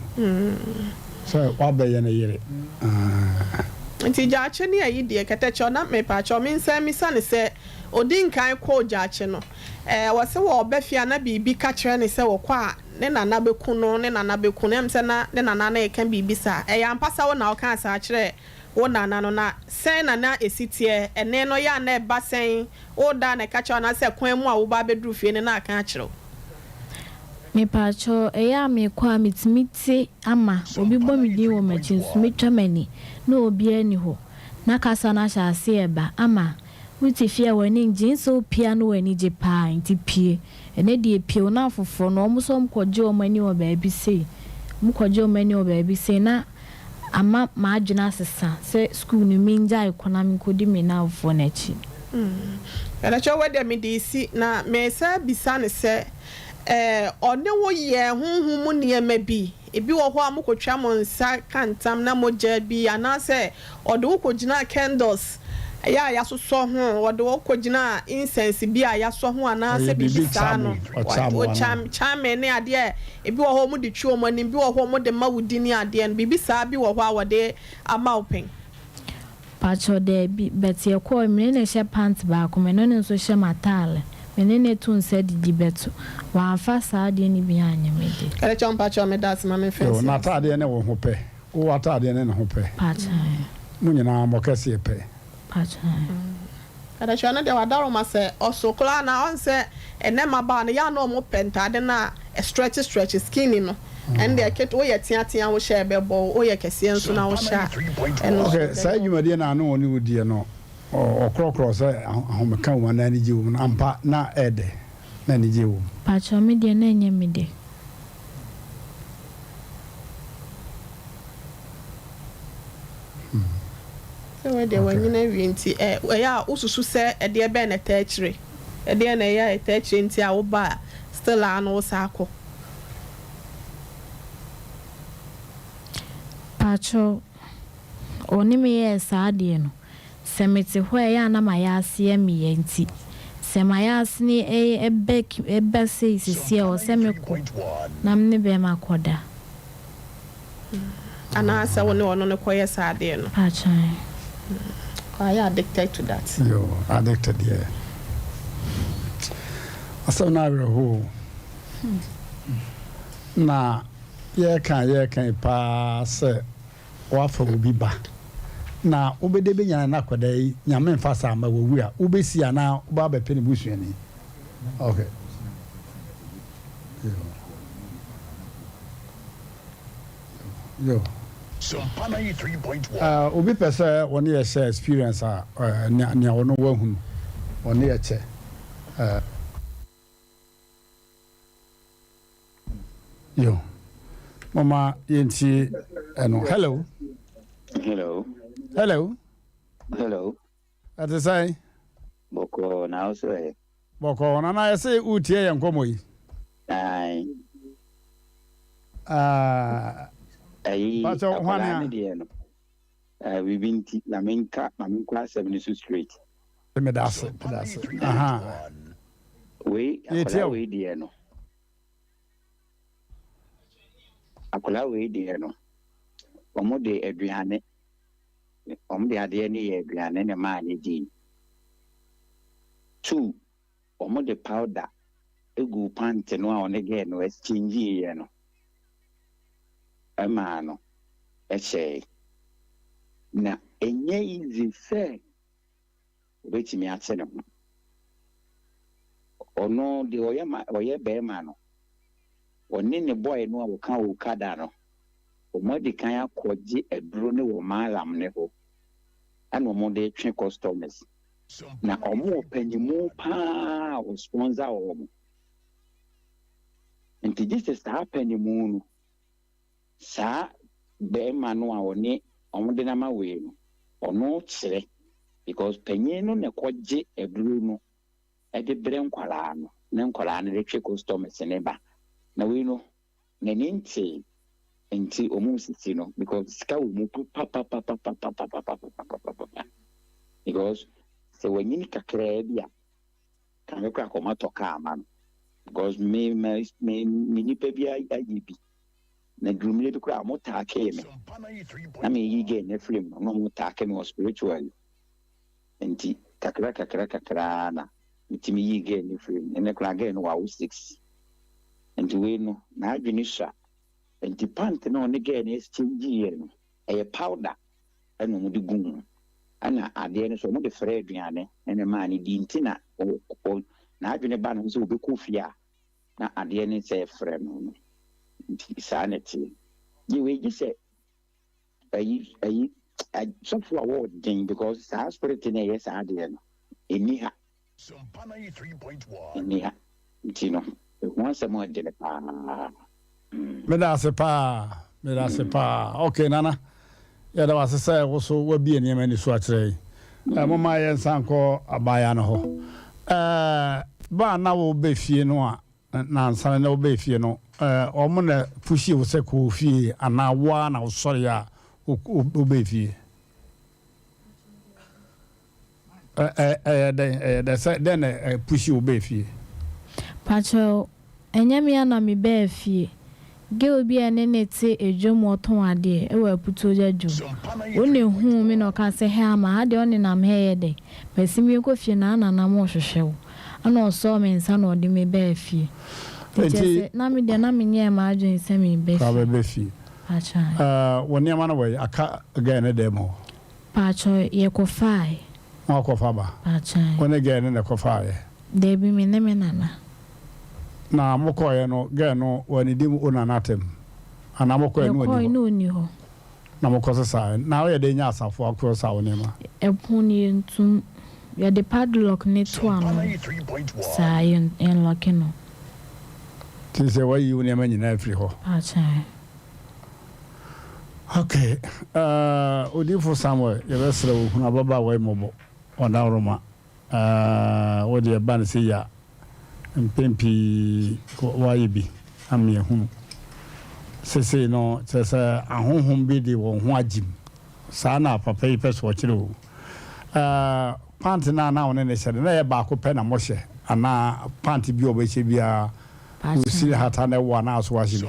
sɛ wabɛyɛ ne yere aah. Nti gyaakye ne ayi deɛ kɛtɛkyɛw na mepaakyɛw mensan misa no sɛ odi nkan kɔɔ gyaakye no ɛɛ wɔse wɔɔba fie a na biribi ka kyerɛ no sɛ ɔkɔ a ne nana bɛku no ne nana bɛku no ɛm sɛ na ne nana no reka biribi saa ɛyɛ ampa sɛ wo na wokaa saa kyerɛɛ wo nana no na sɛn na na ɛsi teɛ ɛnne no yɛ a na ɛba sɛn Wo da na ɛka kyerɛ wo anaasɛ kwan mu a woba abɛduru fie no na aka akyerɛ wo? Mepakyɛw, ɛyɛ a mekɔ a metumi te ama obi bɔ me din wɔ m'akyi nso metwa m'ani na obiara nni hɔ na kasa no ahyɛ ase reba ama wote fie a w'ani ngye nsɛ wopue a na w'ani gye paa nti pue ɛnɛ deɛ pue wo nnamfofoɔ no wɔn nso wɔkɔgye wɔn ani wɔ baabi sei wɔkɔgye wɔn ani wɔ baabi sei na ama m'adwene asesa sɛ sukuu no mengyae kɔ na menkɔdi me nnamfoɔ no akyi. Ɛnɛkyɛ wei deɛ mede resi na meresan abisa no sɛ eh, ɔne wo yɛɛ honhom mu nneɛma bi? Ebi wɔ hɔ a mokɔtwa mo nsa ka ntam na mogya bi anaasɛ ɔde wo kɔgyinaa candles ɛyɛ a yɛasosɔ ho, ɔde wo kɔgyinaa incense bi a yɛasɔ ho anaasɛ Ɛyɛ biribi biribi saa no, charming, ɔcharm wo anaa? charming ne adeɛ a ebi wɔ hɔ a wɔde twi wɔn anim, ebi wɔ hɔ a wɔde ma wo di ne adeɛ no, biribi saa bi wɔ hɔ a wɔde ama wo pɛn? Pakyɛw daabi but yɛkɔɔe me ne no hyɛ pant baako me ne no nso hyɛ m'ataale me ne no to nsa didi but wamfa saa adeɛ no bi anyɛ me de. Kɛlɛkyɛw mpakyɛw meda ase ma me Yo, mfa nsi ase. n'ataadeɛ ne wo ho pɛ. Wo ataadeɛ ne ne ho pɛ. Pakyɛw. Mo nyinaa mo kɛseɛ pɛ. Pakyɛw. Kɛlɛkyɛw no deɛ wadaroma sɛ ɔso koraa na ɔn sɛ ɛnɛ mmabaa no yɛ a na ɔmo pɛ ntaade no a ɛstretch stretch skinny no ɛno deɛ ket woyɛ teatea wohyɛ a ɛbɛbɔ wo woyɛ kɛseɛ nso na wohyɛ a ɛno nso Ok, saa ɛbɛbɔ wo. dwumadie no a na ɔne wo diɛ no, ɔkorɔkorɔ sɛ ahomeka wom anaa anigye wom no, ampa na ɛɛdɛ, na anigye wom? Pakyɛw me deɛ na ɛnyɛ me dɛ. Sɛ wei deɛ wanyini awie nti ɛ, ɛyɛ a wosusu sɛ ɛdeɛ bɛn na ɛtaa akyire? Ɛdeɛn na ɛyɛ a ɛtaa akyire nti a woba a still a na wosan akɔ? Pakyɛw, ɔne me yɛɛ saa adeɛ no, sɛ mete hɔ a ɛyɛ a na mayɛ ase yɛ me ya nti, sɛ mayɛ ase no ɛba ɛba sei seesei a ɛwɔ sɛ mekɔ na me ne bɛɛma kɔda. Anaasɛ wo ne ɔno no kɔyɛ saa adeɛ no. Pakyɛw. Wayɛ addicted to that. Yoo, addicted deɛ. Asɛm no awerɛhoɔ o. Na. Yɛreka a yɛreka yi paa sɛ woafa obi ba na wobɛdɛ bɛnya no akwadaa yi Nyame mfa saa mma wawu a wobɛsi anaa wobɛ abɛpɛ ne busuani? Ok. Yo. Uh, obi pɛ sɛ wɔne yɛ hyɛ experience a uh, nea ɔno wahunu wɔne yɛ kyɛ. Uh, Yo. Mama yɛntie ɛno. Hello. Hello. Hello. Hello. Ɛte sɛn? Bɔkɔɔ na wo so ɛ? Bɔkɔɔ na na yɛse wotie yɛn nkɔmmɔ yi. Ae. Ah. Ayi, Pakyɛ hwane akwadaa a? no deɛ no, eh, biribi nti na menka ma menkɔ asɛm no so straight. Meda ase, meda ase. Aha. Wei, Yɛtie akwadaa wo. wei deɛ no, akwadaa wei deɛ no, wɔn de aduane, wɔn de adeɛ no yɛ aduane na ɛmaa no dii. Two, wɔn de powder guu pant no a ɔne girl no exchange yɛ no ɛmaa no hyɛe. Na ɛnyɛ easy sɛ obetumi ate ne ho. Ɔno deɛ ɔyɛ ma ɔyɛ barima no, ɔne ne boy no a ɔka Okada no, wɔn adi kan akɔgye aduro no wɔ Mallam no hɔ ɛna wɔn de retwe customers. Na wɔn wɔ panyinmu paa a ɔsponsor wɔn. Nti gye sɛ saa panyinmu no Saa barima no a ɔne wɔn de no ama wei no, ɔno kyerɛ because panyin no na ɛkɔgye aduro no de brɛ nkwadaa no na nkwadaa no de twe customers no ba. Na wei no, n'ani ntee nti wɔresisi no because sika wɔ mu papapapapapapapapapapapa because sɛ wanyini kakraa bi a, Ka me koraa kɔma tɔ car ma no because me me me me nipa bi ayɛ bi na duru mmerɛ bi koraa ɔmo taakee me na me yi girl no afiri mu na ɔmo taake me wɔ spiritually nti kakra kakra kakra na metumi yi girl no firi mu ɛnɛ koraa girl no wawo six nti wei no n'adwene sua nti pant na ɔne girl no exchange yɛ no ɛyɛ powder ɛna wɔde gu ho ɛna adeɛ no nso wɔde frɛ aduane ɛna ɛmaa no di nti na n'adwene ba ne ho sɛ ɔbɛkɔ fie a na adeɛ no sɛ frɛ no no nti saa na ɛteɛ gye wei gye sɛ ayi ayi sɔfo a wɔwɔ den because saa spirit no ɛyɛ saa adeɛ no ɛni ha Ɛnni ha nti no, ɛho asɛm ɔdene paa. Meda ase paa, meda ase paa. Okay, Nana, yɛda wo ase sɛ wo so wabie nneɛma ani so akyerɛ yɛn. Eh, momma yɛnsan nkɔ abaayewa no hɔ. Eh, ba a na wobɛ fie no a, nansa no na wobɛ fie no, eh, wɔn na pushii wo sɛ kɔ fie anaa wo ara na wosɔre a wobɛ fie? Ɛyɛ dɛn ɛyɛ dɛn sɛ dɛn na ɛpushi wo bɛɛ fie? Pakyɛw, ɛnyɛ me ara na me bɛɛ fie. Girl bi a ɛne no te dwom ɔtɔn adeɛ wɔ Aputuogya dwom. Wo na ehuu me na ɔkaa sɛ hɛ ama ha deɛ ɔnenam ha yɛ dɛn? Masi me kɔ fie na Nana mo rehwehwɛ wo. Ɛna ɔsɔɔ me nsa na ɔde me baa fie. Nti kyerɛ sɛ na me deɛ na menyɛɛ m'adwene sɛ mereba fie. Wabɛba fie. Pakyɛw. Ɛɛ wo nneɛma no wɔ he? Aka girl no dan mu hɔ. Paatwɔ yɛ kɔ faaɛ. Mo akɔ fa ba? Paatwɔ. Wo ne girl no na ɛkɔ faaɛ? Dabi me ne me nana. Na mo kɔɔɛ no girl no wanidi wo nana atɛm anaa mo kɔɔɛ no ɔni hɔ? Yɛ kɔɔɛ na ɔni hɔ. Na mo kɔ sesaaɛ. Na woyɛ dɛn nyaa safoa kɔ sa wo nneɛma? Ɛpono no yɛntum. Yɛde padlock no to ano saa yɛn lɔke no. Nti sɛ wayi wo nneɛma nyinaa afiri hɔ? Paatwɔ. Ok eh, Odiyifo Samuel yɛbɛsrɛ wo hunu ababaawa yi mmɔbɔ, ɔdawroma eh, wo deɛ ɛba no sei a mpɛn pii woayɛ bi ama yɛahunu. Sesei no kyerɛ sɛ ahonhom bi de wɔn ho agye mu, saa na papa yi pɛ sɛ ɔkyerɛ o. Eh, pant no a na wo ne no hyɛ no na ɛyɛ baako pɛ na mohyɛ anaa pant bi a ɔbɛhyɛ biara Wo siri hata na ɛwɔ anaa so wahye bi?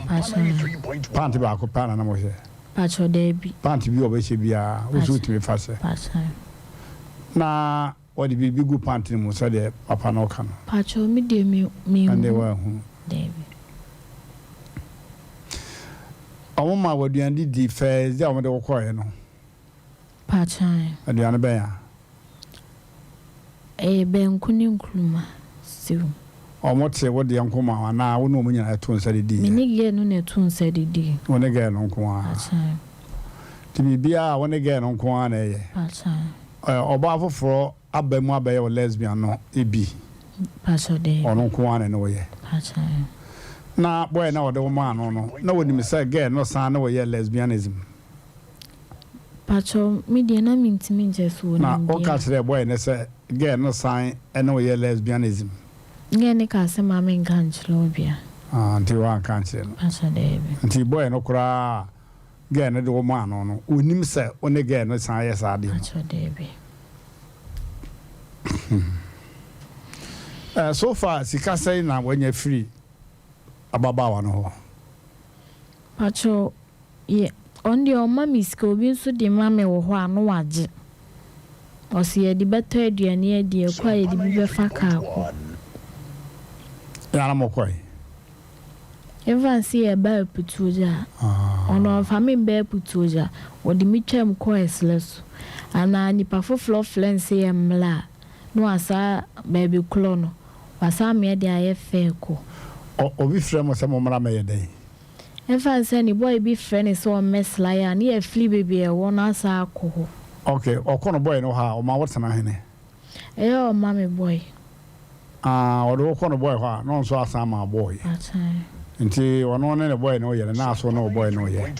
Pant baako pɛ ana na mo hyɛ? Pakyɛ daabi. Pant bi a ɔbɛhyɛ biara wo so wotumi fa hyɛ? Pakyɛ. Na wɔde biribi gu pant no mu sɛdeɛ papa no ka no? Pakyɛ me deɛ me me Ɛnde wanhunu. Daabi. Wɔn maa wo aduane didi first day a wɔde wo kɔeɛ no? Pakyɛ. Aduane bɛn a? Ɛyɛ banku ne nkruma stew. Wɔn tee wo deɛ nko maa wo anaa wo ne wɔn nyinaa too nsa didiiɛ? Me ne girl no na ɛtoo nsa didii. Wo ne girl no nko ara? Pakyɛ. Nti biribiara wo ne girl no nko ara na ɛyɛ? Pakyɛ. Ɔbaa foforɔ aba mu abɛyɛ wo lesbian no bi? Pakyɛ daabi. Ɔno nko ara na ɛne wo yɛ? Pakyɛ. Na boy no a ɔde wo maa no no, na ɔnim sɛ girl no san ne wo yɛ lesbianism? Pakyɛw, me deɛ na mentumi nkyɛ so ɔnim Na deɛ. woka kyerɛɛ boy no sɛ girl no san ne wo yɛ lesbianism? Girl no kaa sɛ ma menka nkyerɛ obia. Ah, nti woanka ankyerɛ no? Pakyɛw, daabi. Nti boy no koraa a girl no de wo maa no no, ɔnim sɛ wo ne girl no san yɛ saa adeɛ no? Pakyɛw, daabi. Eh, so far sika sɛn na wanya firi ababaawa no hɔ? Pakyɛw, Yɛ ɔno deɛ ɔma me sika obi nso de ma me wɔ hɔ a na wagye. Ɔse yɛde bɛtɔ aduane adi ɛkɔ a yɛde bi bɛfa kaa kɔ. Yɛ na mokɔe? Yɛmfa no sɛ yɛba Aputuogya a, ɔno ɔmfa me mba Aputuogya, ɔde me twam kɔ ɛserɛ so. Anaa nipa foforɔ frɛ no sɛ yɛmmra a, na wasa baabi korɔ no, wasa ama yɛde ayɛ fɛɛ kɔ. Obi frɛ mo sɛ mommra mmɛyɛ dɛn? Ɛmfa no sɛ ne boy bi frɛ no sɛ ɔmmɛsra yɛ a, ne yɛafiri baabi a yɛwɔ no asan akɔ hɔ. Ok, ɔkɔ no boy no hɔ a, ɔma wo tena hene? Ɛyɛ a ɔma me boy. Ah, ɔde wo kɔ no boy hɔ a, na ɔno nso asan ama wo boy. Pakyɛw. Nti ɔno ne ne boy no yɛ no, na aso ne wo boy no yɛ.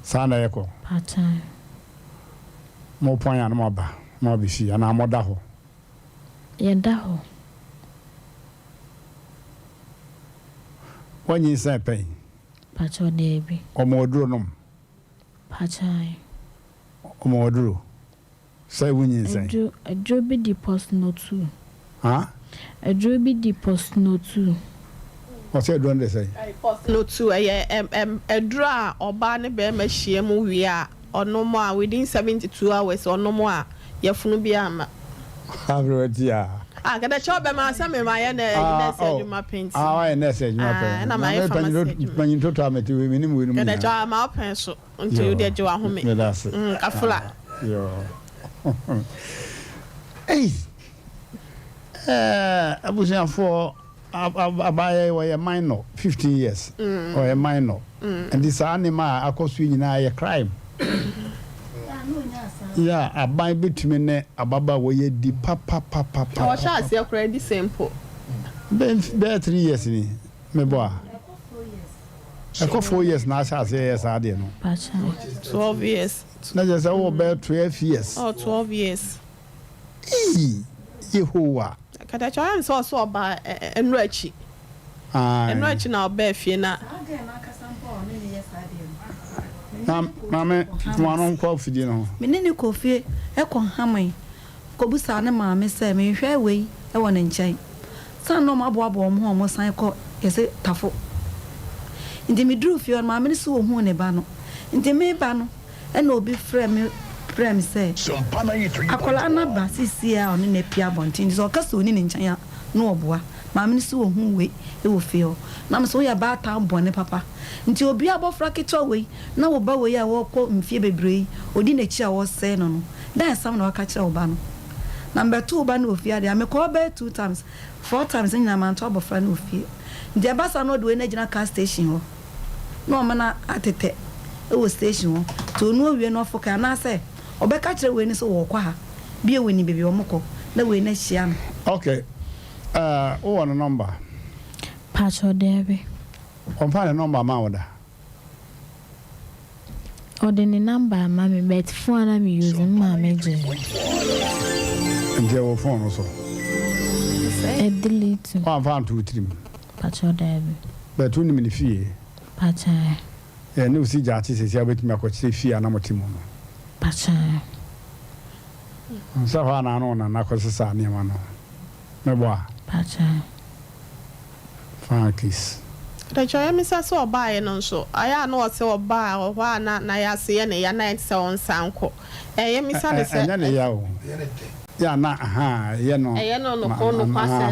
Saa na ɛkɔ? Pakyɛw. Mo pɔn a na mo aba, mo abɛsi, anaa mo da hɔ? Yɛda hɔ. Wanyinsɛn pɛn? Pakyɛw daabi. Ɔma ɔduro nom? Pakyɛw ae. Ɔma ɔduro sɛ wonyinsɛn? Aduro aduro bi di pɔsnotu. Ha? Aduro bi di pɔsnotu. Ɔsɛ aduro no de sɛn? Pɔsnotu ɛyɛ ɛm ɛm aduro a ɔbaa ne bɛɛma hyia mu wie a Ɔnom a within 72 hours ɔnom a yafunu biaa mma. Aberewa ti a. Ah kɛdɛ kyɛw bɛ ma sɛ me ma yɛ nurse adwuma pɛn ti. Ah wayɛ nurse adwuma pɛn. Ah ɛna ma yɛ pharmacy adwuma. Panyin toto a mete wei me nim wei nom nyinaa. Kɛdɛ kyɛw ama wo pɛn so nti wo deɛ gye w'ahome. Meda ase. Mm kafla. Yoo. Ei. Ɛɛ abusuafoɔ. Abaayewa yi ɔyɛ minor, 15 years, ɔyɛ minor. Nti saa nneɛma a akɔ so yi nyinaa yɛ crime. Yeah, aban bɛtumi ne ababaawa yi adi papapapapa. Ɔhyɛ aseɛ koraa di sɛn mpo? Bɛyɛ 3 years ni, mebɔ a. Ɛkɔ 4 years na ahyɛ aseɛ yɛ saa adeɛ no. 12 years. Na kyerɛ sɛ wowɔ bɛyɛ 12 years. Oh, 12 years. Eii Yehowa. Katakyɛ ɔyɛ me sɛ ɔsɛ ɔbaa ɛno akyi. Ɛno akyi na ɔbaa fie na. Saa girl no ankasa mpo a ɔne no yɛ saa deɛ no, me ne no kɔ Maame, toma no nkɔ afidie no ho. Me ne no kɔ fie kɔ hamee kɔbisaa ne maame sɛ menhwɛ wei wɔ ne nkyɛn. Sane na wɔaboaboa wɔn ho a wɔsan kɔ yɛse Tafo. Nti meduruu fie hɔ no maame no se ɔhuu ne ba no. Nti meba no Ɛna obi frɛɛ me frɛɛ me sɛ, Akwadaa no aba seesei a ɔne no apue abɔnten nti sɛ ɔka sɛ ɔnni ne nkyɛn a na ɔboa. Maame no se ɔhuu wei wɔ fie hɔ. Na mese woyɛ baatan bɔne papa. Nti obi abɔfra ketewa wei na wo ba wei a ɔrekɔ mfeɛ bebree yi ɔdi n'akyi a ɔresɛe no no, dɛn asɛm na waka kyerɛ wo ba no? Na mebɛtoo wo ba no wɔ fie ha deɛ a, mekɔɔ bɛyɛ two times, four times ne nyinaa manto abɔfra no wɔ fie. Nti ɛba saa na ɔde wei no agyina car station hɔ. na ɔma no atetɛ wɔ station hɔ nti ɔno owie no ɔfo kaa anaasɛ ɔbɛka kyerɛ wei no sɛ wɔɔkɔ ha bia wɔnim baabi a wɔkɔ na wei no ahyia no. Ok eh wowɔ ne number? Pakyɛw daabi. Ɔmfaa ne number maa wo da? Ɔde ne number ama me but phone a na me use no me maame gyee. Nti ɛwɔ phone no so? Ɛdelete. Woamfa anto wo tirim? Pakyɛw daabi. But wonim ne fie? Pakyɛw. Ɛɛ ne wo si gyaakye seesei a wobɛtumi akɔkyerɛ fie a na mote mu no? Pakyɛw. Sɛ hɔ a na ano nana kɔsesa nneɛma no. Mebɔ a? Pakyɛw. Fine kiss. Mpakyɛw yɛ misa sɛ ɔbaeɛ no nso ayɛ a na ɔsɛ ɔbaa ɔhɔ a na nayase yɛ ne ya na ayɛ te sɛ ɔnsan nkɔ ɛɛ yɛ misa no sɛ. Ɛnyɛ ne ya o. Yɛ a na ahaa ɛyɛ no. Ɛyɛ no noko noko asɛ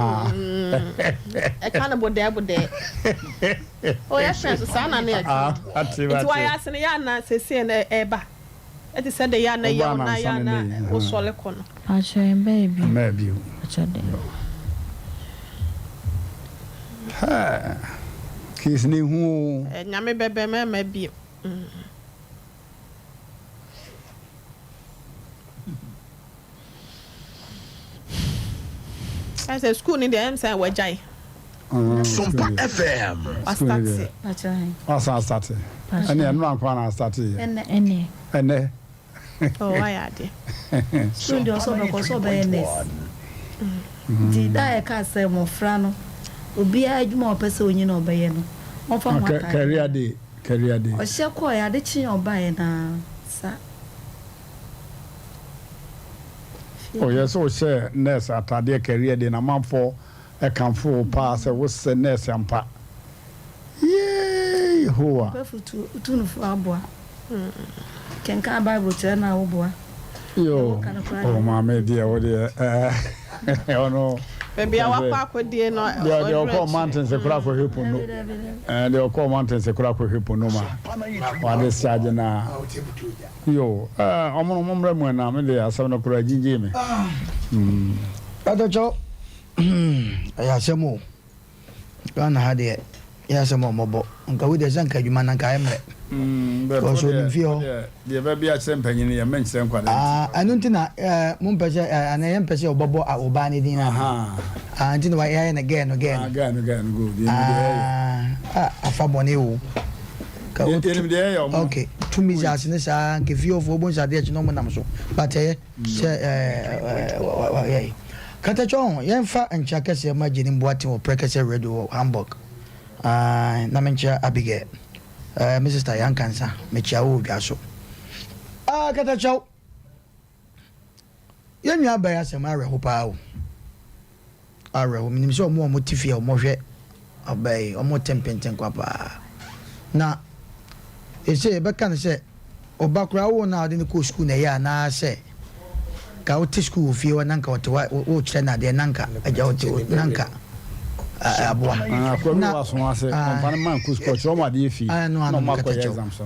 ɛka no bodɛɛ bodɛɛ. O yɛ fɛn so saa na ne ɛka. Nti wayɛ ase no yɛ a na sɛsɛ no ɛba. Ɛte sɛ de yɛ a na ɛyɛ wo na yɛ a na wosɔre kɔ no. Pakyɛ ɛmbaa bio. Ɛmbaa bio. Pakyɛ dɛ. Hɛɛ case no ehu oo. Nyame bɛbɛ mɛma bio. Ɛsɛ school ni deɛ ɛm sɛ wagyae. Sompa FM. Wastate. Wasan astate. Ɛne ɛno anko ana astate yɛ. Ɛnɛ. Ɛnɛ. Oh wayɛ adeɛ. School deɛ ɔsɛ ɔbɛkɔ sɛ ɔbɛyɛ nurse. Nti da a yɛka sɛ mmɔfra no obiara adwuma a ɔpɛ sɛ ɔnyi na ɔbɛyɛ no ɔmfa ho ataade. Career day. Career day. Ɔhyɛ kɔɔɛ ade kyeeɛ ɔbaeɛ naa sa. Oh yɛ sɛ wohyɛ nurse atadeɛ career day na amanfoɔ kamfo wo paa sɛ wosɛ nurse ampa. Yay Yehowa. Wobɛfotu wotu no fo aboa. Kenkan Bible kyerɛ no a woboa. Yo, oh maame deɛ wo deɛ ɛɛ ɔno. Baabi a wakɔ akɔdie no deɛ deɛ ɔkɔ mountains kora akɔhwɛ po no ɛɛ deɛ ɔkɔ mountains kora akɔhwɛ po no ma wade sage na yo ɛɛ ɔmo no mo mmerɛ mu ɛna me deɛ asɛm no kora gyingye me. Atɔkyɛw ɛyɛ asɛm o. Ghana ha deɛ yɛ asɛm a ɔmɔbɔ nka wei deɛ sɛ nka adwuma no nka ayɛ mmerɛ because onim fie hɔ. Deɛ bɛbi akyerɛ mpanyin yɛ mɛnkyerɛ nkwadaa nti. Ah ɛno nti na eh, mo mpɛ sɛ eh, anaa yɛn mpɛ sɛ ɔbɛbɔ ɔbaa ne din na ah nti na yɛayɛ no gɛɛ no gɛɛ no. Ah gɛɛ no gɛɛ no good yɛnim deɛ yɛyɛ. Ah afa bɔne o. Ka o yɛnim deɛ yɛyɛ ɔmo. Okay tumi sɛ ase ne saa nka fie hɔfoɔ ɔbɔ nsa adeɛ akyi na ɔmo nam so but ɛyɛ. Sɛ ɛɛ Katakyɛ ho, yɛmfa nkyea kɛseɛ ma Gyenim Boateng wɔ Prɛkɛsɛ Radio wɔ Hamburg. Ae, na menkyea Abigail. Ɛɛ, me sista Yankansa, mekyea wo wɔ dwa so. Ah, Katakyɛw, yɛn nua baa yi asɛm awerɛho paa o. Awerɛhow. Minim sɛ wɔn a wɔte fie a wɔhwɛ ɔbaa yi, wɔte mpentenkwa paa. Na seesei yɛbɛka no sɛ ɔba koraa woo no a wode no kɔɔ sukuu na ɛyɛ anaasɛ ka wote sukuu wɔ fie hɔ na nka ɔte hɔ a worekyerɛ no adeɛ na nka agya wote hɔ na nka aboa. Akora bi wɔ aso ase ɔmfa no ma nkɔ sukuu ɔkyerɛ wɔn adeɛ fie na wɔn akɔyɛ exams no.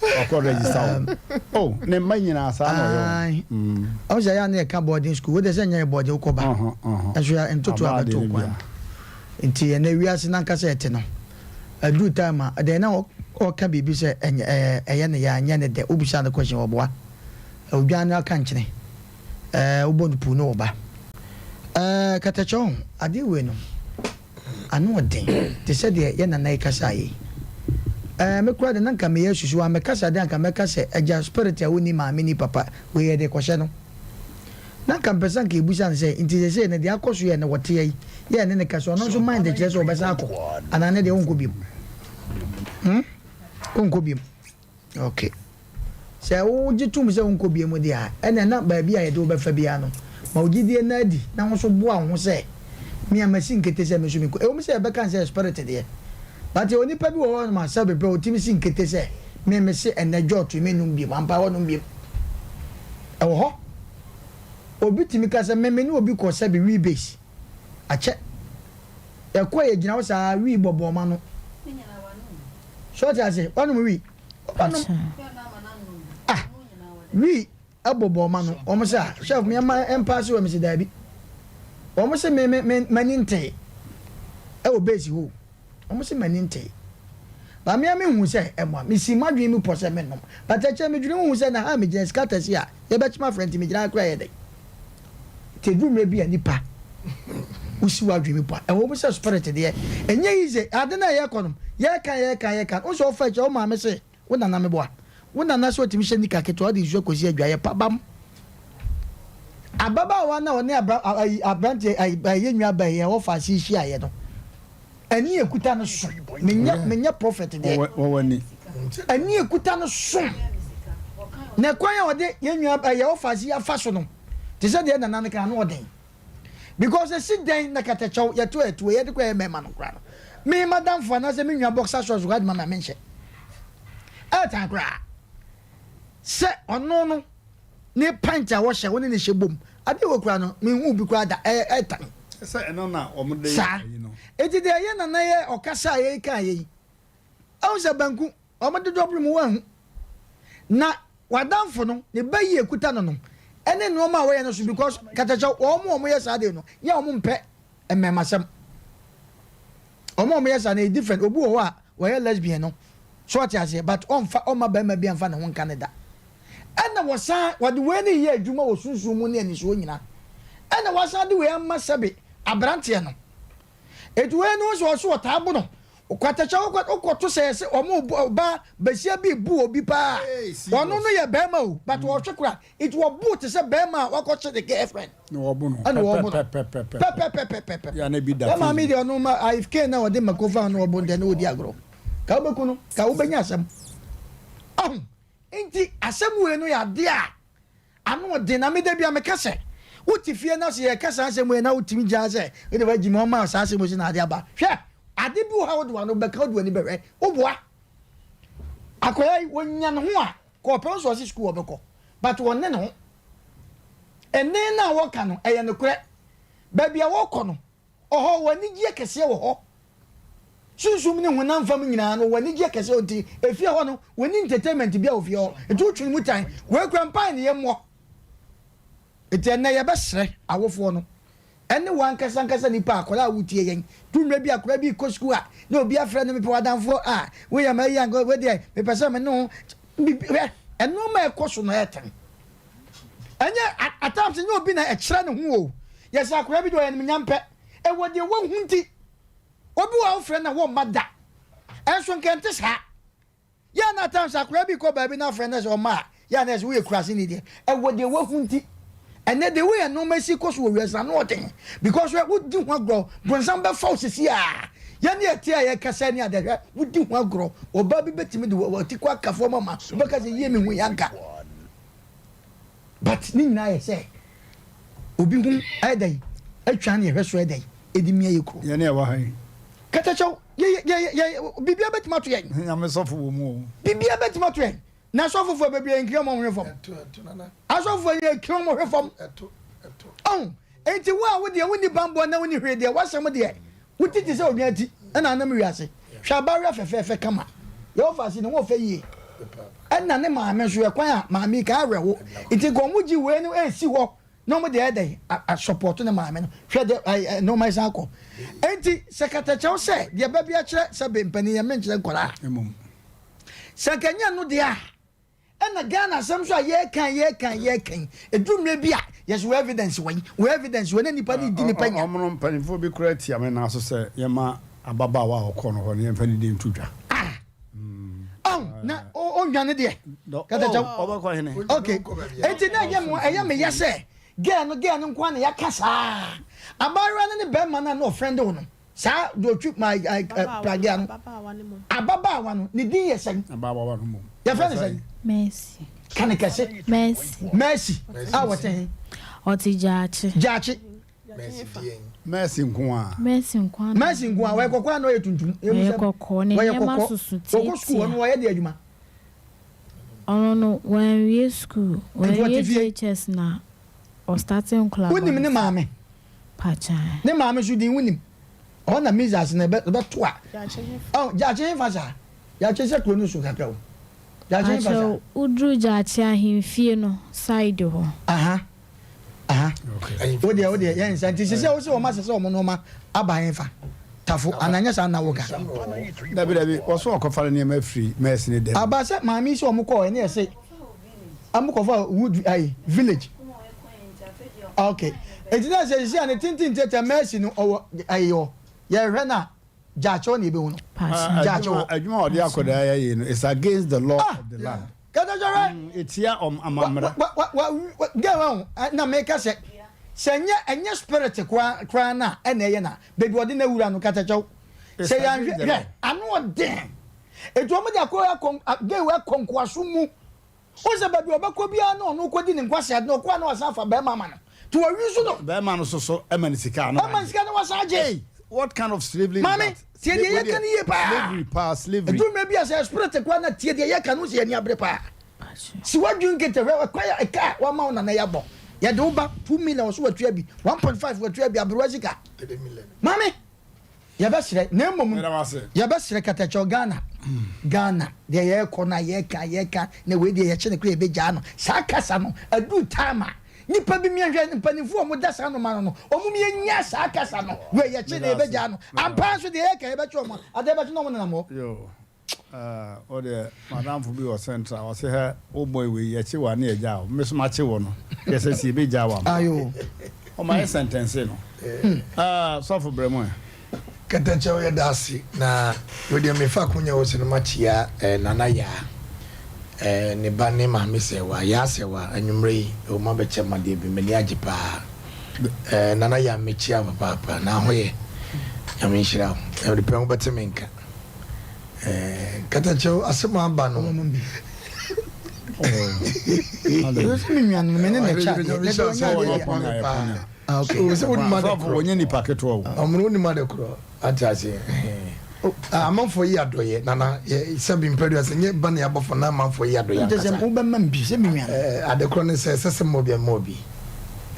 Ɔkɔ register wo. Oh, ne mma nyinaa saa na ɔyɛ wɔn. Ɔmo sɛ ɛyɛ a na yɛka boarding school, wo deɛ sɛ nyɛ yɛ boarding wokɔ ba. Nso yɛ ntoto a bɛto kwan. Nti ɛnɛ wiase nankasa ɛte no, aduru time a deɛ na ɔka biribi sɛ ɛnyɛ ɛyɛ ne ya ɛnyɛ ne dɛ, wobisa no question ɔboa. Odwan no aka nkyene, ɛɛ wobɔ no puu na ɔba. Ɛɛ katakyɛ ɔho, adeɛ wei no. Ano ɔden te sɛ deɛ yɛn nana yi kasaeɛ yi. Ɛɛ, me koraa deɛ na nka meyɛ asusu, wammɛkasa deɛ anka mɛka sɛ, Agya, spirit a wonni maame nni papa, wei yɛde rekɔhyɛ no. Na anka mepɛ sɛ anka yɛbisa no sɛ, nti seesei no deɛ akɔ so yɛ no wɔte ha yi, yɛ ne no kasa, ɔno nso mind kyerɛ sɛ ɔbɛsan akɔ anaa ne deɛ ɔnkɔ biom? Hmm? Ɔnkɔ biom. Ok. Sɛ wogye tom sɛ wonkɔ bio mu deɛ a, ɛnneɛ na baabi a yɛde wo bɛfa biara no, ma wo gyidie nna adi na wo nso boa wo ho sɛ, Me a masi nkete sɛ me nso menkɔ. Ɛwom sɛ yɛbɛka no sɛ spirit deɛ, but yɛwɔ nipa bi wɔ hɔnom a sɛbe berɛ a ɔtumi si nkete sɛ, Me mese ɛnnɛ jot yi mennom bio, ampa ɔnnom bio. Ɛwɔ hɔ. Obi tumi ka sɛ, Me me ne obi kɔ sɛbe wii base. Akyɛ. Yɛkɔe yɛgyina hɔ saa, wii bɔbɔɔ m'ano. So ɔte ase? Wanom wi. Ɔnom. Ah, wi ɛbɔbɔ ɔma no. Wɔn sɛ, ah, chef, me ɛma ɛmpaase wɔ me sɛ daabi. Wɔn sɛ me me me m'ani ntee ɛwɔ base hɔ. Wɔn sɛ m'ani ntee. Ba me a me hu sɛ ɛmoa. Me si m'adwene mu pɔ sɛ me nom. But ɛkyɛ me dwene ho sɛ na ha me gyina sika tɛsi a yɛbɛkyem afrɛ nti me gyina ha kura yɛ dɛ. Nti ɛduru mmerɛ bi a nipa wosi w'adwene mu po a, ɛwɔ mu sɛ spirit deɛ ɛnyɛ easy, ade no a yɛkɔ no yɛka yɛka yɛka wo sɛ ɔfa akyi a wo maame se wo nana meboa wo nana sɛ ɔtumi hyɛ nika ketewa ɔde nsuo kɔsi adwaeɛ pa bam ababaawa no a ɔne abra ayi aberanteɛ ayi yɛ nua bɛn yɛ ɔfa ase hyiaeɛ no Ani ekuta no so. Menyɛ menyɛ prophet deɛ. Wɔwɔ ani. Ani ekuta no so. Na kwan a ɔde yɛn nua ɛyɛ ɔfa si afa so no te sɛ deɛ nana no kan no ɔden. Because esi dɛn na katakyɛw yɛto ɛto yɛde kɔ yɛ mɛma no koraa no. Me madamfo anaasɛ me nua boxer shorts koraa de ma me a menhyɛ. Ɛtan koraa sɛ ɔno no ne pant a wɔhyɛ wo ne ne hyɛ bom. Adeɛ wɔ kura no menhuu bi koraa da ɛyɛ ɛtan. Sɛ ɛno na wɔn de yɛ Saa. ayi no. Eti deɛ ɛyɛ nana yɛ ɔkasa a yɛyi kaa yɛ yi. Ɛhu sɛ banku wɔn de dɔboro mu wɔnhu. Na w'adamfo no ne ba yi ekuta no no ɛne nneɛma a wɔyɛ no so because katakyɛ wɔn a wɔyɛ saa deɛ no yɛ wɔn mpɛ mmɛɛmasɛm. Wɔn a wɔyɛ saa no ɛyɛ different obi wɔ hɔ a wɔyɛ lesbian no so ɔte aseɛ but ɔnfa ɔmma barima bi anfa ne ho nka ne da. Ɛna wɔsan wɔde wei no yɛ adwuma wɔ sunsum mu ne anisoɔ nyina. Ɛna wɔasan de wei ama sɛbe abranteɛ no. Eti wei no nso ɔso ɔtaa bo no. Kwatakyɛ wokɔ wokɔto sɛ yɛse wɔn bo ɔbaa basia bi bu obi paa. Ɔno no yɛ barima o but ɔhwe kora. Eti wɔbo te sɛ barima a wakɔkye ne girlfriend. Na wɔbo no Ɛna wɔbo no pɛpɛpɛpɛpɛ. pɛpɛpɛpɛpɛ. Yɛ na ebi da Yɛ maame Facebook. deɛ ɔno ma if Cain na ɔde mako fa no ɔbo no deɛ na ɔdi agorɔ. Ka wobɛku no ka wobɛnya asɛm. Ɔho Enti asɛm wei no yɛ adeɛ a ano ɔden na me da bi a meka sɛ wote fie na sɛ yɛka saa asɛm wei na wotumi gyaa sɛ wode wagyi me ɔma saa asɛm wei so na ade aba. Hwɛ ade bi wɔ hɔ a wode w'ano bɛka wode w'ani bɛhwɛ woboa akwadaa yi wɔnya ne ho a kɔ ɔpɛ nso ɔse sukuu ɔbɛkɔ but wɔne ne ho ɛne no a wɔka no ɛyɛ nokorɛ baabi a wɔkɔ no Ɔhɔ, ɔwɔ anigyeɛ kɛseɛ wɔ hɔ. Sunsum ne honam fam nyinaa no, ɔwɔ anigyeɛ kɛseɛ wɔ nti, efie hɔ no, wɔnni entertainment biara wɔ fie hɔ. Nti wotwe mu tan. Wei kura mpae ne yɛmmɔ. Nti ɛnnɛ yɛbɛsrɛ awofoɔ no, ɛne wo ankasa ankasa nipa akwadaa a wotie yɛn. Du mmerɛ bi akwadaa bi rekɔ sukuu a, na obi afrɛ no mepɛ w'adamfoɔ a, woyɛ ma ayi anka wei deɛ mepɛ sɛ me ne wo bibi hwɛ nneɛma a ɛkɔ so no ɛɛtɛn. Ɛnyɛ at times ɛnyɛ obi na ɛkyerɛ ne ho o. Yɛsɛ akwadaa bi deɛ ɔyɛ animuonyam pɛ. Ɛwɔ deɛ wahu nti. Obi wɔ a wofrɛ no a wɔmma da. Ɛnso nka ɛnte saa. Yɛ a na at times akwadaa bi kɔ baabi na afrɛ no sɛ ɔmma a, yɛ a na ɛsɛ woyɛ kuraseni deɛ. Ɛwɔ deɛ wahu nti. Ɛnɛ the way nneɛma si kɔ so wɔ wiase ano ɔden because hwɛ wodi ho agorɔ bronsam bɛfa wo sisi a yɛne yɛte a yɛkasa ni adɛ hwɛ wodi ho agorɔ ɔbaa bi bɛtumi de wɔti kɔ aka fam ama wobɛka sɛ yie mehu yanka. But ne nyinaa yɛ sɛ obi ho ayɛ dɛn atwa ne yɛhwɛ so ayɛ dɛn ɛde mia yɛ kuro. Yɛne ɛwɔ ha yi. Katakyɛw yɛ yɛ yɛ biribiara bɛtumi ato yɛn. Nyame sɔfo wɔ mu o. Biribiara bɛtumi ato yɛn. Na asɔfofoɔ bebree nkiri wɔn hwɛ fam. Asɔfofoɔ yɛ nkiri wɔn hwɛ fam. Ɔn enti wo a wo deɛ wonni banbɔ na wonni hwee deɛ w'asɛm deɛ wo ti te sɛ odwan ti ɛna anam wiase. Hwɛ abaayewa fɛfɛɛfɛ kama. Yɛ ɔfa ase ne ho ɔfɛ yie. Ɛna ne maame nso yɛ kwan a maame yi ka awerɛho nti nka ɔmo gye wei no esi hɔ na ɔmo de ayɛ dɛn asɔpɔto ne maame no hwɛ de nneɛma yi san kɔ nti sɛ katakyɛw sɛ deɛ bɛ bi akyerɛ sɛ be mpanin yɛ menkyerɛ nkɔlaa sɛ nka nyɛ no deɛ a ɛna Ghana asɛm so a yɛka yɛka yɛka yi ɛduru mmerɛ bi a yɛsɛ wɔ evidence wɔ yi wɔ evidence wɔ na nipa ne di nipa nya. Ɔmo no mpanimfoɔ bi koraa tia me nan so sɛ yɛma ababaawa a ɔkɔɔ no hɔ no yɛmfa ne din nto dwa. Ah! Ɔn na ɔnwane deɛ. Katakyɛw. Ɔbɛkɔ hene. Okay. Eti na ɛyɛ mo ɛyɛ me yɛ sɛ girl no girl no nko ara na yɛaka saa. Abaayewa no ne bɛrima no a na ɔfrɛnde wo no saa deɛ ɔtwi ma pragea no. Ababaawa no ne din yɛ sɛn? Ababaawa no mmom. Yɛfrɛ no sɛn? Mercy. Ka ne kɛse. Mercy. Mercy a wɔte he? Ɔte Gyaakye. Gyaakye. Mercy nko a. Mercy nko a. Mercy nko a wɔyɛ kɔkɔɔ a na ɔyɛ tuntum. Wɔyɛ kɔkɔɔ ne nneɛma soso tietia. Wɔkɔ sukuu ɔno wɔyɛ de adwuma. Ɔno no wɔnwie sukuu wɔnwie JHS na ɔstarte nkɔla. Wonim ne maame. Pakyan. Ne maame so din wonim. Ɔhɔ na Mizas na ɛbɛto a. Gyaakye hefa saa. Gyaakye sɛ kuro no so kakra o. Gyaakye hefa saa. Pakyɛw woduru Gyaakye ahemfie no side hɔ. Aha. Aha. Wo deɛ wo deɛ yɛn nsa nti sisi a wosɛ wɔn asɛ sɛ wɔn nneɛma aba yɛn fa tafo ana nyɛ saa na woka. Dabi dabi wɔso ɔkɔfa ne nneɛma afiri mɛs ne dɛm. Aba sɛ maame yi sɛ wɔn kɔɔ ɛne ɛsɛ wɔn kɔfa wood ayi village. Okay eti na sɛ sisi a ne tenten tete mɛs no ɔwɔ ayi hɔ yɛhwɛ na gyaakye hɔ na ebehu no. Gyaakye hɔ. Adwuma a ɔde akɔdaa yɛ yi no is against the law of the land. Kɛtɛsɔrɛ. Mm, etia ɔm amammerɛ. Wa wa wa wa gɛ wa ho na meka sɛ sɛ ɛnyɛ ɛnyɛ spirit koraa koraa na ɛna ɛyɛ na baabi ɔde na wura no kɛtɛkyɛw sɛ yɛn hwɛ hwɛ ano ɔden etu wɔn de akɔ akɔ gɛ wa kɔ nkoaso mu o sɛ baabi ɔbɛkɔ biara na ɔno kɔ di ne nkwasi ade na ɔkɔ a na wasan afa bɛrima ama no to wɔwi so no. Bɛrima no soso ɛma ne sika ano. Ɛma ne sika na wasan agye. What kind of slavery is that? Maame, tie deɛ yɛka no yie paa. Slavery paa, slavery. Ɛduru mmerɛ bi a sɛ spirit koraa na tie deɛ yɛka no sɛ yɛni abere paa. Si w'adwene nkete hwɛ ɛkwan a ɛka a wama wo nana yɛabɔ. Yɛde wo ba 2 million ɔso watua bi, 1.5 watua bi, aberewa sika. Maame, yɛbɛsrɛ na mmom yɛbɛsrɛ katakyɛw Ghana. Ghana deɛ yɛrekɔ no a yɛka yɛka na wei deɛ yɛkye no kora yɛbɛgyaa no. Saa kasa no aduru time a nipa bi miɛhwɛ mpanimfoɔ a wɔda saa noma no no wɔn miɛnya saa kasa no wei yɛkye no yɛbɛgyaa no. Ampa nso deɛ yɛka yɛbɛkye wɔn a adeɛ bɛkye na wɔn nenam hɔ. Yo, wo deɛ madamfo bi wɔ central ɔse hɛ wo boy wei yɛkye wo a ne yɛgyaa wo me so makye wo no yɛ sɛ si yɛbɛgyaa wo ama Ayo. Ɔma yɛ sɛntɛnse no. Sɔfo brɛ mu ɛ. Kɛtɛkyɛw yɛda ase na wei deɛ mefa akonya wɔ so no makyia eh, Nana Yaa eh, ne ba ne maame Sɛwa, Yaa Sɛwa, anwummerɛ yi wɔn abɛkyɛ ma deɛ bi m'ani agye paa eh, Nana Yaa mekyia wo papaapa na ho yɛ Nyame nhyira wo ɛde pɛn wobɛte me nka eh, Kɛtɛkyɛw asɛm aba no Sɛ me nua no me ne na ɛkyɛ adeɛ na deɛ ɔnyɛ adeɛ deɛ. Ah, okay. So, sɛ wonim ade korɔ. Wɔnyɛ nipa ketewa o. Ɔmo wonim ade korɔ. Ate ase. Ah, amanfoɔ yi adɔyɛ nana sɛbi mpɛdu ase nyɛ ba ne abɔfo na amanfoɔ yi adɔyɛ ankasa. Sɛ wobɛma m bi sɛ me nua no. Eh, ade korɔ ne sɛ sɛ sɛ mmɔ bi mmɔ bi.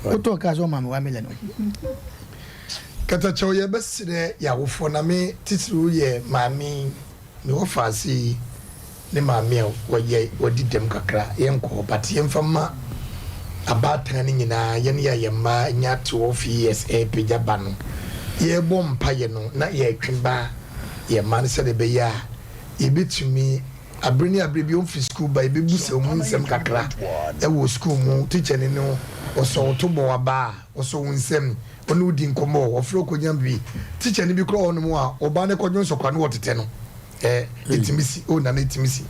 Wotɔɔ kaa sɛ ɔma me 1 million. Katakyɛw yɛbɛsrɛ yɛ awofoɔ na me titiriw yɛ maame me wɔ faase yi. Ne maame a wɔyɛ wadi dɛm kakra yɛnkɔ hɔ but yɛmfa mma abaatan no nyinaa yɛn yɛ yɛn mma nya 12 years ɛrepagya ba no yɛrebɔ mpaeɛ no na yɛretwe ba yɛn mma no sɛdeɛ ɛbɛyɛ a yɛbɛtumi abere ne abere bi ɔmfiri sukuu ba yɛbɛbu sɛ ɔmu nsɛm kakra ɛwɔ sukuu mu tikyani no ɔsɔ wo to bɔ waba a ɔsɔ wo nsɛm ɔne wo di nkɔmmɔ ɔfrɛ ɔkɔnya bi tikyani bi koraa wɔ hɔnom a ɔbaa no kɔdwo nsɔkwa no wɔtetɛ no Eh, ɛtumi si o nana ɛtumi si.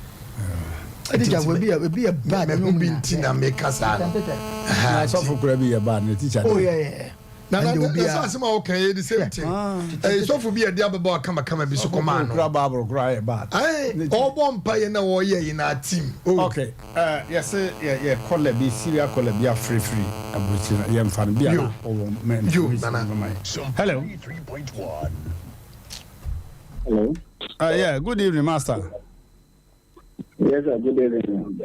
Ebi yɛ bad. Mɛhu bi nti na meka saa no. Na sɔfo kura bi yɛ bad na teacher. Oh yeah yeah. Nana na sɛ asɛm a woka yɛ the same thing. Ɛyɛ sɔfo bi yɛde abɛbɔ akamakama bi so kɔmaa no. Kura baabolo kura yɛ bad. Ɔbɔ mpa yɛ na wɔyɛ yi na team. Okay, yɛsɛ yɛ yɛ kɔlɛ bi Syria kɔlɛ bi afirifiri aburukyiri na yɛmfa no bi a na ɔwɔ mɛ. Yo nana. Hello. Hello. Yeah, good evening, Master. Yes, sir, good evening.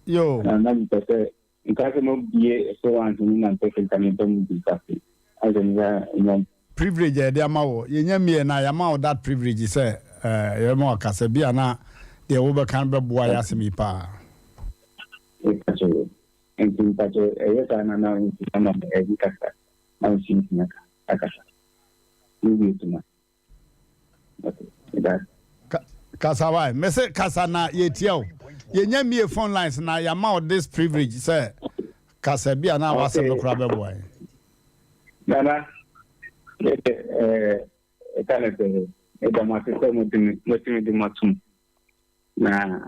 Yo. Na mepɛ sɛ nka sɛ mobie so anso no na mpɛ sɛ nka mepɛ mu bi kase. Asɛ nka nya Privilege a yɛde ama wɔ yɛnya mmie na yɛama wo that privilege sɛ yɛbɛma wakasa bi a na deɛ wobɛka no bɛboa yɛ asɛm yi paa. Mepakyɛ nti mpakyɛ ɛyɛ saa na na nti ama ɛbi kasa na nsi ntumi akasa. Mewie tuma. Okay, that's Kasa wae, mese kasa na yɛtia o. Yɛnya mmie phone lines na yɛama wo this privilege sɛ kasa bi a na wasɛm no koraa bɛboa yɛn. Nana, ɛka ne sɛ ɛda mo ase sɛ motumi de mo atom na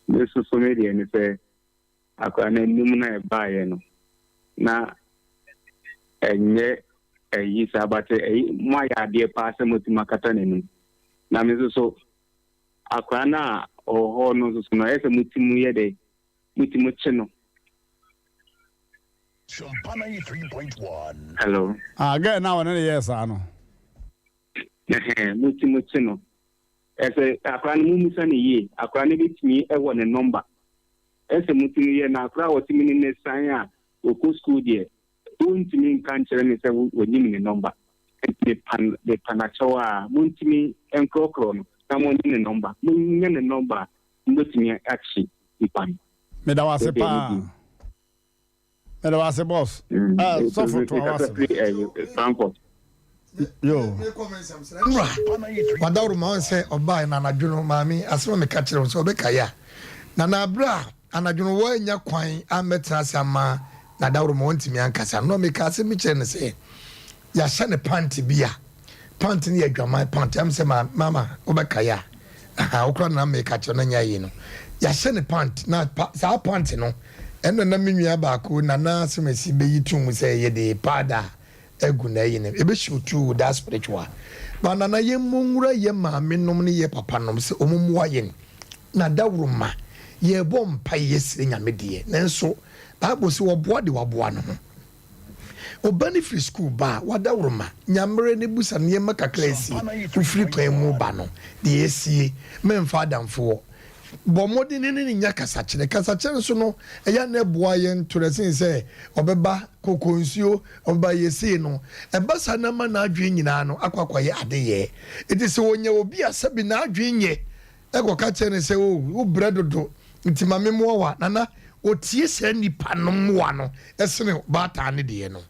mesusu me deɛ ne sɛ akora no anim na ɛbaeɛ no na ɛnyɛ ɛyi saa bate ɛyi mo ayɛ adeɛ paa sɛ motumi akata n'anim na me nso so akora no a ɔwɔ hɔ no nso so no ɛyɛ sɛ motumi yɛ dɛ motumi kye no. Hello. Ah, girl na wɔne ne yɛɛ saa no. Ɛhɛn, motumi kye no. Ɛsɛ akora no mummusa no yie. Akora no bɛtumi ɛwɔ ne number. Ɛsɛ motumi yɛ na akora a wɔtumi ne ne san a wɔkɔ school deɛ wontumi nka nkyerɛ ne sɛ wɔnim ne number. Nti mepa n'akyɛw a montumi nkorɔkorɔ no na monye ne number. Monyɛ ne number a mobɛtumi akye nipa no. Meda wo ase paa. Meda wo ase boss. Sɔfo to awa ase. Frankfurt. Yo. Nwura wadaworo ma ɔn sɛ ɔbaa na anadwo no maame asɛm a meka kyerɛ wo sɛ ɔbɛkae a na na aberɛ a anadwo no wɔanya kwan ammɛtena ase ama nadaworo ma ɔntumi ankasa no meka asɛm bi kyerɛ no sɛ yɛahyɛ ne pant bi a pant no yɛ adwaman pant am sɛ mama wobɛkae a aha wokora na meka kyerɛ no nyɛ yi no yɛahyɛ ne pant na pa, saa pant no ɛna na me nua baako nana asɛm asi bɛyi tom sɛ yɛde powder agu na ɛyi no ɛbɛhyɛ otu that spiritual ba nana yɛn mmɔ nwura yɛ maame nom ne yɛ papa nom sɛ ɔmo mmoa yɛn na dawuro ma yɛbɔ mpa yɛ srɛ Nyame deɛ nanso Bible sɛ wɔboa de waboa no ho ɔba ne firi school ba a wadaworo ma nyamere ne busa nneɛma kakra esi wofiri kwan mu ba no deɛ esie mɛmfa adamfoɔ. Bɔ mmɔden ne no nya kasakyerɛ. Kasakyerɛ nso no, ɛyɛ a na ɛboa yɛn torɛ sen sɛ ɔbɛba koko nsuo, ɔbɛba yɛ sei no. Ɛba saa na ama n'adwene nyinaa no akɔ akɔyɛ adeyɛɛ. Enti sɛ ɔnya obi a sɛbe n'adwene nyɛ kɔka kyerɛ no sɛ, oh, wobrɛ dodo nti ma memmoa wo a, Nana, ɔtie saa nipa no mmoa no sene ɔbaatan no deɛ no.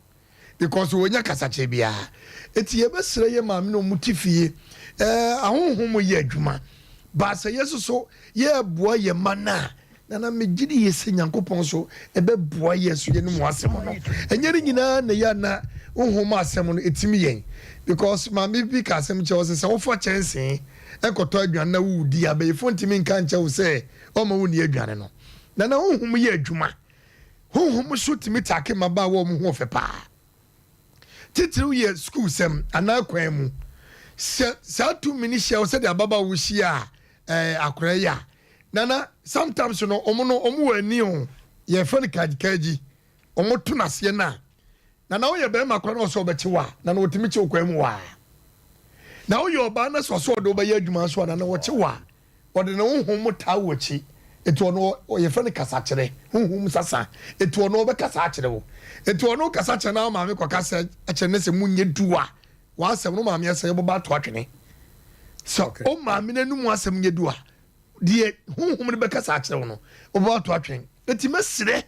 because wɔnya kasakyerɛ biara eti yɛbɛsrɛ yɛ maame na wɔn te fie ɛɛ ahonhom yɛ adwuma baasa yɛ soso yɛɛboa yɛ ma no a nana megye di yɛ sɛ nyankopɔn so ɛbɛboa yɛ so yɛ ne mu asɛm no ɛnyɛ ne nyinaa na yɛ ana honhom asɛm no ɛtumi yɛn because maame bi ka asɛm kyerɛ sɛ sɛ wofa kyɛnsee ɛkɔtɔ aduane na wodi abɛyɛfo ntumi nka nkyɛ wo sɛ ɔma wo ni aduane no nana honhom yɛ adwuma Honhom so tumi take mmabaawa a wɔn ho ɔfɛ paa. Titiriw yɛ sukuusɛm anaa kwan mu. Sɛ saa tumi no hyia wo sɛdeɛ ababaawa hyia ɛɛ eh, akwadaa yi a, nana sometimes no wɔn no wɔn wɔ ani o, yɛfrɛ no kagyikagyi, wɔn to n'aseɛ no a, nana woyɛ bɛrima koraa na ɔsɛ ɔbɛkye wo a, nana wɔtumi kye wo kwan mu waa. Na woyɛ ɔbaa na sɛ ɔsɛ ɔde wobɛyɛ adwuma nso a, nana wɔkye wo a, Ɔde ne honhom taa w'akyi. Enti ɔno yɛfrɛ no kasakyerɛ, honhom sasa. Enti ɔno ɔbɛkasa akyerɛ wo. Enti ɔno kasa kyerɛ na wo maame kɔkasa kyerɛ no sɛ monyɛ du a, w'asɛm no maame asɛm yɛbɛbɔ ato atwene. Sɛ wo maame n'anum asɛm nyɛ du a, deɛ honhom no bɛkasa akyerɛ wo no, wobɛbɔ ato atwene. Enti mɛsrɛ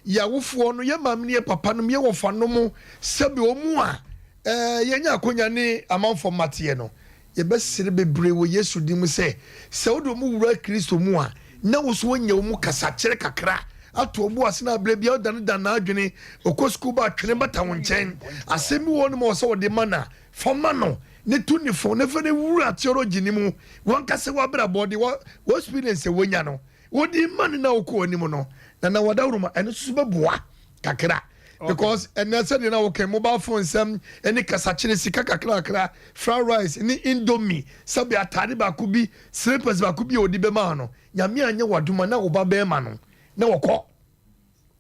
yɛn awofoɔ no, yɛn maame ne yɛn papa nom, yɛn wɔfa nom, sɛbe wɔn a yɛanya akonya ne amanfoɔ mmateɛ no, yɛbɛsrɛ bebree wɔ Yesu din mu sɛ, sɛ wode wɔn wura Kristo mu a, na wo nso woanya wɔn mu kasakyerɛ kakra ato wɔn bo ase na berɛ biara wodanedane n'adwene, ɔkɔ sukuu ba a, twene bata wo nkyɛn. Asɛm bi wɔ hɔ nom a ɛwɔ sɛ wode ma no a, fa ma no, ne tu ne fo, na fa no wura theology no mu, w'ankasa w'abrabɔ de, w'experience a woanya no, Wode ma no na wokɔ w'anim no na na wadawuroma ɛno nso so bɛboa kakra because ɛnɛ sɛdeɛ na woka mobile phone nsɛm ne kasakyere sika kakrakra fried rice ne indomie sɛbe ataade baako bi slippers baako bi a wɔde bɛma no nyame anyɛ wadoma na wo ba bɛrima no na wɔkɔ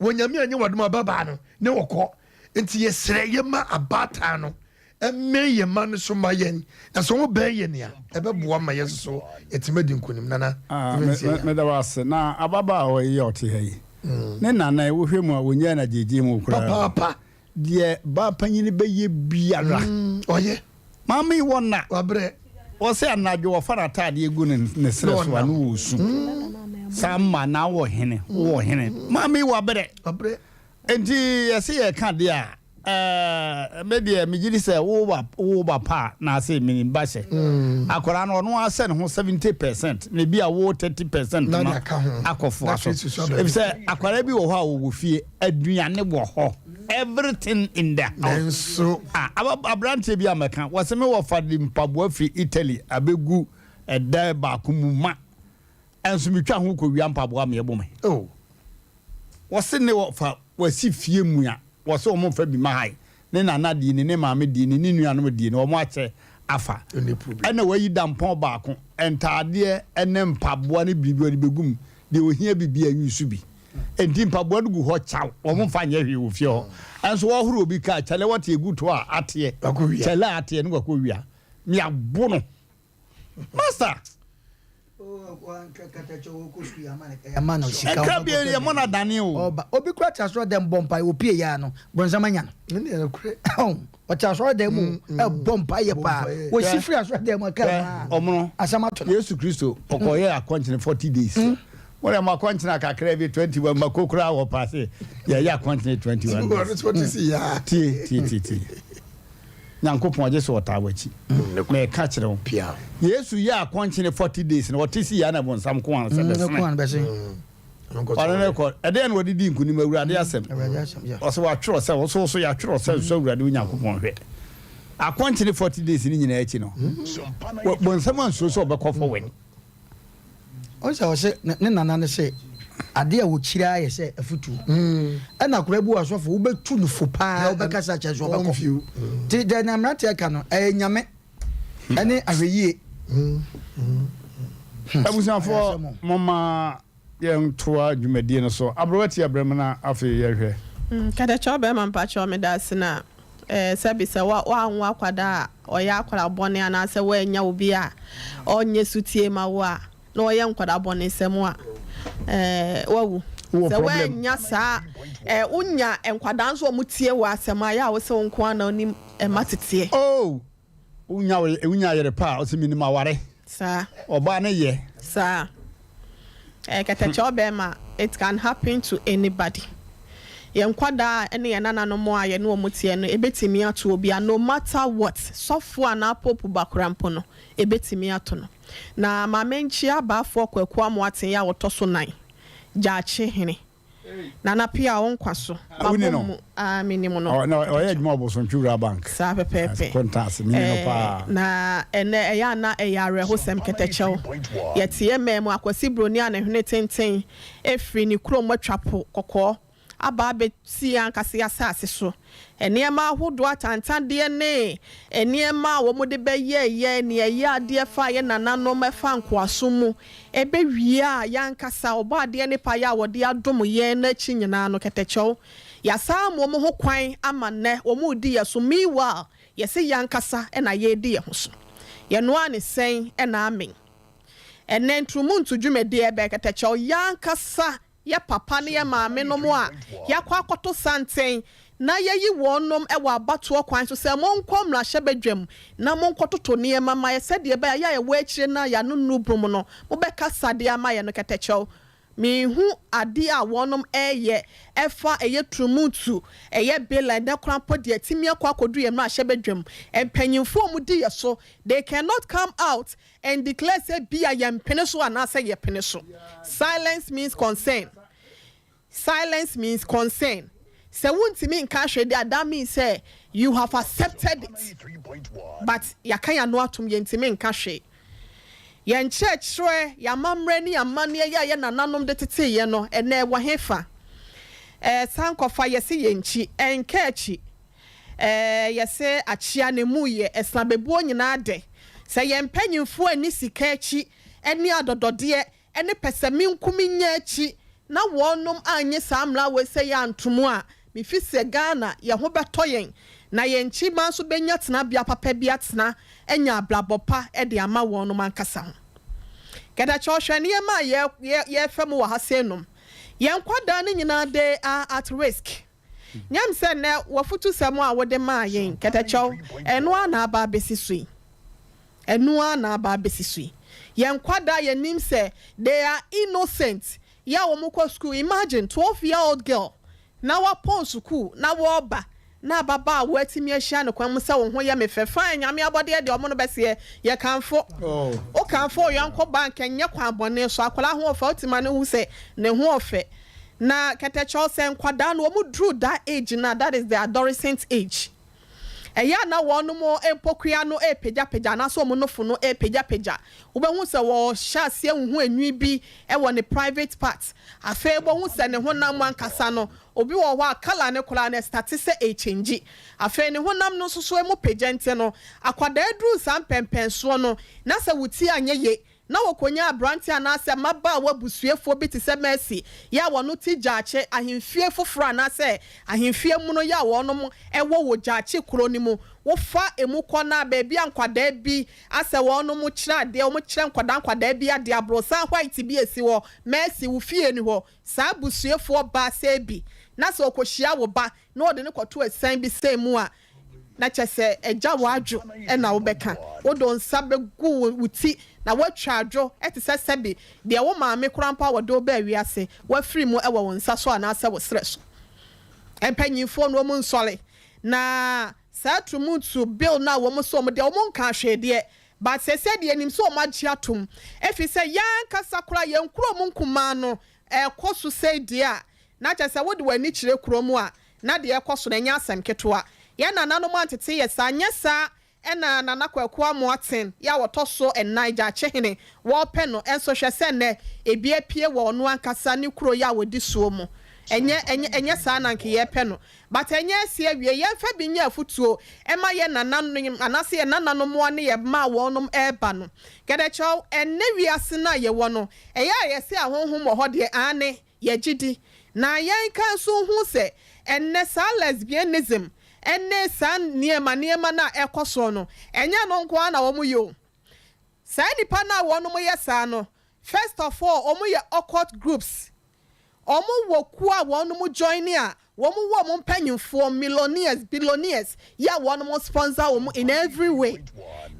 Wɔ Nyame anyɛ wadom a ababaa no ne ɔkɔ nti yɛsrɛ yɛma abaatan no mmɛn yɛn mma no so ma yɛn na sɛ wɔn bɛn yɛn a ɛbɛboa ma yɛn nso so yɛtumi adi nkonim nana Ah, me, me, meda wo ase. Na ababaawa yi a ɔte ha yi, mm. ne nana yi, wohwɛ mu a, wɔnyaa no agyegye mu koraa. Papaapa. Deɛ baa panyin bɛyɛ biara. Mm, ɔyɛ. Maame yi wɔ nna. Wabrɛ. Wɔsɛ anadwo wɔfa n'ataadeɛ gu ne ne serɛ so a no wɔ su. Mm. Saa mma na wɔ hene, wɔ hene. Maame yi wabrɛ. Wabrɛ. Nti yɛse yɛka deɛ a, ɛɛ me deɛ megye di sɛ wo ba wo ba pa a na ase menim ba hyɛ. Mm. Akwadaa no ɔno asɛ ne ho 70% na ebi a wo 30% no akɔfoa so. Efisɛ akwadaa bi wɔ hɔ a wɔwɔ fie aduane wɔ hɔ. Everything in the house. Nanso. Ah, aberanteɛ bi a mɛka, wɔsɛ me wɔfa de mpaboa firi Italy abɛgu ɛdan baako mu ma. Ɛnso metwa ho kɔwia mpaboa ma ɛbɔ me. Oh. Wɔse ne wɔfa wɔasi fie mua, wɔse wɔn mfa bi ma ha yi. Ne nana deɛ ni, ne maame deɛ ni, ne nuanom deɛ ni, wɔn akyɛ afa. Ɛna wayi dampɔn baako, ntaadeɛ ne mpaboa ne biribi ɔde bɛgu mu. Deɛ ohia bi biara use bi. Enti mpaboa no gu hɔ kyaw, wɔn mfa nyɛ hwee wɔ fie hɔ. Ɛnso wɔhoro obi kaa kyale wɔte egu to a ateɛ, kyale a ateɛ no wakɔ wia. Meabo no. Master. Ɛkra bie yɛ mɔ na dane o. Obi kura te asɔrɔ dɛm bɔ mpa opie ya no bronsam anya no. Ɔte asɔrɔ dɛm mu ɛbɔ mpa yɛ paa. Wɔsi firi asɔrɔ dɛm mu ɛka mu ɔmono. Asɛm ato no. Yesu Kristo ɔkɔyɛ akɔnkyene 40 days. Mo deɛ mo akɔnkyene akakra bi 21 mako koraa wɔ paase yɛyɛ akɔnkyene 21 days. Tie tie tie tie. Nyankopɔn gye sɛ ɔtaa w'akyi. Meka kyerɛ wo. Yesu yɛ akɔnkyene 40 days na ɔte si yɛ na bonsam ko ano sɛ bɛsene. Ɔno ne kɔ. Ɛdeɛn na ɔde dii nkonim? Awurade asɛm. Ɔsɛ wɔatwerɛ sɛ, wo so so yɛatwerɛ sɛ nsɔ Awurade wo Nyankopɔn hwɛ. Akɔnkyene 40 days no nyinaa akyi no, bonsam ansuro sɛ ɔbɛkɔ forward. Ɔn sɛ ɔse ne nana no se adeɛ a wɔkyiri ara yɛ sɛ afutuo. Ɛna akwadaa bi wɔ asɔfo wobɛtu no fo paa wobɛkasa kyerɛ so ɔbɛkɔ. Nti deɛ na mmeranteɛ ka no ɛyɛ nyame ɛne ahwɛyie. Abusuafoɔ momma yɛntoa dwumadie no so. Aberewa tia berɛ mu na afei yɛhwɛ. Kɛtɛkyɛw bɛɛma mpakyɛw medaase na eh sɛbi sɛ wa wanwo akwadaa a ɔyɛ akwadaa bɔne anaasɛ woannya obi a ɔnyɛ sutie ma wo a. na ɔyɛ nkwadaa bɔnesɛm a, ɛɛ wawu. Wowɔ Sɛ problem. woannya saa ɛɛ wonya nkwadaa nso a wɔtie w'asɛm a, ɛyɛ a wo sɛ wo nko ara na wonim ɛma teteɛ. Oh! Wonya wo wonya yere pa a, ɔsɛ menim aware. Saa. Ɔbaa no yɛ. Saa. Ɛyɛ kɛtɛkyɛw bɛɛma, it can happen to anybody. Yɛn nkwadaa ne yɛn nananom a yɛne wɔn teɛ no, ɛbɛtumi ato obiara no matter what, sɔfoɔ anaa pope ba koraa mpo no, ɛbɛtumi ato no. Na ma menkyea Abaafoɔ Kwaku Amoaten yi a ɔtɔ so nan, Gyaakye hene. Nana Pia wo nkwa so. Ah, woni Mabɔ no? mu ah, menim no. Ɔ, na ɔyɛ adwuma wɔ Bosontwe Wura Bank. Saa pɛpɛɛpɛ. Kontaase, menim no Eh, paa. na ɛnɛ ɛyɛ a na ɛyɛ awerɛhosɛm kɛtɛkyɛw. Yɛte yɛn man mu, Akwasi Broni a ne hwene tenten firi ne kurom atwa po kɔkɔɔ aba abɛsi yɛn ankasa yɛn asase so. Nneɛma ahodoɔ, atantandeɛ ne nneɛma a wɔde bɛyɛɛ yɛn, nea ɛyɛ adeɛ faa yɛn nananom ɛfa nkoasom mu, ɛbɛwie a yɛn ankasa Ɔbɔadeɛ ne payɛ a wɔde adom yɛn no akyi nyinaa no, kɛtɛkyɛw, yɛasan ama wɔn ho kwan ama nnɛ wɔredi yɛn so, meanwhile yɛse yɛn ankasa na yɛredi yɛn ho so. Yɛnoaa ne sɛn na amen. Ɛnnɛ nturumuntu dwumadie ɛbɛn kɛtɛkyɛw, yɛn ankasa Yɛ papa ne yɛ maame nom a yɛakɔ akɔto santen na yɛayi wɔn nom wɔ abatoɔ kwan so sɛ monkɔ mmarahyɛbadwam na monkɔtoto nneɛma ma yɛ sɛdeɛ ɛbɛyɛ a yɛ a yɛwɔ akyire no a yɛano nnuru brom no mobɛkasa de ama yɛ no kɛtɛkyɛw. Menhu adeɛ a wɔnom reyɛ ɛfa ɛyɛ turumutu ɛyɛ bill a ɛnɛ koraa mpo deɛ atumi akɔ akɔduru yɛ mmarahyɛbadwam mpanyinfoɔ a wɔdi yɛ so they cannot come out And declare sɛ bia yɛmpene so anaasɛ yɛpene so. Silence means concern. Silence means concern. Sɛ wontumi nka hwee deɛ a, that means sɛ you have accepted it. But yɛaka yɛn ano atom, yɛntumi nka hwee. Yɛn nkyerɛkyerɛ, yɛn amammerɛ ne yɛn amanneɛ yɛ a yɛn nananom de tetee yɛn no, ɛnnɛ ɛwɔ hefa? Ɛɛ, sankɔfa, yɛse yɛnkyi, ɛnka akyi. Ɛɛ yɛse akyea na emu yɛ ɛsena bebuo nyinaa dɛ. Sɛ yɛn mpanyinfoɔ anni sika akyi ɛne adɔdɔdeɛ ɛne pɛsɛmenkominya akyi na wɔnom annye saa mmra wei sɛ yɛ antomu a, mefi sɛ Ghana yɛn ho bɛtɔ yɛn na yɛn nkyirimma nso bɛnya tenabea papa bi atena anya abrabɔ pa de ama wɔnom ankasa ho. Kɛtɛkyɛw hwɛ nneɛma a yɛ yɛ yɛrefa mu wɔ ha sei nom. Yɛn nkwadaa no nyinaa they are at risk. Nyam sɛ nnɛ w'afutusɛm a wode maa yɛn, kɛtɛkyɛw, ɛno ara na aba abɛsi so yi. Ɛno ara na aba abɛsi so yi. Yɛn nkwadaa yɛnim sɛ they are innocent, yɛ a wɔkɔ sukuu, imagine 12 year old girl na wapɔn sukuu na wɔreba na ababaawa atumi ahyia no kwan mu sɛ wo ho yɛ me fɛ, fine, Nyame abɔdeɛ deɛ ɔmo no bɛseɛ, yɛkamfo. Wokamfo wo yɔnko ba anka ɛnyɛ kwan bɔne so, akwadaa ho ɔfɛ, wote ma no hu sɛ ne ho ɔfɛ. Na kɛtɛkyɛw sɛ nkwadaa no wɔn duru that age no a, that is the adolescent age, ɛyɛ a na wɔn mpokua no repagyapagya anaasɛ wɔn nofo no repagyapagya. Wobɛhu sɛ wɔhyɛ aseɛ huhu enwi bi wɔ ne private part. Afei wobɛhu sɛ ne honam ankasa no, obi wɔ hɔ a colour no koraa no ɛstate sɛ ɛrekyɛngyi. Afei ne honam no nso so emu pagya nti no, akwadaa duru saa mpɛnpɛnsoɔ no, na sɛ wo ti anyɛ ye na wɔkɔnya aberanteɛ anaasɛ mmabaawa abusuafoɔ bi te sɛ Mercy yɛ a wɔn te Gyaakye ahemfie foforɔ anaasɛ ahemfie mono yɛ a wɔnom wɔ wɔ Gyaakye kuro no mu. Wofa ɛmu kɔ no a baabi a nkwadaa bi asɛ wɔnom kyerɛ adeɛ, wɔn kyerɛ nkwadaa nkwadaa bi adeɛ, aborosan white bi ɛsi hɔ, Mercy wo fie ni hɔ, saa abusuafoɔ ba sɛ bi na sɛ ɔkɔhyia wo ba na ɔde no kɔto asiane bi sɛn mu a, na kyerɛ sɛ agya w'adwo na wobɛka. Wode wo nsa bɛgu wo ti na woatwa adwo te sɛ sɛbe deɛ wo maame koraa mpo a wɔde wo baa wiase wafiri mu wɔ wo nsa so anaasɛ wo serɛ so. Mpanyinfoɔ no wɔn nsɔre na saa tumutu bill no a wɔn sɛ wɔn deɛ wɔn nkaa hwee deɛ but sɛsɛ deɛ yɛnim sɛ wɔn agye atom ɛfiri sɛ yɛn ankasa koraa yɛn kurom nkumaa no ɛrekɔ so sei deɛ a na kyerɛ sɛ wode w'ani kyerɛ kurom a na deɛ ɛrekɔ so no ɛnyɛ asɛm ketewa. Yɛn nananom antete yɛ saa, nyɛ saa na Nana Kwaku Amoaten yi a ɔtɔ so nnan, Gyaakyehene, wɔrepɛ no nso hwɛ sɛ nnɛ ebi apue wɔ ɔno ankasa ne kuro yi a ɔdi soɔ mu. Ɛnyɛ, ɛnyɛ, ɛnyɛ saa na anka yɛrepɛ no. But ɛnyɛ asi awie, yɛmfa bi nyɛ afotuo mma yɛn nananom anaasɛ yɛn nananom ne yɛn mma a wɔnom reba no. Gɛdɛkyɛw, ɛnnɛ wiase no a yɛwɔ no, ɛyɛ a yɛse ahonhom wɔ hɔ deɛ, aane, Yɛgye di, na yɛnka nso nhu sɛ ɛnnɛ saa lesbianism ne saa nneɛma nneɛma no a ɛkɔ soɔ no, ɛnyɛ ɛno nko ara na wɔyɛ o. Saa nnipa no a wɔnom yɛ saa no, First of all, wɔn yɛ occult groups. Wɔn wɔ kuo a wɔn join a wɔn wɔ wɔn mpanyinfoɔ, millionaires, billionaires yi a wɔn sponsor wɔn in every way.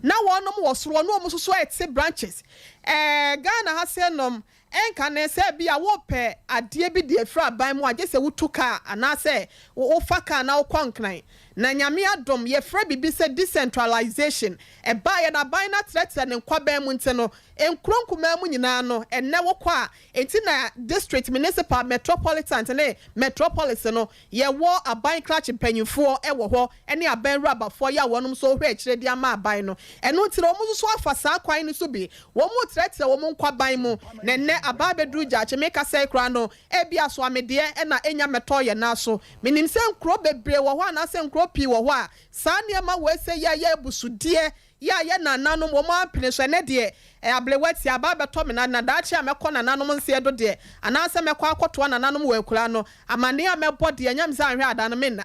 Na wɔn wɔ soro na wɔn nso so ɛte branches. Ɛɛ Ghana ha sɛ nom ɛnka ne sɛ bi a wɔpɛ adeɛ bi de afiri aban mu a, gye sɛ wotu kaa anaasɛ wofa kaa na wokɔ Nkran. Na Nyame adom, yɛfrɛ biribi sɛ decentralization. Ɛbaeɛ no, aban no atrɛtrɛ ne nkwaban mu nti no, nkuro nkumaa mu nyinaa no, ɛnnɛ wokɔ a, enti na district, municipal, metropolitan ne metropolis no, yɛwɔ aban krakye mpanyinfoɔ wɔ hɔ ne aban wurabafoɔ yɛ a wɔnom nso hwɛ akyire de ama aban no. Ɛno nti no, wɔn nso so afa saa kwan no so bi. Wɔn retrɛtrɛ wɔn nkwaban mu. Na ɛnnɛ aba abɛduru gyaakye, mekasa yi koraa no, ebia soamedeɛ na ɛnya mmɛtɔɔ yɛn nan so. Menim sɛ nkuro bebree wɔ hɔ anaasɛ nkuro pii wɔ hɔ a, saa nneɛma wei sɛ yɛ a ɛyɛ abusudeɛ yɛ a yɛ nananom wɔn ampene so. Ɛnnɛ deɛ, ɛyɛ ablewa ti, aba abɛtɔ me nan, na daakye a mɛkɔ nananom nseɛ do deɛ, anaasɛ mɛkɔ akɔtoa nananom wɔ akuraa no, amaneɛ a mɛbɔ deɛ, ɛnyɛ me sɛ anhwɛ a da no menna.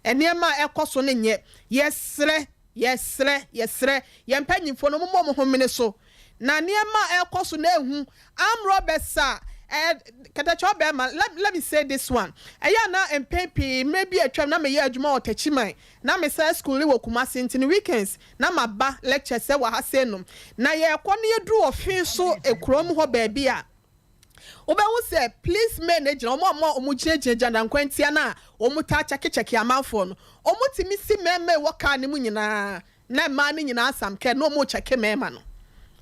Nneɛma a ɛkɔ so no nyɛ. Yɛsrɛ, yɛsrɛ, yɛsrɛ yɛn mpanyimfoɔ no, mommɔ mo ho mene so. Na nneɛma a ɛrekɔ so no ehu. Armed robbers a, eh, katakyɛ ɔbarima, let, let me say this one. Ɛyɛ a na mpɛn pii, mmerɛ bi a atwam na meyɛ adwuma wɔ Techiman, na mesan sukuuli wɔ Kumasi, nti no weekends na maba lectures wɔ ha sei nom. Na yɛrekɔ na yɛduru Ɔfee so kurom hɔ baabi a, Wobɛhu sɛ police men no gyina, wɔn a wɔgyinagyina gyandankwantia no a wɔtaa kyɛkekyɛke amanfoɔ no, wɔtumi si mmarima a ɛwɔ kaa no mu nyinaa na mmaa no nyinaa sam kɛ na wɔrekyɛke mmarima no.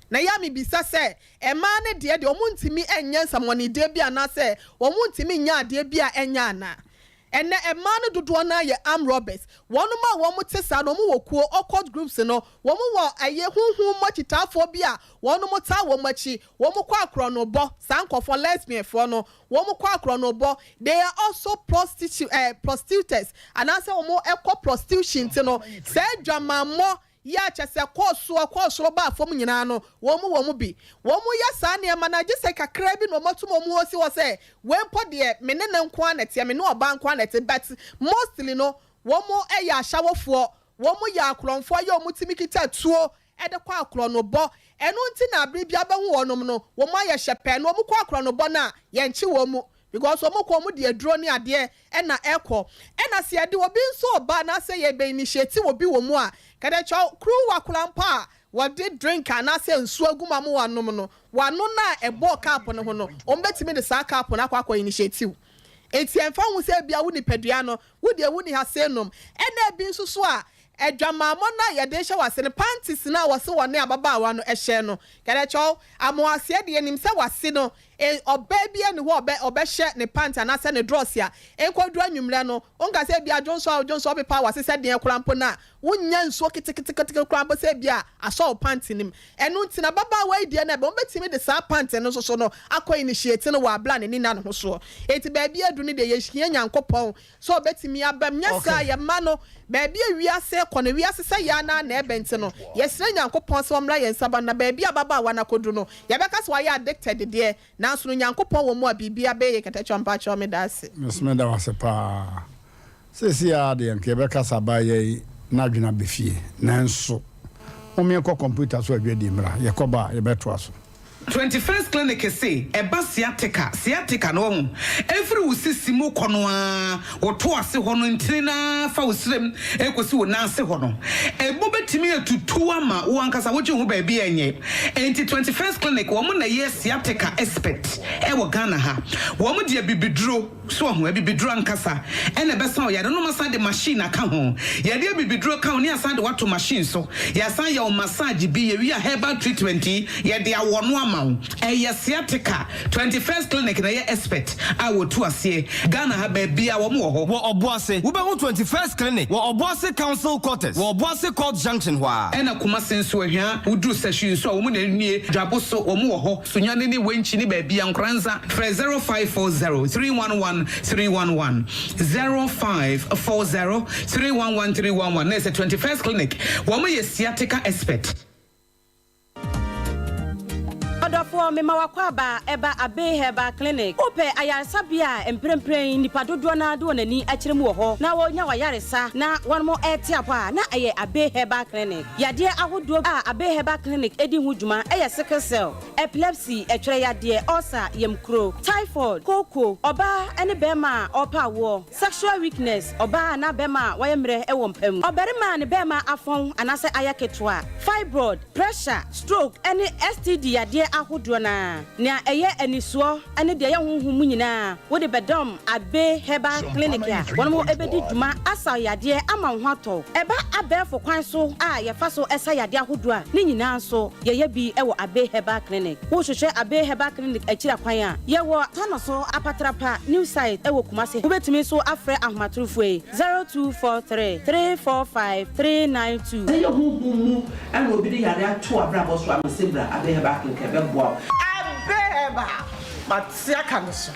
Na ɛyɛ a mebisa sɛ, mmaa no deɛ deɛ wɔntumi nyɛ nsɛmmɔnedeɛ bi anaasɛ wɔntumi nyɛ adeɛ bi a ɛnyɛ anaa? Ɛnnɛ mmaa no dodoɔ no ara yɛ armed robbers. Wɔnom a wɔn te saa no wɔn wɔ kuo, occult groups no, wɔn wɔ ɛyɛ honhom mu akyitaafoɔ bi a wɔnom taa wɔn akyi, wɔn kɔ akorɔnobɔ, saa nkorɔfoɔ lesbian foɔ no, wɔn kɔ akorɔnobɔ, they are also prostitute eh, prostitutes, anaasɛ wɔn kɔ prostitution nti no, saa adwamammɔ Yɛ a kyerɛ sɛ kɔɔ soɔ, kɔɔ soro baa fam nyinaa no, wɔn wɔ mu bi. Wɔyɛ saa nneɛma no a, gye sɛ kakraa bi na wɔatum wɔn ho asi hɔ sɛ, wei mpo deɛ, me ne no nko ara na ɛteɛ, me ne ɔbaa nko ara na ɛte. But mostly no, wɔyɛ ahyɛwofoɔ, wɔyɛ akorɔmfoɔ, yɛ a wɔtumi kita tuo de kɔ akorɔnobɔ. Ɛno nti na bere biara wobɛhu wɔnom no, wɔn ayɛ hyɛpɛɛ na wɔkɔ akorɔnobɔ no a, yɛnkye wɔn mu. Because wɔn kɔ wɔn de aduro ne adeɛ na ɛkɔ. Ɛna sɛ yɛde obi nso reba anaasɛ yɛbɛ initiate obi wɔ mu a, kɛdɛkyɛw kuruwa koraa mpo a wɔde drink anaasɛ nsuo agu mu ama wanom no, wano no a ɛbɔɔ cup no ho no, wɔn bɛtumi de saa cup no akɔ akɔ initiate wo. Enti ɛmfa ho sɛ ebia wo nipadua no, wo deɛ wonni ha sei nom. Ɛna ebi nso so a, Adwamammɔ no a yɛde rehyɛ w'ase no, panties no a wɔse wɔne ababaawa no hyɛ no, kɛdɛkyɛw, amoaseɛ deɛ yɛnim sɛ w'ase no, ɔbaa biara nni hɔ a ɔbɛ, ɔbɛhyɛ ne pant anaasɛ ne drɔs a, ɛnkɔduru anwummerɛ no, wonka sɛ ebia dwonsɔ a wodwonsɔ wopepa w'ase sɛ deɛn koraa mpo no a, wonnya nsuo keteketekete koraa mpo sɛ ebia asɔ wo pant no mu. Ɛno nti no, ababaawa yi deɛ no ɛbɛ, wɔbɛtumi de saa pant no nso so no akɔ initiate no wɔ aberɛ a n'ani nna ne ho soɔ. Enti baabi aduru no deɛ, yɛhia Nyankopɔn sɛ ɔbɛtumi aba mu, nyɛ saa a yɛmma no baabi a wiase rekɔ no, wiase sɛ yɛn ara na ɛreba nti no, yɛsrɛ Nyankopɔn sɛ ɔmmra yɛn nsa ba no, na baabi a ababaawa no akɔduru no, yɛbɛka sɛ wayɛ addicted deɛ, nanso no Nyankopɔn wɔ mu a biribiara bɛyɛ yie. Kɛtɛkyɛw mpakyɛw meda ase. Me nso meda wo ase paa. Seesei ara deɛ nka yɛbɛka sɛ abaayewa yi n'adwene aba fie, nanso mom yɛnkɔ kɔmputa so adwadie mmra, yɛkɔba a yɛbɛtoa so. 21st Clinic se ɛba sciatica, sciatica no wahu, ɛfiri wo sisi mu kɔ no ara, wo to ase hɔ no, ntini no ara fa wo srem ɛkɔsi wo nan ase hɔ no, ɛmu bɛtumi atutu ama wo ankasa wogye wo ho baabi a ɛnyɛ. Enti 21st Clinic wɔn na ɛyɛ sciatica expert ɛwɔ Ghana ha. Wɔn de abibiduro. So wahu? Abibiduro ankasa na ɛbɛsa wo yare no. Wɔasan de machine aka ho. Yɛde abibiduro ka ho na yɛasan de wo ato machine so. Yɛasan yɛ wo massage bi. Yɛwie a herbal treatment yi, yɛde awɔ no ama wo. Ɛyɛ sciatica. 21st Clinic na ɛyɛ expert a wɔtu aseɛ. Ghana ha baabiara wɔn wɔ hɔ. Wɔ Ɔboase, wobɛhu 21st Clinic wɔ Ɔboase Council Quarters wɔ Ɔboase Court Junction hɔ ara. Ɛna Kumasi nso, Ahwia, woduru Sahwi nso a, wɔn na nie. Dwabo so, wɔn wɔ hɔ. Sunyani ne Wenchi ne baabi a Nkoranza frɛ 0540 311 311 0540 311 311 na ɛsɛ 21st Clinic wɔn yɛ sciatica expert. Ɔdɔfo. Ɔdɔfoɔ, mema w'akwaaba ɛba Abbey Herbal Clinic. Wopɛ ayaresabea a mprempren nnipa dodoɔ no ara de wɔn ani akyerɛ mu wɔ hɔ na wɔnya w'ayaresa na wɔnom rete apɔ a, na ɛyɛ Abbey Herbal Clinic. Yadeɛ ahodoɔ a Abbey Herbal Clinic di ho dwuma yɛ sickle cell, epilepsy, ɛtwerɛ yadeɛ, ulcer, yamkuro, typhoid, kooko, ɔbaa ne barima a ɔrepɛ awoɔ, Sexual weakness, ɔbaa anaa bɛrima a wayɛ mmerɛ wɔ mpa mu, ɔbarima a ne bɛrima afɔn anaasɛ ayɛ ketewa, fibroid, pressure, stroke ne STD yadeɛ ahodoɔ no ara. Nea ɛyɛ anisoɔ ne deɛ ɛyɛ honhom mu nyinaa wode bɛdɔm Abbey Herbal Clinic a wɔnom bɛdi dwuma asa wo yadeɛ ama wo ho atɔ wo. Ɛba abɛɛfo kwan so a yɛfa so sa yadeɛ ahodoɔ a, ne nyinaa nso yɛyɛ bi wɔ Abbey Herbal Clinic. Wohwehwɛ Abbey Herbal Clinic akyiri akwan a, yɛwɔ Tano so Apatrapa New Site wɔ Kumasi. Wobɛtumi nso afrɛ ahomatorofoɔ yi, 0243 345 392. Sɛ ɛyɛ honhom mu na obi de yare ato w'abrabɔ so a, mese bra Abbey Herbal Clinic ɛbɛboa wo. Abbey Herbal, mate aka no so.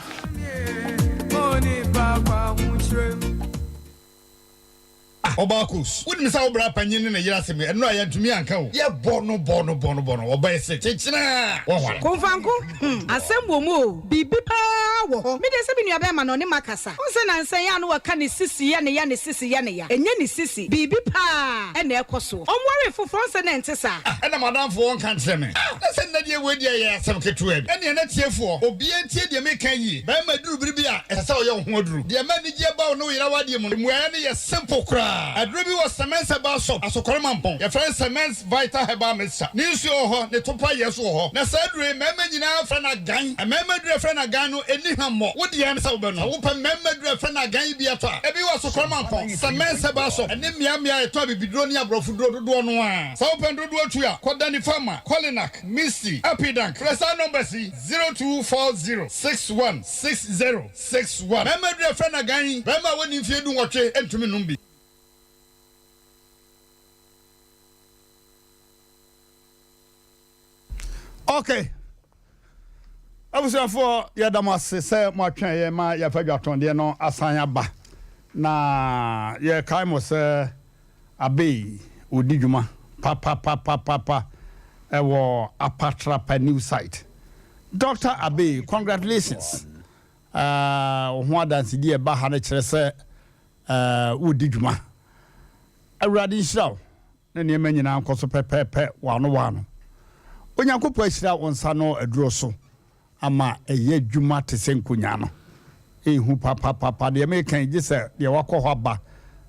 Ah Ɔbaa Kos, wonim sɛ wo bra panyin ne ne yere asɛm yi, ɛno a yɛantumi anka o. Yɛbɔ no bɔ no bɔ no bɔ no, ɔbaa yi se kyekyena a, wɔhware. Komfanko, hmm, asɛm wɔ mu o, biribi paa wɔ hɔ. Me deɛ sɛ me nua bɛɛma no ɔne makasa. Wohu sɛ nansa yi a na wɔka ne sisi yɛ ne ya, ne sisi yɛ ne ya. Ɛnyɛ ne sisi, biribi paa na ɛkɔ soɔ. Ɔnwaree foforɔ, wohu sɛ na ɛnte saa. Ah, ɛna m'adamfo ɔnka nkyerɛ me. Ah, na sɛ nnɛ deɛ wei deɛ ɛyɛ asɛm ketewa bi. Ɛnneɛ na tiefoɔ, obiara ntie deɛ meka yie. Barima duru bere bi a, ɛsɛ sɛ ɔyɛ wo ho aduru. Deɛ ɛma anigyeɛ ba wo ne wo yere awadeɛ mu no, mmuaeɛ no yɛ simple koraa. Aduro bi wɔ Semens Herbal Shop, Asokore Mampong. Yɛfrɛ no Semens Vital Herbal Mixture. Ne nsuo wɔ hɔ, ne topa yɛ nso wɔ hɔ. Na saa aduro yi, mmarima nyinaa frɛ no agan. Mmarima aduro a yɛfrɛ no agan no, ɛnni hwammɔ. Wo deɛ ne sɛ wobɛnom. Sɛ wopɛ mmarima aduro a yɛfrɛ no agan yi bi atɔ a, ebi wɔ Asokore Mampong, Semens Herbal Shop, ɛne mmeammea a yɛtɔn abibiduro ne aborɔfoduro dodoɔ no ara. Sɛ wopɛ no dodoɔ tu a, kɔ Danny Pharma, Kolinak, Misty, Apidank. Frɛ saa numbers yi, 0240 61 60 61. Mmarima aduru a yɛfrɛ no agan yi, barima a wadi mfeɛ dunwɔtwe ntumi nnom bi. Ok. Abusuafoɔ, yɛda mo ase sɛ moatwɛn yɛn ma yɛafa dwatɔndeɛ no asan aba. Na yɛkae mo sɛ Abbey ɔdi dwuma papapapapa wɔ Apatrapa New Site. Doctor Abbey, congratulations. Wo ho adansedie a ɛba ha no kyerɛ sɛ woredi dwuma. Awurade nhyira wo na nneɛma nyinaa nkɔ so pɛpɛɛpɛ wɔ ano wɔ ano. Onyankopɔn ahyira wo nsa ano aduro so ama ɛyɛ adwuma te sɛ nkonyaa no. Ehu papapapa. Deɛ meka yi, gye sɛ deɛ wakɔ hɔ aba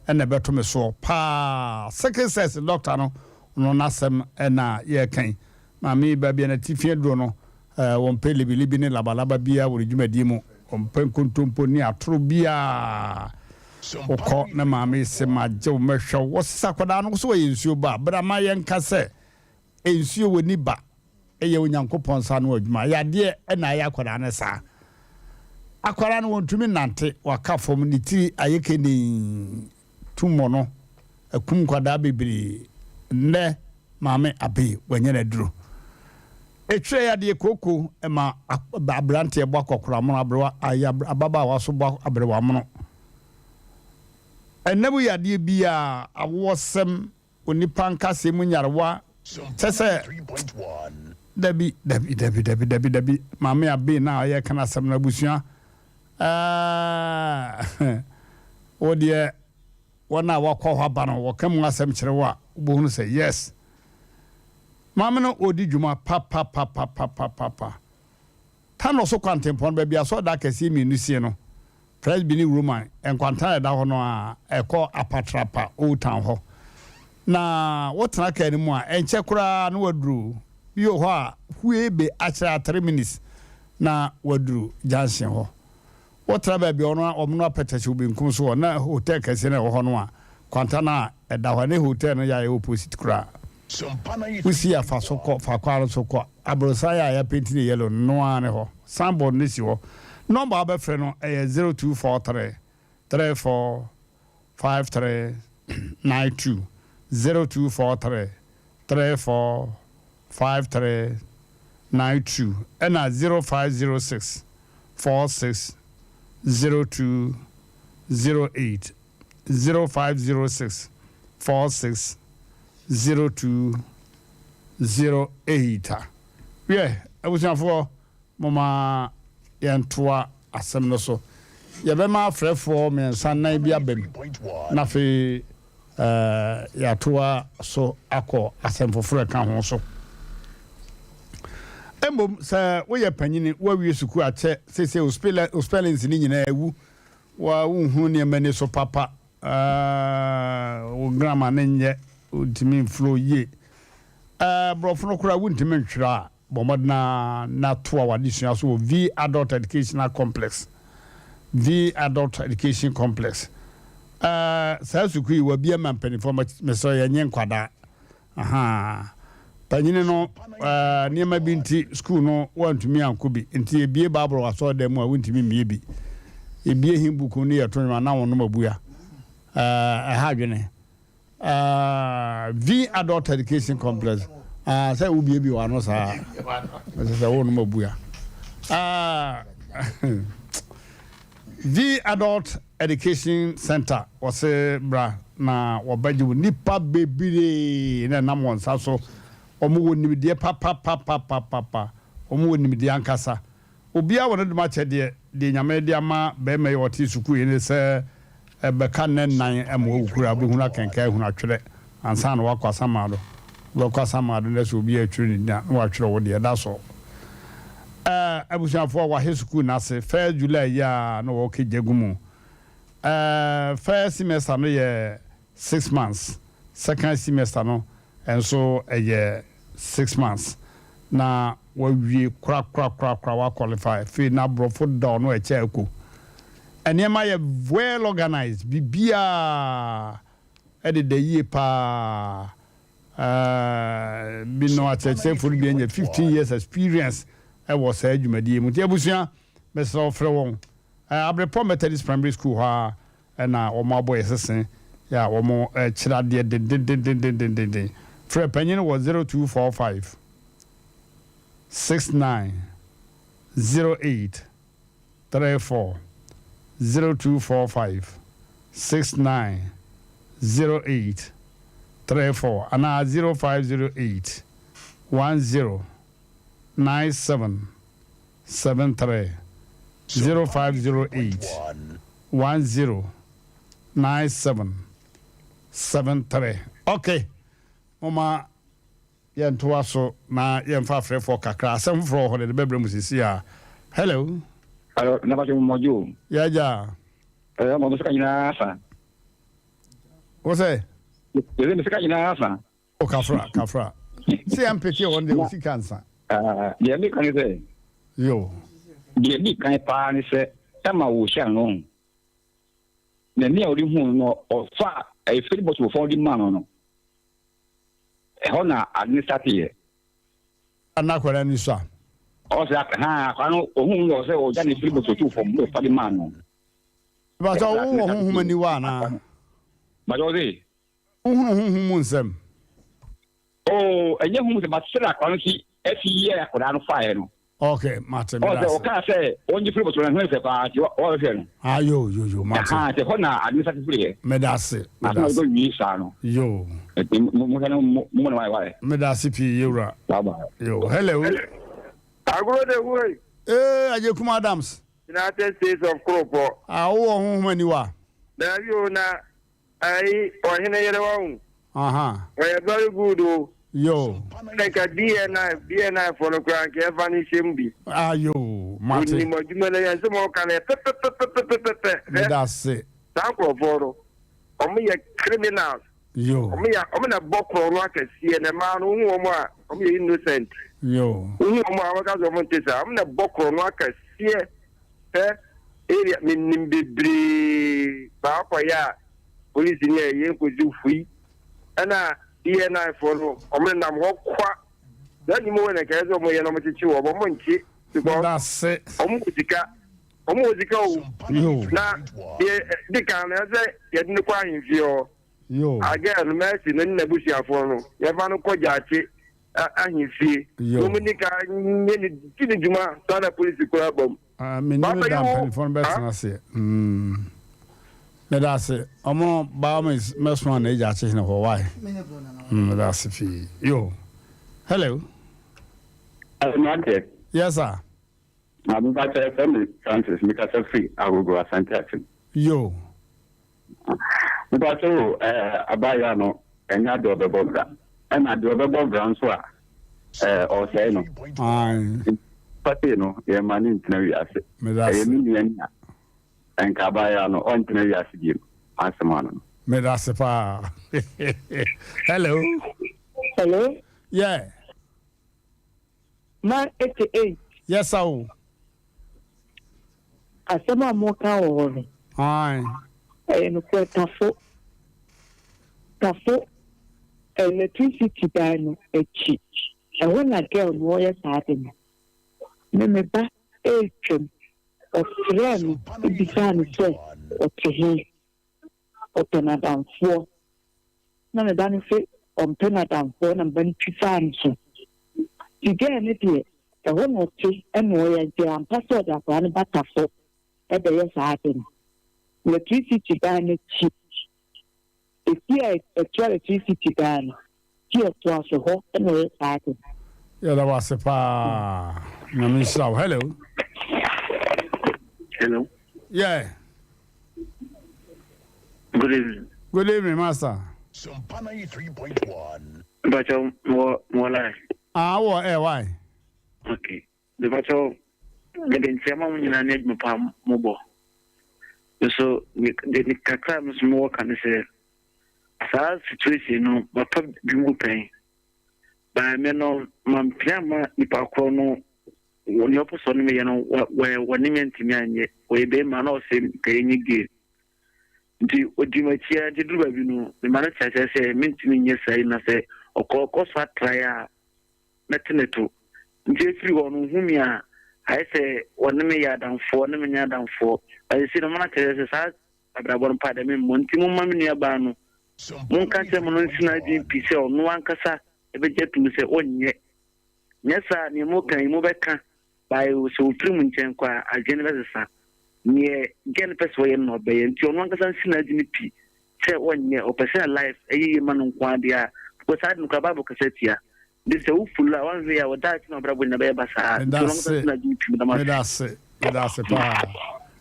na ɛbɛto me soɔ paa. Sickle cells doctor no, ɔno n'asɛm na yɛreka yi. Maame yi, baabi a n'atifi aduro no, wɔmpɛ libilibi ne labalaba biara wɔ ne dwumadie mu. Wɔmpɛ nkontompo ne atoro biara. Wokɔ na maame yi se magye wo mɛhwɛ wo. Wɔsesa akwadaa no, wo sɛ ɔyɛ nsuo ba a, bra ma yɛnka sɛ Nsuo wɔ ni ba yɛ Onyankopɔn nsa ano adwuma. Yadeɛ na ayɛ akwadaa no saa. Akwadaa no wɔntumi nnante, waka fam, ne tiri ayɛ kenii. Tumor no akum nkwadaa bebree. Nnɛ maame Abbey wanya n'aduro. Etwerɛ yadeɛ kooko ma aberanteɛ bɔ akɔkora mono, aberewa ayɛ ababaawa so bɔ aberewa mono. Ɛnna mu yadeɛ biara, awoɔsɛm, Onipa nkasɛɛ mu nyarewa kyɛ sɛ dabi dabi dabi dabi dabi dabi maame abe na ɔyɛ ka n'asɛm no abusua ɛɛ wo deɛ wɔn a wakɔ hɔ aba no wɔka mu asɛm kyerɛ wo a wobɛhunu sɛ yes maame no ɔdi dwuma papapapapapapa Tano so kwantempɔn no baabi asɔreda akɛseɛ mmienu sie no Presby ne Roman nkwanta a ɛda hɔ no ara ɛkɔ Apatrapa Old Town hɔ. Na wotena kaa no mu a, ɛnkyɛ koraa na woaduru. Bi wɔ hɔ a, hue be akyerɛ a three minutes na woaduru junction hɔ. Wotra baabi a wɔn wɔn no apɛtɛkye wo benkum so hɔ na hotel kɛseɛ no a ɛwɔ hɔ no a, kwanta no a ɛda hɔ ɛne hotel no yɛ ayɛ opposite koraa. Wosi afa so kɔ fa kwan no so kɔ aborosan a yɛapenti no yellow no no ara ne hɔ. Signboard no si hɔ. Nɔmba a wobɛfrɛ no yɛ 0243 34 53 92, 0243 34 53 92 ɛna 0506 46 02 08. 0506 46 02 08 a. Wiɛ, Abusuafoɔ, momma yɛntoa asɛm no so. Yɛbɛma afrɛfoɔ mmiɛnsa nnan bi aba mu, na afei yɛatoa so akɔ asɛm foforɔ a ɛka ho so. Mmom sɛ woyɛ panyini, woawie sukuu akyɛ, seesei wo spellings no nyinaa awu, wonhunu nneɛma ani so papa, wo grammar no nyɛ, wontumi mflow yie, borɔfo no koraa wontumi ntwerɛ a, Bɔ mmɔden ara na toa w'adesua so wɔ V Adult Educational Complex, V Adult Education Complex. Ɛɛ, saa sukuu yi, wɔabue ama mpanimfoɔ, mesrɛ yɛnyɛ nkwadaa. Ahaa. Panyini no, ɛɛ, nneɛma bi nti, sukuu no, wantumi ankɔ bi. Nti yɛbue Bible wɔ asɔredan mu a, wontumi mmue bi. Yɛbue hymn book no yɛto nnwom a, na wɔnom abua. Ɛɛ, ɛha adwene. Ah, V Adult Education Complex. Ah, sɛ wobiebie w'ano saa. Ɛsɛ sɛ wonom abua. Ah, V Adult Education Center wɔse bra na wɔbɛgye wo nipa bebree na ɛnam wɔn nsa so. Wɔn wɔ nimdeɛ papapapapapa. Wɔn wɔ nimdeɛ ankasa. Obiara wɔ ne dom akyɛdeɛ, deɛ Nyame de ama barima yi a ɔte sukuu yi ne sɛ ɛbɛka nnɛ nnan ma wawu koraa wobɛhunu akenkan ahunu atwerɛ ansa na wakɔ asamado. Wobɛkɔ asamado na sɛ obi retwerɛ ne din a na watwerɛ wo deɛ, that's all. Ɛɛ abusuafoɔ wahye sukuu no ase first July yi a na wɔkɛ gya gu mu. Ɛɛ first semester no yɛ 6 months, second semester no nso ɛyɛ 6 months na wawie korakorakorakora wa qualify. Afei na aborɔfo da ɔno ɛkyɛ ako. Nneɛma yɛ well organized, biribiara ɛdeda yie paa. Bi no akyerɛkyerɛfoɔ no bi anya 15 years experience ɛwɔ saa dwumadie mu. Nti abusua, mesrɛ wo frɛ wɔn. Abrepɔ Methodist Primary School hɔ a ɛna wɔn abɔ yɛ sese yɛ a wɔn kyerɛ adeɛ dendendendendenden. Frɛ panyin wɔ 0245 69 08 34, 0245 69 08 34 anaa 0508 10 97 73, 0508 10 97 73. Ok, momma yɛntoa so na yɛmfa afrɛfoɔ kakra. Asɛm foforɔ wɔ hɔ de de bɛbrɛ mu sisi a. Hello. Hello, nabajo mɔjo. Yɛagya. Ɛɛ mo sika nyinaa sa. Wo sɛ? Yɛsɛ me sika nyinaa sa. O kafra, kafra. Sɛ yɛn mpeke wɔn deɛ o sika nsa. Deɛ mi kan sɛ. Yo. Deɛ mi kan paa ne sɛ ɛma wo hyɛ no. N'ani a ɔde hu no ɔfa efiri bɔtɔ fɔm de ma no no. Ɛhɔ na ade ne start yɛ. Ana akwadaa ni so a. Ɔsɛ ha akwadaa no ohun no ɔsɛ ɔgya ne firi bɔtɔ tu fam na ɔfa de maa no. Bàtà ɔwɔ wɔ honhom aniwa anaa? Bàtà ɔsɛ. Wohunu honhom mu nsɛm? Oo, ɛnyɛ honhom sɛ, but sɛdeɛ akwadaa no si ɛsi yɛɛ akwadaa no faeɛ no. Ok, mate, meda ase. Ɔsɛ ɔkaa sɛ ɔngye firi bɔtɔ no ho fɛ paa nti ɔhwɛ no. Ah, yo, yo, yo, mate. Aha, nti ɛhɔ na ade no sate firiɛ. Meda ase, meda ase. Asɛm a wie saa no. Yo. Nti mo mo hwɛ no mo mo na wayɛ wayɛ. Meda ase pii, yewura. Bye bye. Yo, hello. Agorɔ de hoi. Ee, Agyekum Adams. United States of Koropɔ. Ah, wowɔ honhom aniwa? Daabi o, na Ayi ɔhene yere wahu. Aha. Ɔyɛ very good o. Yo. Ɛna nka DNI DNI fo no koraa nka yɛfa no nhyɛ mu bi. Ah yo mate. Onim adwuma no yɛ nsɛm a ɔka no yɛ pɛpɛpɛpɛpɛpɛ. Meda ase. Saa nkurɔfoɔ no wɔn yɛ criminals. Yo. Wɔn yɛ wɔn na bɔ korɔ no akɛseɛ na mmaa no wohu wɔn a wɔn yɛ innocent. Yo. Wohu wɔn a wɔka sɛ wɔn nte saa wɔn na bɔ korɔ no akɛseɛ. Hwɛ area menim bebree baa kɔyɛ a police ni ɛyɛ nkosi hui ɛna DNI foɔ no ɔmo nenam hɔ kwa saa nnwuma wei na nka ɛsɛ ɔmo yɛ na ɔmo kyekye wɔ ɔmo nkye because ɔmo wɔ sika ɔmo wɔ sika o na deɛ di kan no ɛsɛ yɛde no kɔ ahemfie hɔ agɛl no Mercy no ne n'abusuafoɔ no yɛfa no kɔ gyaakye ahemfie na wɔn ni ka nye ne di ne dwuma saa na polisi kura ba mu. Ah, me nim da mpanimfoɔ no bɛtena aseɛ. Mm. Meda ase. Ɔmo baa me mɛsoma na agya akye hene hɔ. Why? Mm, meda ase pii. Yo. Hello. Mmeranteɛ. Yes sir. Na mepakyɛ yɛfrɛ me Francis mekasa firi Agogo Asante Akyem. Yo. Mepakyɛ o ɛɛ abaayewa no ɛnyɛ adeɛ ɔbɛbɔ bra ɛna deɛ ɔbɛbɔ bra nso a ɛɛ ɔsɛe no. Ae. Pate no yɛn ma ne ntena wiase. Ɛyɛ me nua ni a nka abaayewa no ɔntena wiase bio asɛm ano no. Medase paa. Hello. Hello. Yeah. Man 88. Yes sir o. Asɛm a moka wɔ hɔ no. Aye. Ɛyɛ nokorɛ Tafo. Tafo electricity dan no akyi. Ɛhɔ na girl no ɔyɛ saa ade no. Me me ba retwam, ɔfrɛɛ no bisaa no sɛ ɔte he. Ɔpɛ n'adamfoɔ. Na me ba no se ɔmpɛ n'adamfoɔ na me ba no twi faa no so. Nti girl no deɛ ɛhɔ na ɔte na ɔyɛ nti ampa sɛ ɔde akwadaa no ba Tafo bɛyɛ saa ade no. Electricity dan no akyi, efie a ɛtoa electricity dan no ti ɛtoa so hɔ na ɔyɛ saa ade no. Yɛda wo ase paa. Nyame nhyira wo. Hello. Hello. Yeah. Good evening. Good evening, Master. Sompa 93.1. Mpacho, mo mo line. Ah, wo eh why? Okay. Mpacho, me de ntia ma mo nyina ne adwuma pa mo bɔ. Nso me de ne kakra me so mo wɔ ka ne sɛ saa situation no papa bi mu pɛn. Ba me no mampia ma nipa korɔ no nea ɔpɛ sɛ ɔne me yɛ no wɔne me antumi anyɛ. Ɔyɛ bɛrima na ɔsɛ nka yɛnyɛ gay. Nti ɔdii m'akyi ara nti duru baabi no mema no te aseɛ sɛ mentumi nyɛ saa yi na sɛ ɔkɔ kɔ so atrae a mɛte ne to. Nti ɛfiri hɔ no ɔhu me a ayɛ sɛ ɔne me yɛ adamfoɔ ɔne me nyɛ adamfoɔ. But seesei no mama no ate aseɛ sɛ saa abrabɔ no paa deɛ memmɔ. Nti momma me nuabaa no monka nkyerɛ mo no nsi n'adwene pi sɛ ɔno ankasa bɛgye atom sɛ ɔnyɛ. Nyɛ saa a nea moka yi mobɛka By sɛ ofiri mo nkyɛn kɔ a, adwene no bɛsesa. Neɛ girl no pɛ sɛ ɔyɛ no na ɔbɛyɛ. Nti ɔno ankasa nsi n'adwene pi sɛ ɔnyɛ. Ɔpɛ sɛ life ɛyɛ yie ma no nko ara deɛ a, because saa ade no koraa Bible kasa tia. Nti sɛ wo follow a, woanhwɛ yie a, wo daakye ne w'abrabɔ nyinaa bɛyɛ basaa. Nti ɔno ankasa nsi n'adwene pi. Meda mo ase. Meda ase. Meda ase paa.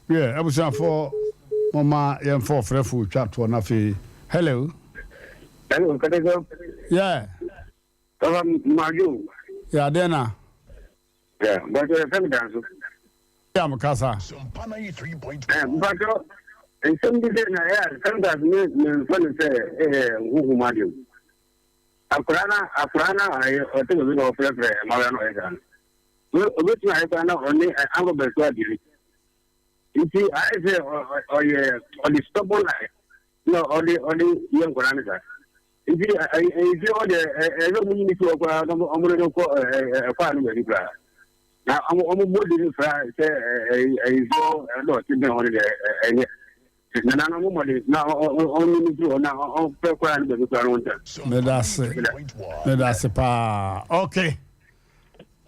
Wiɛ, abusuafoɔ, momma yɛmfa ɔfrɛfoɔ twa toɔ na afei. Hello. Hello, Kɛtɛkɛ. Yeah. Papa, madwo. Yeah, deɛ na? Yeah, mpatsɔ yɛfrɛ me Danso. Yeah, mo kasa. Eh, mpatsɔ nsɛm bi sɛ na ɛyɛ sometimes me me nfa no sɛ ɛyɛ huhum ade o. Akwadaa na akwadaa na ayɛ ɔte baabi na ɔfrɛfrɛ mmabea na ɔyɛ saa no. Obetumi ayɛ koraa na ɔne ankɔbɛ so adiri. Nti ayɛ sɛ ɔyɛ ɔde stubborn life na ɔde ɔde yɛ nkwadaa no saa. Nti nsuo hɔ deɛ ɛyɛ sɛ ɔmo nyini si hɔ koraa na ɔmo de no kɔ ɛkɔ ano baabi koraa na ɔmo ɔmo bɔ di no fra sɛ nsuo ɛna ɔte bɛn hɔ no deɛ ɛnyɛ nana no ɔmo mmɔden na ɔnyini si hɔ na ɔmpɛ kɔ ano baabi koraa no ɔnta. Meda ase meda ase paa okay.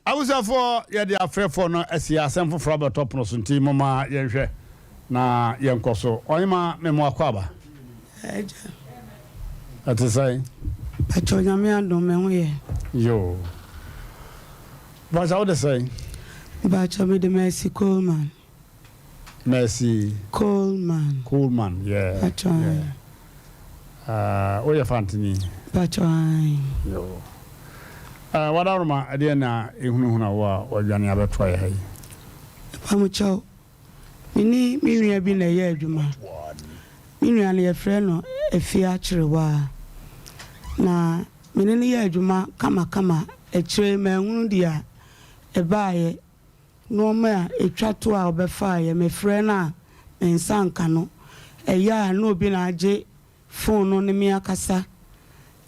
Abusuafoɔ yɛde afrɛfoɔ no asi asɛm foforɔ abɛtɔ pono so nti momma yɛnhwɛ na yɛnkɔ so. Ɔhema me mo akwaaba. Agya. Ɛte sɛn? Pakyɛ Nyame adom me ho yɛ. Yoo. Pakyɛ wode sɛn? Pakyɛ mede Mercy Coleman. Mercy. Coleman. Coleman, yeah. Pakyɛ yeah. Uh, woyɛ fantini? Pakyɛ ae. Yoo. Uh, Wadaroma, ɛdeɛ na ehunahuna wo a wadwane abɛtoa yɛ ha yi? Pamukyɛw, me ne me nua bi na ɛyɛ adwuma. Me nua no yɛfrɛ no Afia Kyerewaa. Na me ne no yɛ adwuma kamakama. Akyire manhunu deɛ ɛbaeɛ. Nnoɔma a ɛtwa to a ɔbɛfaeɛ, mefrɛ no a me nsa nka no. Ɛyɛ a na obi na agye phone no ne me akasa.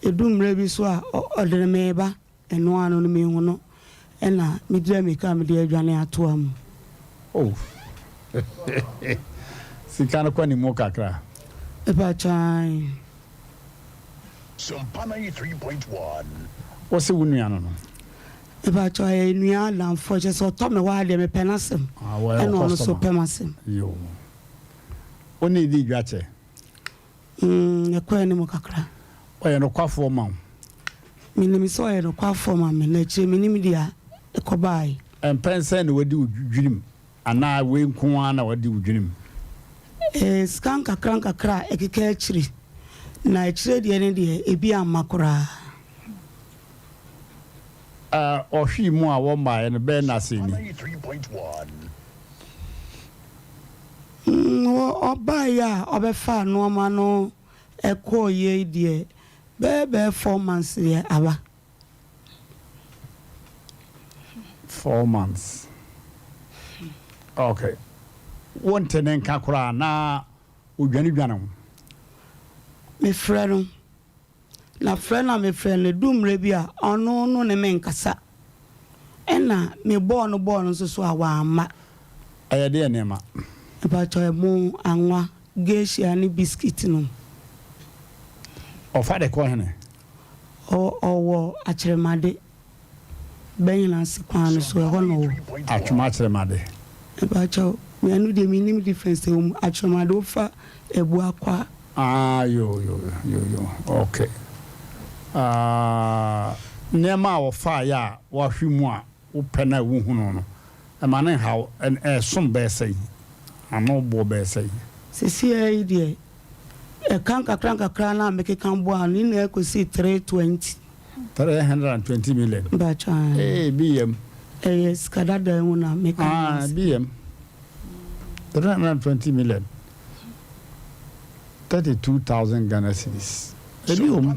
Ɛdu mmerɛ bi so a ɔde me reba, ɛno ara no no menhu no, ɛna medi ammirika a mede adwane atoa mu. Oh sika no kɔ ne mu kakra. Mepakyɛ ae. Sompa 93.1. Wo se wo nua no no? Mepakyɛw ɛyɛ nua adamfoɔ kyerɛ sɛ ɔtɔ me hɔ ara deɛ mepɛ n'asɛm Ah, wɔyɛ ɛna wo ɔno nso customer. pɛ m'asɛm. Yoo. Wo ne dii dwa kyɛ? Mm, ɛkɔ anim kakra. Ɔyɛ nokwafoɔ ma wo? Menim sɛ ɔyɛ nokwafoɔ ma me na akyire menim deɛ. ɛkɔbaeɛ. Mpɛn sɛn na wadi wo dwenem anaa wei nko ara na wadi wo dwenem? Ee, sika nkakra nkakra a ɛkeka akyire, na akyire deɛ no deɛ, ebi amma koraa. Ɔhwee mu a wɔmmaeɛ no bɛyɛ nna sɛn ni? Ɔbaeɛ a ɔbɛfaa nnoɔma no kɔeɛ yi deɛ, bɛyɛ bɛyɛ 4 months deɛ aba. 4 months. Okay. Wonte ne nka koraa na odwane dwane ho? Mefrɛ no, na frɛ no a mefrɛ no, ɛdu mmerɛ bi a, ɔno no ne me nkasa. Ɛna mebɔɔ no bɔɔ no nso so a, wamma. Ɛyɛ deɛ nneɛma? Mepakyɛw, ɛmo, anwa, geisha ne biscuit no. Ɔfa de kɔ hene? Ɔwɔ Akyerɛmade, Bɛnyinase kwan no so, ɛhɔ na ɔwɔ. Atwom Akyerɛmade. Mepakyɛw, me ɛno deɛ mennim difference ɛwɔ mu. Akyerɛmade wofa Abuakwa. Ah, yo, yo, yo, yo, okay. Ah, nneɛma a wɔfaeɛ a wɔahwe mu a wopɛ na wohunu no, ɛma no nhaw, ɛsom bɛyɛ sɛn? Ano boɔ bɛyɛ sɛn? Sesiaa yi deɛ, ɛka nkakra nkakra no a mekeka boaa no, ne nyinaa kɔsii 320. 320 million? Mpakyɛ ae. Ee, bi yam. Ɛyɛ sika dada mu na meka ho Ah, asɛm. bi yam. 320 million. 32,000 Ghana cedis. Ebi wɔ mu.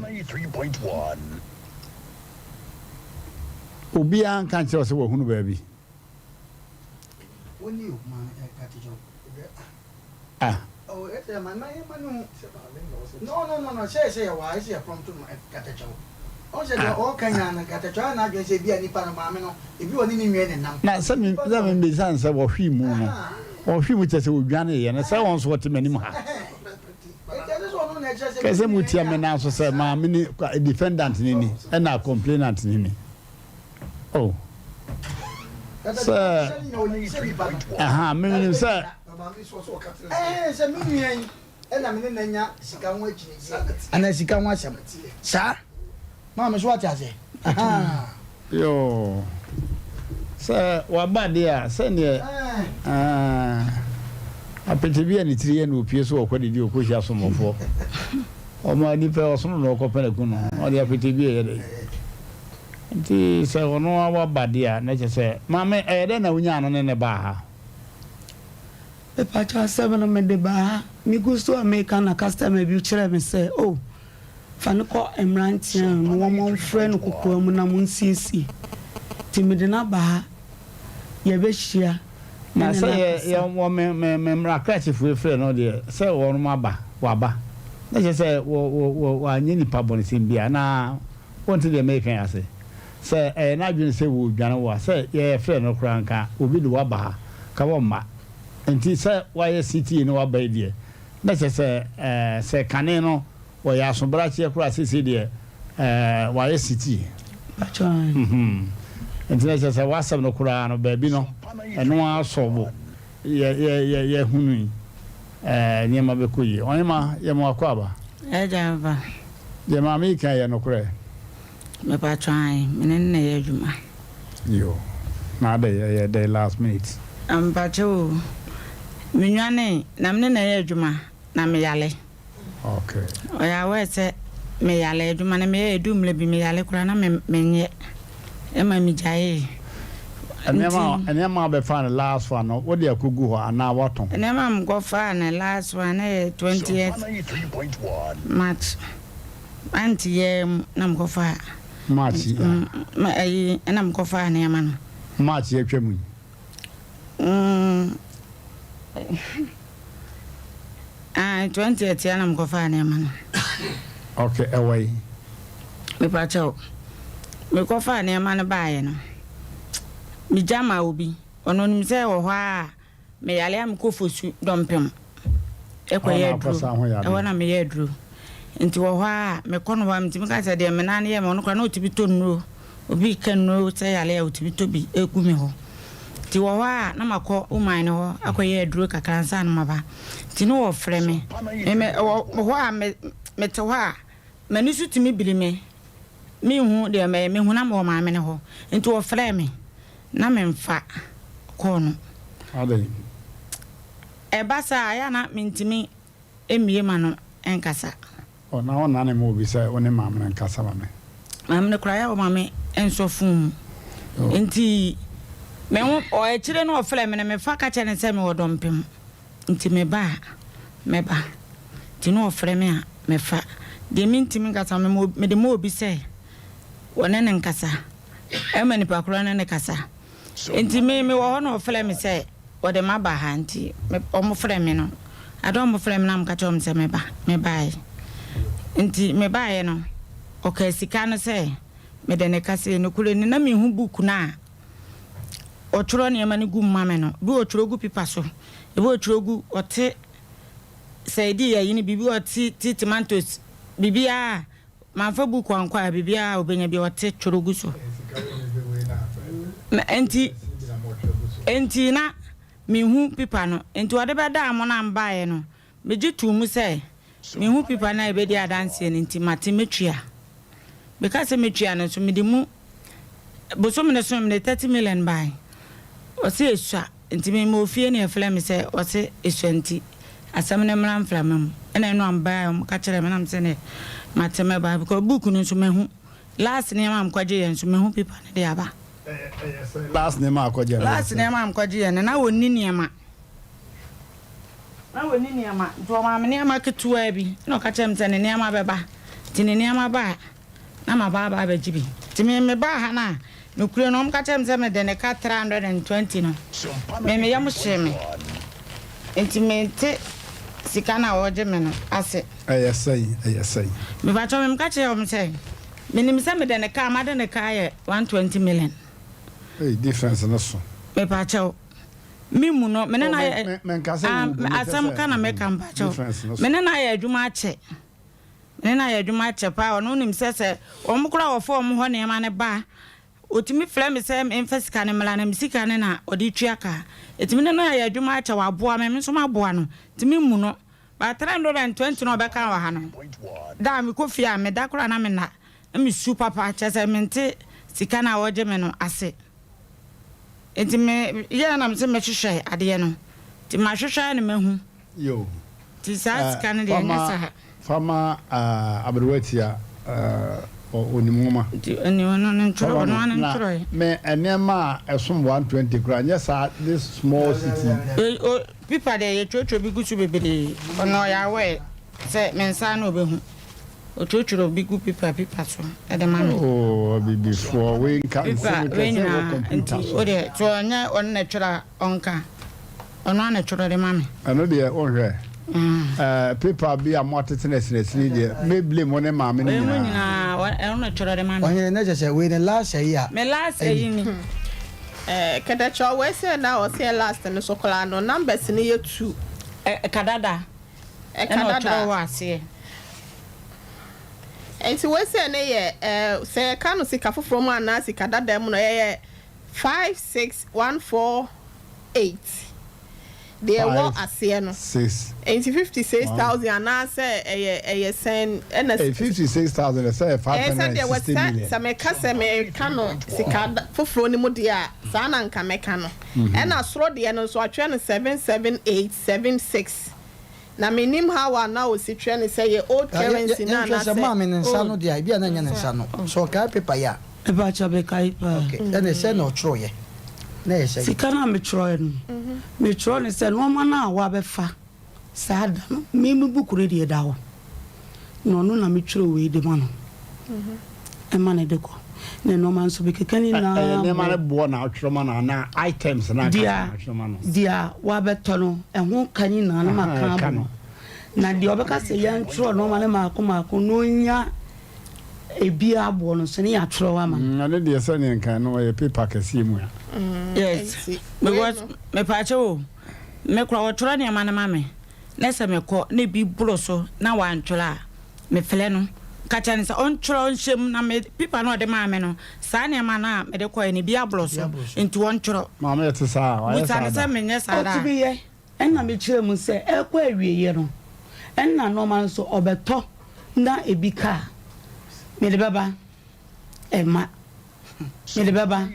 Obiara nka nkyerɛ wo sɛ wahunu baabi. Ah. No no no no sɛ sɛ yɛwɔ ha ɛsɛ yɛ prompt no katakyɛw ɔn sɛ deɛ ɔɔka nyinaa no katakyɛw ayɛ n'adwene sɛ ebi a nipa no maame no ebi ɔne ne nua nenam. Na sɛ me sɛ me bisa no sɛ wɔhwee mu no wɔhwee mu kyerɛ sɛ wɔdwaneeɛ no sɛ wɔn nso wɔte m'anim ha kɛ sɛ motia me nan so sɛ maame ni defendant ni ni ɛna complainant ni ni oh sɛ ɛha menim sɛ Ɛɛ sɛ me nua yi ɛna me ne no anya sika ho akyinnyegyeɛ anaa sika ho asɛm saa maame so wate aseɛ ahaa. Yoo sɛ waba deɛ a sɛdeɛ aah apete bi a ne tiri yɛ na opie so ɔkɔ didi ɔkɔ hyia asomɔfoɔ ɔma nipa ɔsono na ɔkɔ pɛ na ku no ɔde apete bi ɛyɛ dɛ nti sɛ ɔno waba deɛ a na kyɛ sɛ maame ɛyɛ dɛ na wonyaa no ne ne baa ha. Mepakyɛw asɛm no mede baa ha. Migu so a mereka na customer bi kyerɛɛ me sɛ, Oh, fa no kɔ mmeranteɛ no na wɔmfrɛ no kokoa mu na monsiesie. Nti mede no aba ha, yɛbɛhyia me Na ne sɛ no yɛ akasa. yɛ wɔ me me me mmarakrakyefo efrɛ no deɛ sɛ wɔnom aba waba na kyerɛ sɛ wɔ wɔ wɔ wanyɛ nipa bɔnesɛm biara na wonte deɛ mereka yi ase. Sɛ ɛyɛ n'adwene sɛ wɔredwane wo a, sɛ yɛfrɛ no koraa nka obi de wo aba ha, ka wɔmma. Enti sɛ woayɛ setie na woaba yi deɛ, na kyerɛ sɛ sɛ kane no wɔyɛ asobrakyeɛ koraa a, seesei deɛ wɔayɛ setie. Enti na kyerɛ sɛ w'asɛm no koraa no, baabi no, ɛno ara sɔ bo. Yɛ, yɛ, yɛ, yɛhunu yi, nneɛma bɛkɔ yie. Ɔhema, yɛ mo akwaaba. Agya aba. Deɛ maame yi ka yɛ nokorɛ? Mepakyɛw ae, me ne no na ɛyɛ adwuma. Yoo, na adɛn ɛyɛ dɛn last minute? Mpakyɛw o, me nwanee, na me ne no ɛyɛ adwuma, na me yale. Okay. Ɔyɛ aware sɛ me yale, adwuma no me yɛ, ɛduu mmerɛ bi me yale koraa na me menyɛ, ɛma me gyaee. Nneɛma nneɛma a wobɛfaa no last one no, wode akɔgu hɔ anaa woatɔn? Nneɛma a mekɔfaa no last one no yɛ 20th March. Month yi ara mu na mekɔfaa. March yi a. Ayi na mekɔfaa nneɛma no. March yi atwa mu yi. Mm. Ah, 20th ya na mekɔfaa nneɛma no. Okay, ɛwɔ yi. Mepakyɛw. Mekɔfaa nneɛma no baeɛ no, megya maa obi. Ɔno onim sɛ wɔ hɔ a Me yare a mekɔ Fosu dɔmpem kɔ yɛ aduro ɛhɔ na meyɛ aduro nti wɔ hɔ a mekɔ no hɔ a metumi ka sɛ deɛ me nan yɛ me ɔno koraa na ɔtumi tɔ nnuro obi ka nnuro sɛ yare a ɔtumi tɔ bi egu me hɔ nti wɔ hɔ a na makɔ woman no hɔ akɔyɛ aduro kakra nsa no maba nti ne wɔfrɛ me me wɔ hɔ a me mete hɔ a m'ani so tumi biri me menhu deɛ mɛyɛ mehu na mewɔ maame no hɔ nti wɔfrɛ me. Na memfa call no. Adɛn? Ɛba saa a, ɛyɛ a na mentumi mmue m'ano nkasa. Oh, na wonnane mma obi sɛ wo ne maame no nkasa ma me. Maame no koraa, ɛyɛ a ɔma me nsɔ fon mu. Oh. Nti, me ho, ɔ, akyire no ɔfrɛɛ me no, mefa ka kyerɛɛ no sɛ mewɔ dɔmpem. Nti meba a, mɛba. Nti na ɔfrɛ me a, mefa. Deɛ mentumi nkasa no, mema, mede ma obi sɛ wɔne no nkasa. Ɛma nipa korɔ ne no kasa. Nti me, mewɔ hɔ na ɔfrɛ me sɛ ɔde m'aba ha nti me, wɔfrɛ me no, ade a wɔfrɛ me no a meka kyerɛ wɔn sɛ meba, mebaeɛ. Nti mebaeɛ no, ɔkaa sika no sɛ mede no ka sei. Nokorɛ ni, na menhu book no a ɔtwerɛ nneɛma no gu mu ma me no. Bi ɔtwerɛ gu paper so, ebi ɔtwerɛ gu, ɔte sɛ ɛdi ayi no, biribi ɔte ti tomatoes, biribiara. Mamfa buuku ankɔ a, biribiara a ɔbɛnya biara ɔte twerɛ gu so. Na enti, enti na menhu pipa no. Enti ɔde bɛdaa mo no a mebaeɛ no, megye too mu sɛ menhu pipa no a ɛbɛdi adanseɛ no nti mate mɛtua. Meka sɛ mɛtua no nso, mede mu bosome no so mede 30 million bae. Ɔse ɛsua. Nti me mewɔ fie na yɛfrɛ me sɛ ɔse esua nti asɛm no mmra mframa mu ɛna ɛno a mebaeɛ a wɔka kyerɛɛ me na mese neɛ mate mɛba because book no nso mahu last nneɛma a mekɔgye yɛ nso mahu paper no de aba. Last nneɛma a akɔgye no Last nneɛma a mekɔgye yɛ no na wɔnni nneɛma na wɔnni nneɛma nti wɔmaa me nneɛma ketewaa bi na ɔka kyerɛɛ me sɛ ne nneɛma bɛba nti ne nneɛma ba a na maba aba abɛgye bi. Nti me mebaa ha no a, nokorɛ no, wɔka kyerɛɛ me sɛ mede ne ka 320 no, me me yam hyee me. Nti mente sika no a wɔregye me no ase. Ɛyɛ sɛn? Ɛyɛ sɛn? Mepakyɛw, me meka kyerɛɛ wɔn sɛ, menim sɛ mede ne ka a, made ne ka ayɛ 120 million. Ei, difference no so. Mepakyɛw, me mu no, me ne no Oh, ayɛ, me, me, menka sɛ wo bu, mekyɛ asɛm sɛ, ka na meka, mepakyɛw. difference no so. Me ne no ayɛ adwuma akyɛ. Me ne no ayɛ adwuma akyɛ paa. Ɔno nim sɛ sɛ wɔn koraa a wɔfa wɔn hɔ nneɛma no ba a, ɔtumi frɛ me sɛ memfa sika no mmra na me sika no na ɔde tua ka. Enti me ne no ayɛ adwuma akyɛ, waboa me, me nso maboa no. Nti memmu no. But 320 no a ɔbɛka wɔ ha no, da a mekɔ fie a, meda koraa na menna. Na mesu papa, kyerɛ sɛ mente sika no a ɔregye me no ase. Enti me yɛɛ na mese mɛhwehwɛ adeɛ no. Nti mahwehwɛ ara na mahu. Yo. Nti saa sika no deɛ ɛnyɛ saa. Fama aberewa tia onim nwoma. Nti ɛni ɔno ne ntwerɛ ɔno ara ne ntwerɛ. Na me nneɛma a ɛsom 120 koraa nyɛ saa this small city. O pipa deɛ yɛtwerɛtwerɛ bi gu so bebree ɔno ɔyɛ aware sɛ me nsa ano ɔbɛhu ɔtwerɛtwerɛ bi gu pipa pipa so ɛde ma me. Oh abibifoɔ wei nka nsɛm Pipa wei kɛsɛ wɔ nyinaa computer nti so. wo deɛ sɛ ɔnyɛ ɔno na ɛtwerɛ a ɔnka. Ɔno ara na ɛtwerɛ de ma me. Ɛno deɛ wonhwɛ. Ɛɛ paper bi a moatete no asinasini deɛ me blame wo ne maame no Wei mu nyinaa. nyinaa ɔ ɛno na ɛtwerɛ de ma me. Ɔhene na kyerɛ sɛ wei ne last ayi a. Me last ayi ni. Eh kɛtɛkyɛ wei sɛ na ɔsɛ last no so koraa no numbers no yɛ two. Ɛka dada Ɛka ɛna dada. ɔtwerɛ wɔ aseɛ. Nti wei sɛ ne yɛ eh sɛ yɛka no sika foforɔ mu anaa sika dada mu no ɛyɛ 56148 deɛ ɛwɔ aseɛ no. 6 Nti 56 1 thousand anaasɛ ɛyɛ ɛyɛ sɛn ɛna. Ɛyɛ 56,000 ɛsɛ yɛ Ɛyɛ sɛ deɛ 560 wɔsɛ million. sɛ meka sɛ meka no sika foforɔ no mu deɛ a saa na nka mɛka no. Ɛna soro deɛ no nso atwerɛ no 77876. Na mennim how a na ɔsi twerɛ no sɛ ɛyɛ old currency no Yɛnhwɛ sɛ anaasɛ maame ne nsa no old. deɛ a, ebi a na ɛnyɛ ne nsa no. Sɛ ɔkae paper yi a. Mepakyɛw mekae paa. Okay, ɛne sɛn na ɔtwerɛeɛ? Na ɛyɛ sɛn? Sika no a metwerɛeɛ no, metwerɛ no sɛ nnoɔma no a wabɛfa saa da no, me me book no deɛ ɛda hɔ, na ɔno na metwerɛ wei de ma no, ɛma no de kɔ. Na nnoɔma nso mekeka ne nyinaa Ɛyɛ nneɛma bɔ. no boɔ na wotwerɛ ma no anaa items no ankasa Deɛ na wotwerɛ ma no? deɛ wabɛtɔ no, ɛho ka nyinaa na maka Aha, ɛka abɔ no. Na deɛ ɔbɛka sɛ yɛntwerɛ nnoɔma no mmaako mmaako na ɔnya ebiara boɔ no nso ne yɛatwerɛ ama no. Ɛno deɛ sɛdeɛ nka no ɛyɛ paper kɛseɛ mu a. Yes because mepaakyɛw o me koraa wɔtwerɛ nneɛma no ma me na sɛ mekɔ na ebi boro so na wantwerɛ a mefrɛ no ka kyerɛ no sɛ ɔntwerɛ nhyɛ mu na me paper no a ɔde maa me no saa nneɛma no a mede kɔɛ no ebi aboro so nti ɔntwerɛ. Maame ɛte saa wayɛ Busa saa no da. sɛ menyɛ saa da a. Ɔtumi yɛ. Ɛnna mekyerɛɛ mu sɛ ɛrekɔ awieeɛ no, ɛnna nnoɔma no nso ɔbɛtɔ na ebi ka a, mede bɛba. Ɛmma. Mede bɛba.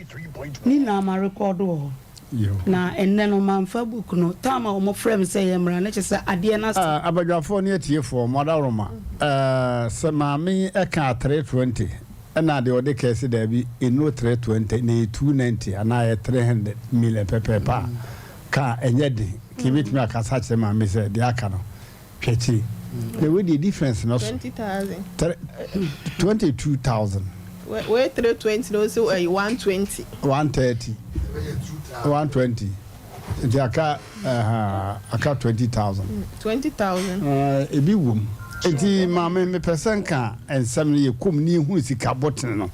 Ne nyinaa marekɔɔdo wɔ hɔ. Na ɛnnɛ no mamfa book no. Time a wɔfrɛɛ me sɛ yɛmmra no kyerɛ sɛ adeɛ no asa. Abadwafoɔ ne atiefoɔ, mo adaworoma, sɛ maame yi kaa 320 ɛna deɛ ɔde kae se daabi ɛnnuru 320 na ɛyɛ 290 anaa ɛyɛ 300 million pɛpɛɛpɛ a, ka a ɛnyɛ den. Nka yɛbɛtumi akasa akyerɛ maame yi sɛ deɛ aka no hwɛ akyiri. Na wei deɛ difference no so. 20,000. 22,000. Wei 320 na ɔsi ɛyi 120. 130. 120. Nti aka uh, aka 20,000. 20,000. Uh, ebi wom. Nti maame mepɛ sɛ nka nsɛm no yɛ kom ne yɛhunu sika botene no.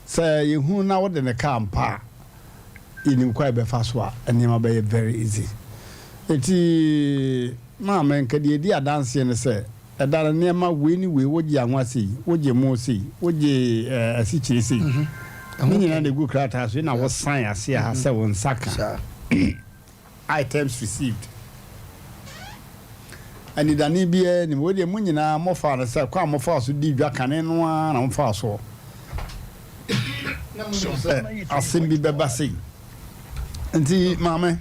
Sɛ yɛhunu na wode ne kaa mpa a, yɛnim kwan a yɛbɛfa so a nneɛma bɛyɛ very easy. Nti maame nka deɛ ɛdi adanseɛ ne sɛ ɛda no nneɛma wei ne wei wogye anwa sei, wogye mo sei, wogye eh, asikyire sei. Ne nyinaa na ɛgu krataa so na wo sign aseɛ ha sɛ wo nsa ka. Items received. Anidane biara nnim. Wei deɛ mo nyinaa mofaa no sɛ kwan a mofaa so dii dwa kane no ara na mofaa soɔ. Sɛ asɛm bi bɛba sei. Nti maame,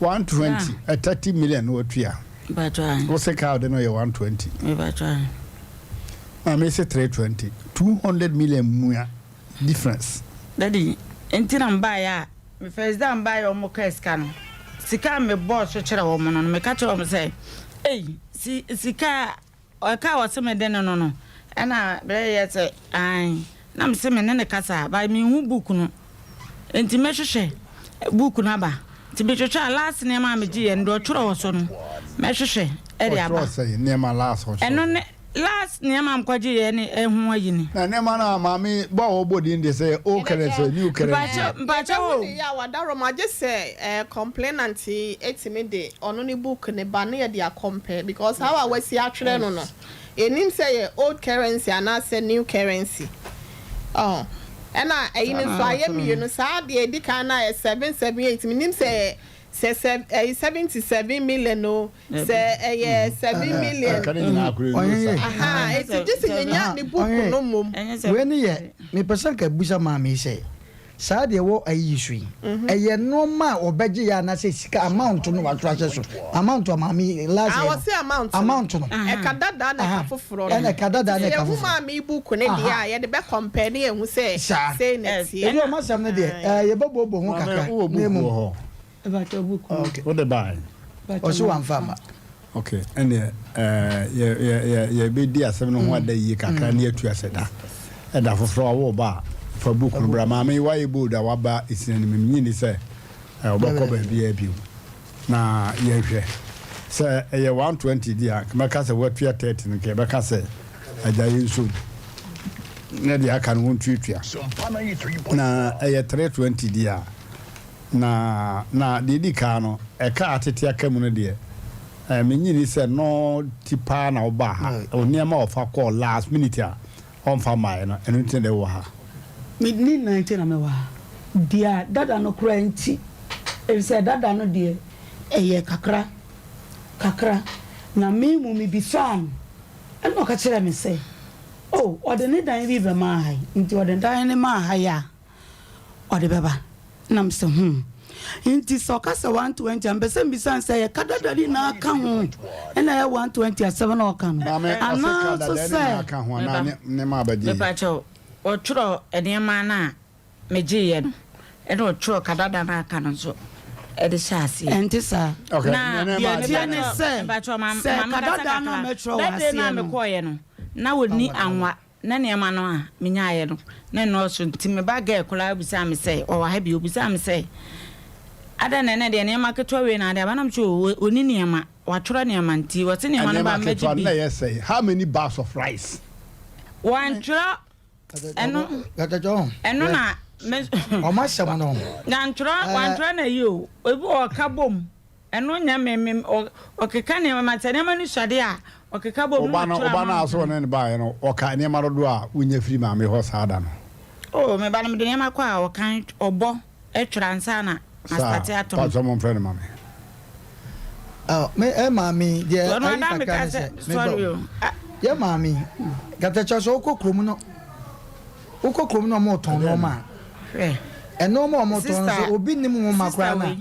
120, 30 million na watua. Wo se kaa wode no yɛ 120. Maame se 320. 200 million mua difference. Daddy, nti na mebaeɛ a Me first day a mebaeɛ a wɔkaa sika no, sika a mebɔɔ so kyerɛ wɔn no, meka kyerɛ wɔn sɛ, ei, si sika a ɛka a wɔse mede no no no, ɛna berɛ yɛ sɛ ae, na mese me ne no kasa, but menhu book no, nti mɛhwehwɛ book no aba. Nti mehwehwɛ a last nneɛma a megyeeɛ no, deɛ ɔtwerɛ wɔ so no, mɛhwehwɛ de aba. Ɔtwerɛ sɛn nneɛma last ɔtwerɛ? Ɛno ne Last nneɛma a mekɔgye yɛ ne ɛho ayi ni. Na nneɛma no a maame bɔ a wɔbɔ din de sɛ old currency or new currency. Mpakyɛw mpakyɛw o. Yɛbɛhu ne yɛ a wadaroma gye sɛ eh complainant yi tumi de ɔno ne book no ba na yɛde a compare because how a wasi atwerɛ no no yɛnnim sɛ ɛyɛ old currency anaasɛ new currency ɔho ɛna ɛyi no nso ayɛ mmienu saa deɛ ɛdi kan no ayɛ 778 mennim sɛ ɛyɛ sɛ sɛ ɛyi 77 million o Sɛ ɛyɛ 7 million. Ahaa enti gye sɛ yɛnya ne book no mmom. Wei no yɛ, mepɛ sɛ nka bisa maame yi sɛ, saa deɛ ɛwɔ ayi yi so yi, ɛyɛ nnoɔma a ɔbɛgye yɛ anaasɛ sika amount no watwerɛ ahyɛ so, amount a maame yi last Ah, year no, wɔse amount no. amount no. Ɛka dada na ɛka foforɔ no. Ɛna ɛka dada na Nti ɛka sɛ yɛhu foforɔ. maame yi book no deɛ a, yɛde bɛ compare na yɛahu sɛ Saa. sei na ɛteɛ. Ɛdeɛ ɔmo asɛm no deɛ, ɛɛ yɛbɛbooboo ho Maame, kakra wowɔ na book wɔ mmom. hɔ? Okay. Wode bae? Ɔse wamfa amma. Okay, ɛneɛ ɛɛ yɛ yɛ yɛ yɛbɛdi asɛm no ho ada yie kakra ne yɛatu asɛ da. Ɛda foforɔ a wɔreba a, fa book no bra. Maame yi wayɛ bold a waba esina no mu. Menye nni sɛ ɛɛ ɔbɛkɔ baabiara bio. Na yɛnhwɛ. Sɛ ɛyɛ 120 deɛ a, nka mɛka sɛ woatua 30 no, nka yɛbɛka sɛ agya yɛnsom. Na deɛ aka no wontuatua. Na ɛyɛ 320 deɛ a, Na na deɛ ɛdi kan no, ɛka a atete aka mu no deɛ, eh, mennye nni sɛ no ti paa na wobaa ha. Wo nneɛma a ɔfa kɔɔ last minute a ɔmfa mmaeɛ no, ɛno nti na wowɔ ha. Me ne nyinaa nti na mewɔ ha. Deɛ dada no koraa nti, ɛfiri sɛ dada no deɛ, ɛyɛ kakra kakra. Na me mmom mebisaa no, ɛnna ɔka kyerɛɛ me sɛ, Oh, ɔde ne dan bi bɛmaa ha yi, nti ɔde dan no maa ha yi a, ɔde bɛba. Na mesɛ hmm. Nti sɛ ɔka sɛ 120 a, mepɛ sɛ mebisa no sɛ ɛyɛ ka dada no nyinaa ka ho ɛna ɛyɛ 120 asɛm na ɔka no? Maame, ɔse ka Anaa nso dada no sɛ. nyinaa ka ho anaa Meba. nneɛma a bɛgye yi? Mepakyɛw, wɔtwerɛ nneɛma no a megyeeɛ no, ɛna ɔtwerɛ ka dada no a aka no nso de hyɛɛ aseɛ. Ɛnte saa. Okay, Na nneɛma Deɛ a ɛteɛ ne sɛ, Mepakyɛw, ma sɛ ma ka menkasa dada no a kakra. mɛtwerɛ wɔ That day no a aseɛ no. mekɔeɛ no, na wɔnni anwa. Na nneɛma no a menyaeɛ no, na ɛnnɔɔso nti me ba girl koraa bisaa me sɛ, ɔwɔ ha bi, ɔbisaa me sɛ, adɛn na ɛnnɛ deɛ nneɛma ketewa wei na ade aba? Na mese o, ɔnni nneɛma, watwerɛ nneɛma nti ɔse nneɛma no ba Nneɛma mmɛgye ketewa no bi. na ɛyɛ sɛn? How many bags of rice? Wantwerɛ ɛno, ɛno na me, Ɔmo asɛm no. Wantwerɛ, wantwerɛ na yi o, ebi wɔ ɔka bom. Ɛno nyɛ me me ɔkeka nneɛma ma sɛ nneɛma no sua deɛ a ɔkeka bom na Ɔba no ɔtwerɛ ɔba no ama a sɛ ɔne no baeɛ no ɔka nneɛma dodoɔ a wonya firi maame hɔ saa da no. Oh me ba no mede nneɛma kɔ a ɔkan ɔbɔ twerɛ ansa na ma Saa starte atɔn. pakyɛ mo mfrɛ no ma me. Oh, me eh, maame deɛ Ɔno ayi ada me kakra ka ne sɛ sɛ meba sorry o o. Ah. yɛ maame katakyɛ sɛ wokɔ kurom no. Wokɔ kurom na wɔretɔn nneɛma a, Hwɛ. nneɛma a wɔtɔn no sɛ obi nnim nwoma Sister koraa no a. wei,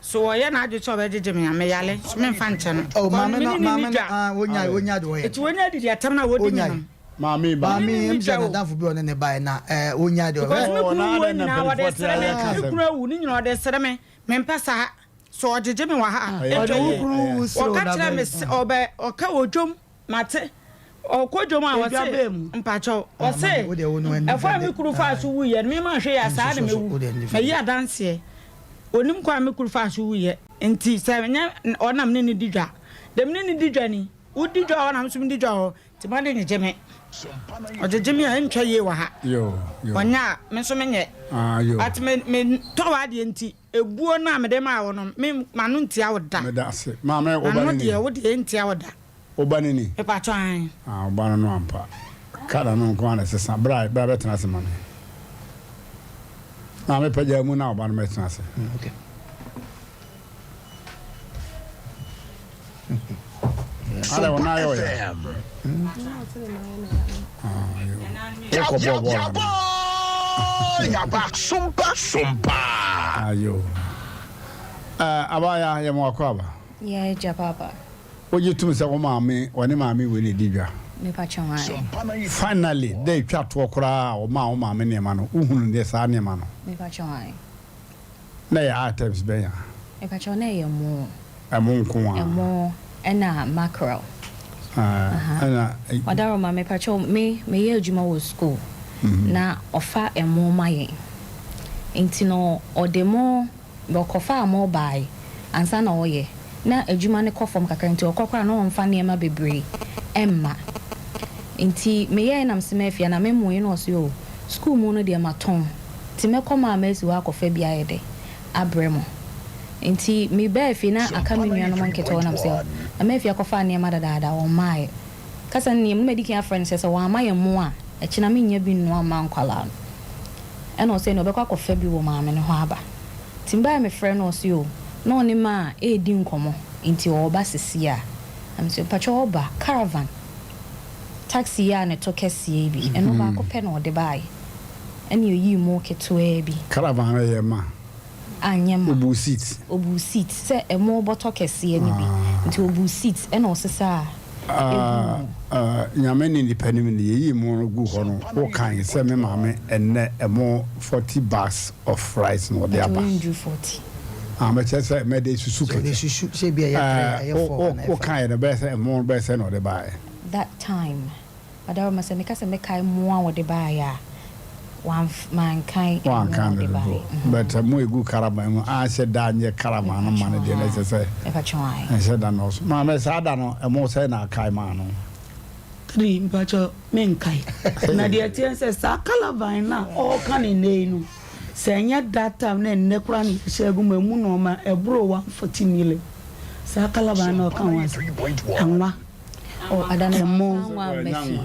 so ɔyɛ n'adwene sɛ ɔbɛgyegye me a, meyare, so memfa nkyɛ no? Oh, Because maame me no, ne no maame nni no, dwa. ah, onyae, onyae deɛ ɔyɛ. Enti wɔnya adidi atɛm no a wɔdi me Onyae. no. Maame yi ba. Maame Me yi, ne no ɛm nni sɛ dwa o. n'adamfo bi a ɔne ne baeɛ na eh, onyae deɛ ɔyɛ. Because me Oh, kunu na wuo adɛn na nyinaa wɔde mpanimfoɔ te sere a me, yɛka me asɛm? kunu awu, ne nyinaa ɔde sere me, mempɛ saa. So ɔgyegye me wɔ ha a, Ɛyɛ, ɛntwa Ɔde wo yie. kunu wu serew Ɔka da kyerɛ me bɛn? sɛ ɔbɛ, ɔka wɔ dwom, mate. Ɔkɔ dwom a Edwa ɔse, bɛn mu? mpakyɛw, Ah, ɔse, maame, wo deɛ wo no ani ɛfɔ a fɛ me de. kunu faa so wuiɛ no, me manhwɛ yie a saa na Nso so, mɛwu. wo deɛ ani fɛ Mayi de. adanseɛ. Ɔnim kwan a me kunu faa so wuiɛ. Nti sɛ ɛnyɛ ɔno na me ne no di dwa. Deɛ me ne no di dwa ni, wodi dwa wɔ hɔ na me nso medi dwa wɔ hɔ. Nti ma ne ngyegye me. Ɔgyegye me a ɛntwa yie wɔ ha. Ɔnyɛ a, me nso menyɛ. Ah, yo. But me, me tɔ w'adeɛ nti, ebuo no a mede maa wo no, me, m'ano ntia wo da. Meda ase. Maame, wo ba M'ano no ni? deɛ, wo deɛ ɛntia wo da. Wo ba no ni? Mepakyɛ ae. Ah, wo ba no no ampa. Kala no nko ara na ɛsesa. Bra, bra bɛtena ase ma me. Maame, pagya mu na wo ba no mɛtena ase. Mm, okay. Ada wɔn ayɛ ɔyɛ. Wokɔ bɔɔl bɔɔl ana? Yaba sompa sompa. Ayo. Eh, abaya yɛ mo akɔ aba. Yɛ agya papa. Wogye tum sɛ wo maame wɔne maame wei na edi dwa. Mepa kyɛw ae. Finally, dɛ etwa toɔ koraa a wɔmaa wo maame nneɛma no, wohunu deɛ saa nneɛma no. Mepa kyɛw ae. Na ɛyɛ items bɛn a? Mepakyɛw na ɛyɛ ɛmo. Ɛmo nko ara? Ɛmo ɛna mackerel. Ahaa ɛna. Ɔdaroma mepakyɛw me meyɛ adwuma wɔ school na ɔfa ɛmo ma yɛn nti no ɔde mo ɔkɔfaa mo bae ansa na ɔyɛ na adwuma no kɔ fam kakra nti ɔkɔ koraa na ɔnfa nneɛma bebree ɛmma nti meyɛɛ na mese mafia na me mo yi na ɔse oh school mu no deɛ matɔn Nti mɛkɔ maa masi hɔ akɔfa bi ayɛ dɛ abrɛ mo. Nti mebaa fie na aka me nuanom nketewa na mesɛ na mafi akɔfa nneɛma dadaada wɔmmaeɛ. Kasa no nneɛma no madi kan afrɛ no sɛ sɛ wamma yɛn mo a ɛkyena mennya bi nnoa mma nkwadaa no. Ɛna ɔsɛ ɛnneɛ ɔbɛkɔ akɔfa bi wɔ maame no hɔ aba. Nti mebaeɛ mefrɛ no ɔse oo na ɔne maa ɛredi nkɔmmɔ nti ɔreba sesie a. Na mese mpakyɛw ɔba caravan taxi yi a ne to kɛseɛ yi bi ɛno baako pɛ na ɔde baeɛ. Ɛnna oyii mo ketewaa bi. Caravan no yɛ ma. Anyɛ ma. Obuu seat. Obuu seat sɛ ɛmo bɔtɔ kɛseɛ no bi. Nti obuu seat ɛnna ɔsesaa eguu mu. Nyame ne nipa nim no, yɛyii mo no guu hɔ no, wo kae sɛ me maame ɛnnɛ ɛmo 40 bags of rice na ɔde aba. Mpakyɛ ɛnduru 40. Ah, mɛkyerɛ sɛ mɛde susu kɛkɛ. Ɔde susu sɛ ebi ɛyɛ three, ɛyɛ four anaa ɛyɛ five. Wo kaeɛ no bɛyɛ sɛ ɛmo no bɛyɛ sɛ na ɔde baeɛ. That time. Adaworoma, sɛ meka sɛ mɛkae mmoa a wɔde baeɛ a, wɔamf, mankae mmoa a Wanka no wɔde dodoɔ. baeɛ. Mhm. But mo egu caravan mu anhyɛ da anyɛ caravan no ma no deɛ na ɛsɛ sɛ Mepakyɛw ae. ɛnhyɛ da nnɔɔso. Maame saa da no ɛmo sɛn na akae maa no? Three, mpakyɛw menkae. Na deɛ ɛteɛ ne sɛ saa caravan no a ɔreka no nnɛ yi no, sɛ ɛnyɛ that time na ɛnnɛ koraa na yɛhyɛ agu mu a, ɛmu nnoɔma ɛboro 140 million. Saa caravan no a ɔka ho asɛm, anwa. Oh, ada no Ɛmo. wamfa anwa amma fie.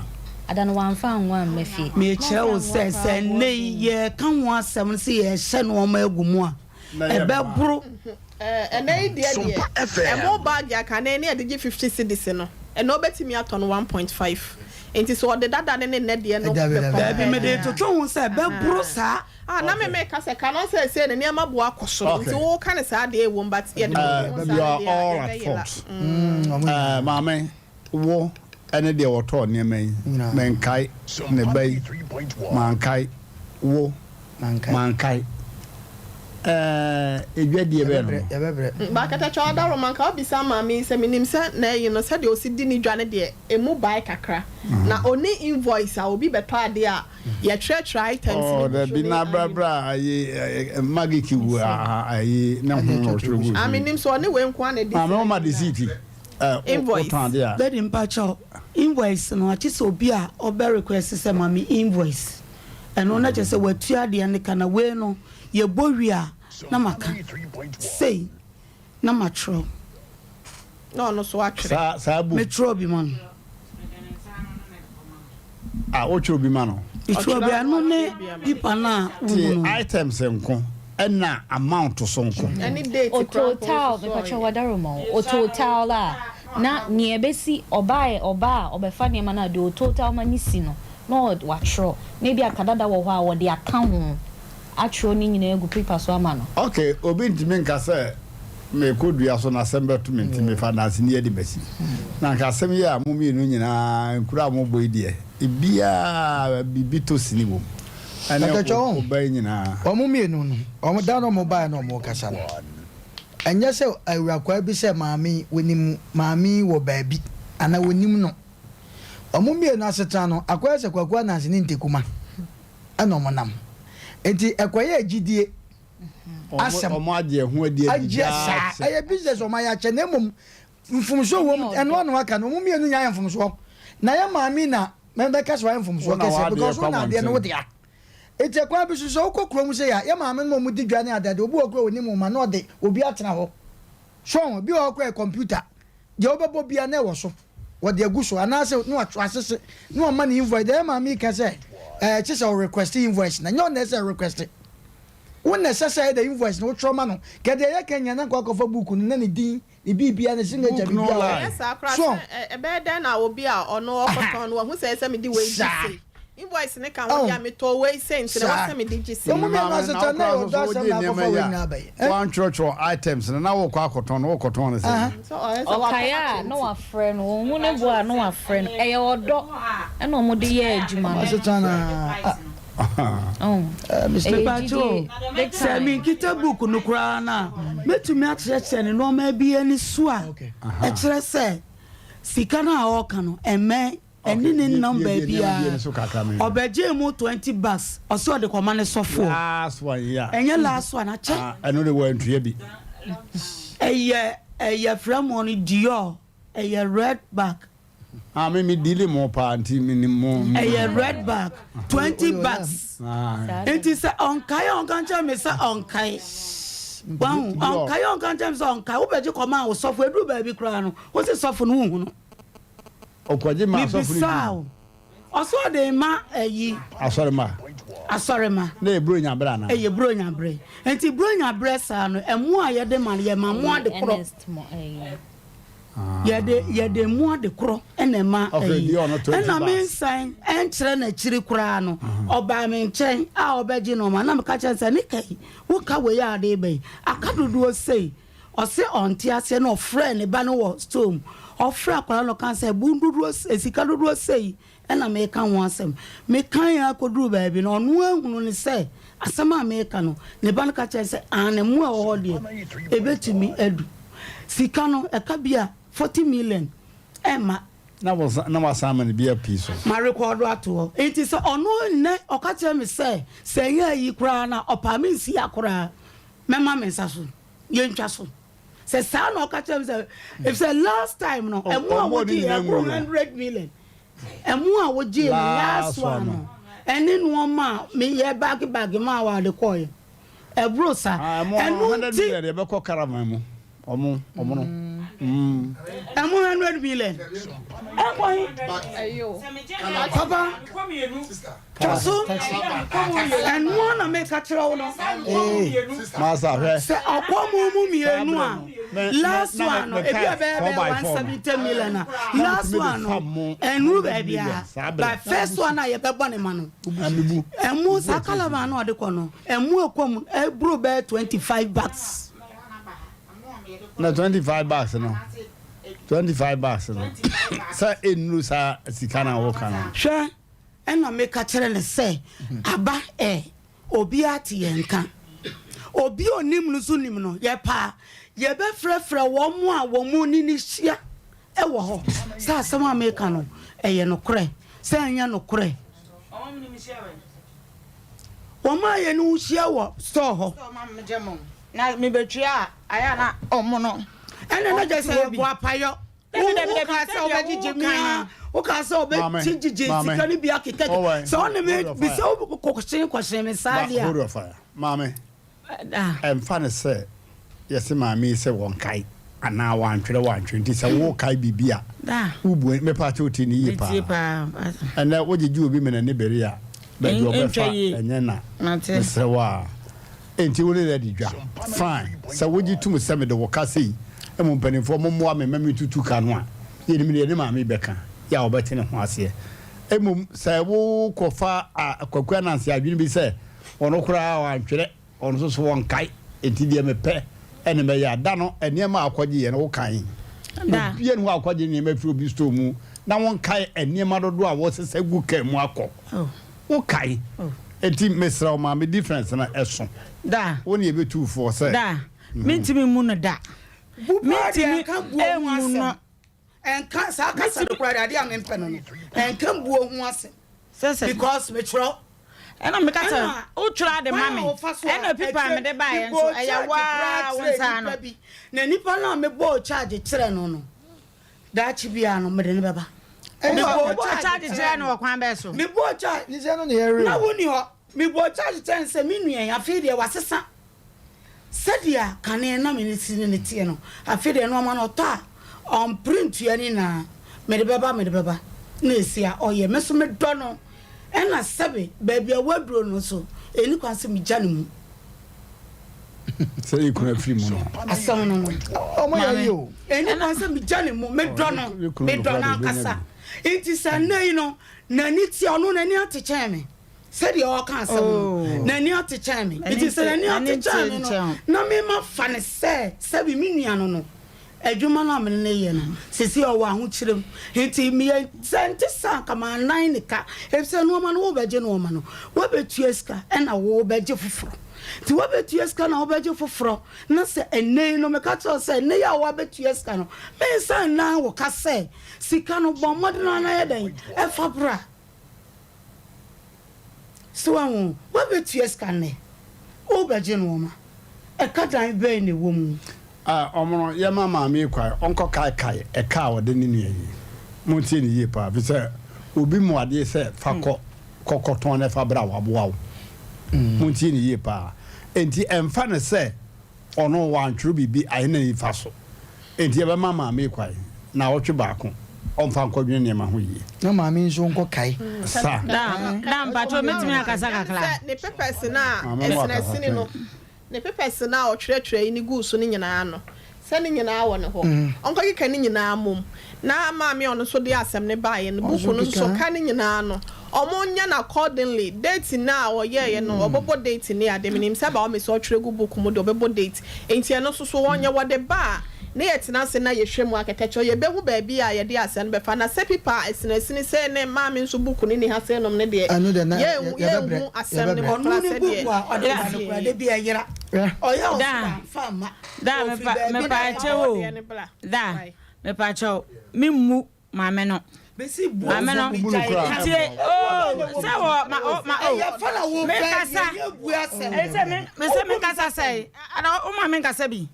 Ada no wamfa anwa amma fie. Mekyerɛ wo sɛ, sɛ nnɛ yi yɛreka ho asɛm no sɛ yɛrehyɛ nnoɔma agu mu a, ɛbɛboro. Ɛnɛ yi deɛ deɛ, ɛmo bag a kane ne yɛde gye 50 cedis no, ɛnɛ wobɛtumi atɔ no 1.5. Nti sɛ ɔde dada no ne nnɛ deɛ no bɛ compare Daabi, mede a. retoto ho sɛ ɛbɛboro saa. Ah na me meka sɛ ka no sɛ sei no nneɛma bo akɔ soro nti wo ka no saa deɛ ɛwom but yɛde toto ho saa no deɛ a yɛbɛ yera. Uh, maame wo ɛne deɛ wɔtɔɔ nneɛma yi menkae ne ba yi mankae wo mankae ɛɛ edwadie bɛn no. Yɛbɛbrɛ. Bakatakyɛ ɔdaworo manka wobisa maame yi sɛ menim sɛ na ɛyi no sɛdeɛ ɔsi di ne dwa no deɛ ɛmu bae kakra na ɔni invoice a obi bɛtɔ adeɛ a Yɛkyerɛkyerɛ items no Oh gu so dabi ne na ayi. bra bra ayi magiki gu ayi ne ho na ɔtwerɛ gu Ah so. menim sɛ ɔne wei nko ara na ɛdi Maame saa wo ma yi na. deceit ɛ wo Invoice. tɔn adeɛ a. Daddy mpakyɛw invoice no akye sɛ obi a ɔbɛ request sɛ ma me invoice ɛno na kyerɛ sɛ watua adeɛ no ka na wei no yɛbɔ wie a na maka sei na matwerɛ. Na ɔno nso atwerɛ. Saa saa book. Metwerɛ bi ma no. Ah wotwerɛ bi ma no. Metwerɛ bi ɛno ne paper no a wohu no. Ti items nko ɛna amount so nko. Ɛne date koraa mpo Ototal wosusuɔeɛ. mepakyɛw wadaroma o ototal a na nea ɛbɛsi ɔbaɛ ɔba a ɔbɛfa nneɛma no a deɛ ototal ma no si no. na watwerɛ, na ebia ka dada wɔ hɔ a wɔde aka ho atwerɛ ne nyinaa agu paper so ama no. Ok, obi ntumi nka sɛ merekɔ dua so na asɛm bɛto me nti mefa danseni adi m'akyi. Na anka asɛm yi a mo mmienu nyinaa nkuro a mobɔ yi deɛ, ebiara biribi tɔ sini wɔ mu. Ɛne Ɔtɛkyɛ wo ba yi nyinaa. Wɔn mmienu no, wɔn da no wɔn baeɛ na wɔn rekasa no, ɛnyɛ sɛ awurakwaa bi sɛ maame yi, wɔnim maame yi wɔ baabi anaa wɔnim no. Wɔn mmienu asetena no, akɔyɛ sɛ Kwaku Ananse ne Ntekuma ɛna wɔn nam. Nti ɛkɔyɛɛ gyidie asɛm. Wɔn agye ɛho adi adi Agye daa saa, kyɛ. ɛyɛ business wɔn ayɛ akyɛ na mmom mfomsoɔ wɔ mu, ɛno ano aka no, wɔn mmienu nyinaa yɛ mfomsoɔ. Na yɛ maame yi na mɛbɛka sɛ wayɛ mfomsoɔ kɛseɛ because wo na adeɛ no wo dea. Enti ɛkwan bi so sɛ wokɔ kurom sei a, yɛ maame nom a wɔdi dwa ne adeade, obi wɔ hɔ koraa a ɔnim wo ma na ɔde obi atena hɔ. So ho? Ebi wɔ hɔ koraa a ɛyɛ kɔmputa, deɛ wobɛbɔ biara na ɛwɔ so, wɔde agu so anaasɛ na wasese na wama no invoice. Deɛ yɛ maame yi ka sɛ ɛɛ kye sɛ ɔrequest invoice no, ɛnyɛ wo na ɛsɛ sɛ request. Wo na ɛsɛ sɛ ɛda invoice no wotwerɛ ma no. Kɛ deɛ yɛka nyinaa na nka wakɔfa book no na ne din Ne biribiara, ne signature, Book no biribiara wɔ lie. Ɛnyɛ saa koraa So. sɛ ɛ ɛbɛyɛ dɛn na obi a ɔno ɔkɔtɔn no wahu sɛ ɛsɛ mede wei gye Saa. sei. Invoice no ka ho deɛ a Oh. metɔɔ wei sei nti na ɛwɔ Saa. sɛ mede gye sei. Wɔn mmienu Maame, na asetena wo na koraa ɛyɛ nso so ɔdɔ asɛm wogyee na nneɛma akɔfa yi wei a nyinaa aba yi. Eh? woantwerɛtwerɛ items no na wokɔ akɔtɔn no wokɔtɔn no sɛn? Aha. Sɛ ɔyɛ sɛ watɔ Ɔkae a akyɛ na nti. wafrɛ no, ɔhu ne bo a na wafrɛ no. Ɛyɛ ɔdɔ na wɔde yɛ adwuma Wɔn no. asetena na ah. Mepakyɛ o, sɛ menkita book no koraa no a, mɛtumi akyerɛkyerɛ no nnoɔma bi ani so a ɛkyerɛ sɛ sika no a ɔreka no ɛmmɛn ɛne ne nnam baabiara. Ɔbɛgyee mu 20 bucks, ɔsɛ ɔde kɔma ne sɔfoɔ. Ɛnyɛ last one, akyɛ. Ɛno de wɔantua bi. Ɛyɛ ɛyɛ frɛ mo no Dior, ɛyɛ red bag. Ah me me deale mo paa nti me nim mo. Ɛyɛ red bag 20 bucks nti sɛ ɔnkae a ɔnka nkyerɛ me sɛ ɔnkae wahu ɔnkae a ɔnka nkyerɛ me sɛ ɔnkae wobɛgye kɔma wo sɔfo ɛduru baabi koraa no wo se sɔfo no wohu no Ɔkɔgye ma asɔfo no mebisaa wo ɔsɛ ɔde ma ayi Asɔre ma asɔre ma na ɛyɛ buronya berɛ anaa? Ɛyɛ buronya berɛ nti buronya berɛ saa no ɛmo a yɛde ma no yɛma mo ade korɔ Yɛde yɛde mu ade korɔ na ɛma ɛyi. Ɛna me nsan ɛnkyerɛ n'akyiri koraa no, ɔbaa me nkyɛn a ɔbɛgye nneɛma na meka kyerɛ no sɛ ne ka yi, woka wei a ade reba yi, aka dodoɔ sei. Ɔse ɔnte aseɛ na ɔfrɛɛ ne ba no wɔ store mu. Ɔfrɛɛ akwadaa no na ɔkaa sɛ bu dodoɔ sika dodoɔ sei Ɛna mereka ho asɛm. Mekae ara kɔduruu baabi no, ɔno ara hunuu no sɛ asɛm a mereka no, ne ba no ka kyerɛɛ no sɛ, Aane, mmoa a ɛwɔ hɔ deɛ, ɛbɛtumi adu. Sika no, ɛka bi a, 40 million, ɛmma. Na wasan ama no bi apii so. Marekɔɔdo ato hɔ. Enti sɛ ɔno nnɛ ɔka kyerɛ me sɛ, sɛ ɛnyɛ ayi koraa no a, ɔpaa me nsia koraa, mɛma me nsa so. Yɛntwa so. Sɛ saa na ɔka kyerɛ me sɛ, efisɛ last time no, ɛmo a wogye yɛ ɛboro 100 million. Ɛmo a wogyee no last one no, ɛne nneɛma a meyɛ baage baage maa wo a de kɔɔeɛ. Ɛboro saa. Ɛmo Ɛno 100 nti. million deɛ ɛbɛkɔ caravan mu. Ɔmo, ɔmo no. Mm. Ɛmo 100 million. Ɛkɔ he? Papa, twa so. Ɛno ara na meka kyerɛ wo no. Masa hwɛ. Sɛ ɔkɔ mo mu mmienu a, last one no, ebi a ɛbɛyɛ bɛyɛ 170 million a, last one no, ɛnuru baabiara. But first one a yɛbɛbɔ ne ma no, ɛmo saa calabar no a ɔde kɔ no, ɛmo ɛkɔ mu ɛboro bɛyɛ 25 bags. Na 25 bags no, 25 bags no, sɛ ɛnnuru saa sika no a woka no. Hwɛ, ɛna meka kyerɛ no sɛ, Aba ɛ, obiara te yɛn nka. Obi a onim no nso nim no. Yɛpɛ a, yɛbɛfrɛfrɛ wɔn a wɔn ne no hyia wɔ hɔ sɛ asɛm a meka no, ɛyɛ nokorɛ, sɛ ɛnyɛ nokorɛ. Wɔn a yɛne wo hyia wɔ store hɔ. Ɛnna na kyerɛ sɛ yɛbɔ apayɔ. Wokaa sɛ wobɛgyegye me a, wokaa sɛ wobɛgyegye sika no bi akekakeka. Sɛ wo ne me bisa wo kɔhyee kɔhyee me saa deɛ a. Hold your fire. Maame, ɛmfa no sɛ yɛse maame yi sɛ wɔnkae anaa wantwerɛ wantwerɛ nti sɛ wokae biribi a wobu mepa kyɛw tie no yie paa. Ɛnɛ wogyegye obi mene ne bere a baabi ɔbɛfa ɛnyɛ na mesrɛ wo a. Enti wo ne no adi dwa. Fine. Sɛ wogye tom sɛ mede wo ka sei, mmom mpanimfoɔ mommoa me ma mentutu ka no a, yɛnim deɛ ne maame bɛka, yɛ a ɔbɛte ne ho aseɛ. Mmom sɛ wokɔfa Kwaku Ananse adwene bi sɛ ɔno koraa wantwerɛ, ɔno nso so ɔnkae, enti deɛ mepɛ ne mɛyɛ a, da no nneɛma a wokɔgyeeɛ no wokae? Obiara nni hɔ a ɔkɔgye nneɛma firi obi store mu na wonkae nneɛma dodoɔ a wɔsesa gu kaa mu akɔ. Wokae? Enti mesrɛ wo maame difference no ɛso. Wo ne yɛbɛtu foɔ sɛ. Da, mentumi mmu no da. Bu paa deɛ Mentumi ɛnka buo ho mmu asɛm. no. Ɛnka saa kasa no koraa deɛ adeɛ a mempɛ no no ɛnka buo ho asɛm. Sɛ sɛ. Because metwerɛ. Ɛna meka sɛ wotwerɛ ade ma me ɛna pipa a mede baeɛ nso ɛyɛ wo ara wo nsa ano. Na nipa no a mebɔɔ charge kyerɛ no no daakye biara no mede no bɛba. Wobɔɔ charge kyerɛ no wɔ kwan bɛn so? Mebɔɔ charge na wonni hɔ. Mebɔɔ charge kyerɛ no sɛ me nua yi afei deɛ wasesa. Sɛdeɛ kane na me ne si ne no teɛ no, afei deɛ nnoɔma no ɔtɔ a, ɔmpere ntua ne nyinaa. Mede bɛba, mede bɛba. Na ɛsi a, ɔyɛ. Me nso medɔ no. Ɛna sɛbe baabi a waduro no nso, ɛnni kwan sɛ megya ne mu. Sɛ ne kunu afiri mu no. Asɛm no no. Maame, ɛnni kwan sɛ megya ne mu. Medɔ no. Medɔ no ankasa. Nti sɛ nnɛ yi no, n'ani te a, ɔno n'ani ate kyɛn me. Sɛdeɛ ɔreka asɛm no, n'ani ate kyɛn me. Nti sɛ n'ani ate kyɛn me no, na me mafa no sɛ sɛbe me nua no no, adwuma no a me ne no yɛ no, seesei ɔwɔ ahokyerɛ mu. Nti meyɛ sɛ nte saa anka mannan ne ka, efisɛ nnoɔma no wobɛgye nnoɔma no, woabɛtua sika ɛna wobɛgye foforɔ. Nti woabɛtua sika na wobɛgye foforɔ, na sɛ ɛnnɛ yi no meka kyerɛ wo sɛ ɛnnɛ yi a woabɛtua sika no, mensan nnan wo ka sɛ sika no bɔ mmɔden ara na yɛ dɛn ɛfa bra. So wahu? Woabetua sika nnɛ, worebɛgye nnoɔma. Ɛka dan bɛn na ɛwɔ mu? Ah, ɔmono, yɛma maame yi kwan ɔnkɔ kaekae ɛka a ɔde ne nua yi. Montie no yie paa, efisɛ obi mu adeɛ sɛ fa kɔ, kɔ kɔtɔn na fa bra waboa wo. Montie no yie paa. Enti ɛmfa no sɛ Ɔno wantwerɛ biribi ahe na nifa so enti yɛbɛma maame yi kwan naawɔtwe baako ɔmfa nkɔdwene nneɛma ho yie. Na maame nso nkɔ kae. Sa. Da da mpakyɛw mɛtumi akasa kakra. Sɛ ne papers no a Maame mo akasa ɛsinasini no twɛn. ne papers no a ɔtwerɛtwerɛ yi no guu so no nyinaa no sɛ ne nyinaa wɔ ne hɔ ɔnkɔkeka ne nyinaa mmom na maame a ɔno nso de asɛm no baeɛ no book no nso so ka ne nyinaa no Ɔmo nyɛ no accordingly, date no a ɔyɛeɛ no ɔbɛbɔ date ne ade, menim sɛ by all means ɔtwerɛ gu book mu deɛ ɔbɛbɔ date, nti ɛno nso so wɔnyɛ, wɔde ba a na yɛtena ase na yɛhwɛ mu akɛkɛkyɛ, yɛbɛhu baabi a yɛde asɛm no bɛfa, na sɛ pipa a asinasini sɛ ne maame nso book no nni ha sei nom no deɛ, Ɛno deɛ na yɛnhu yɛbɛbrɛ, yɛnhu asɛm no yɛbɛbrɛ. mu Ɔno koraa ne sɛdeɛ book a ɔde ba no koraa da bi ɛyera. Ɔyɛ wo so Da, wamfa amma. da, Ɔfiri mepa, baabi na mepa ɛba. kyɛw o, da, mepa kyɛw, me mmu Maame no. Maame no. Tie oo sɛ wɔ ma o ma o. Me kasa. Sɛ me me sɛ me kasa sɛ ana o ma me kasa bi.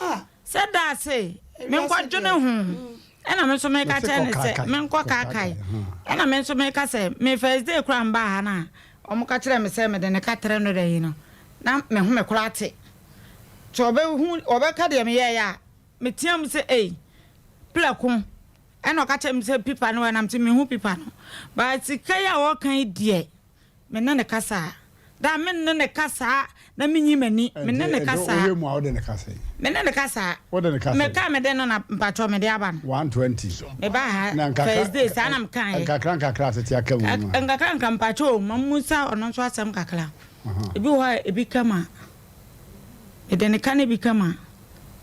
Sɛ da ase me nkɔ dwene ho. Ɛna me nso me ka kyerɛ ne sɛ me nkɔ kaakae. Ɛna me nso me ka sɛ me first day kora mbaa ha na wɔn ka kyerɛ me sɛ me de ne ka trɛ no dɛ yi no na me ho me kora ate. Sɛ ɔbɛhu ɔbɛka deɛ me yɛɛ yɛ a me team sɛ ei. Prɛko, ɛna ɔka kyerɛɛ me sɛ pipa no wɔ na mese menhu pipa no. But sika yi a ɔreka yi deɛ, me ne no kasa a, da a me ne no kasa a na menyi m'ani, me ne no kasa a. Wohwɛ mu a wode no kasa yi? Me ne no kasa a. Wode no kasa yi? Me kaa mede no na mpakyɛw mede aba no. 120. Me ba ha first day saa na me kaa yɛ. Nkakra nkakra tete aka mu no. Nkakra nkakra mpakyɛw o, ma mu sa ɔno nso asɛm kakra. Ebi wɔ hɔ a ebi kama. Mede ne ka no bi kama.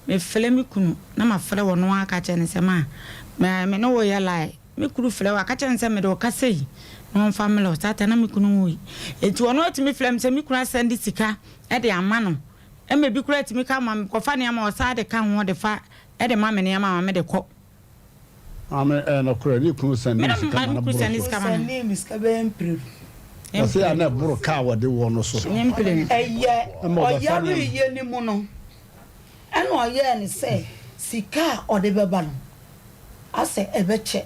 Mefrɛ me kunu na mafrɛ ɔno ara aka akyerɛ no sɛ ma me me ne wo yɛ lie. Me kunu frɛ wo a, ka kyerɛ no sɛ mede wo ka sei na ɔmfa mmrɛ wo. Saa ta na me kunu nwui. Enti ɔno atumi frɛ me sɛ me kunu asɛnde sika de ama no. Ɛma ebi koraa tumi ka ma mekɔfa nneɛma a ɔsan de ka ho de fa de ma me nneɛma ma mede kɔ. Maame, ɛyɛ nokorɛ, ne kunu sɛndee sika ma no boro so. Ɔsɛndee me sika bɛyɛ mprenu. Ɔse a na ɛboro ka a wɔde wɔ no so. Ɛyɛ ɔyareeɛ no mu no, ɛna ɔyɛɛ no sɛ sika a ɔde bɛba no, asɛ ɛbɛkyɛ.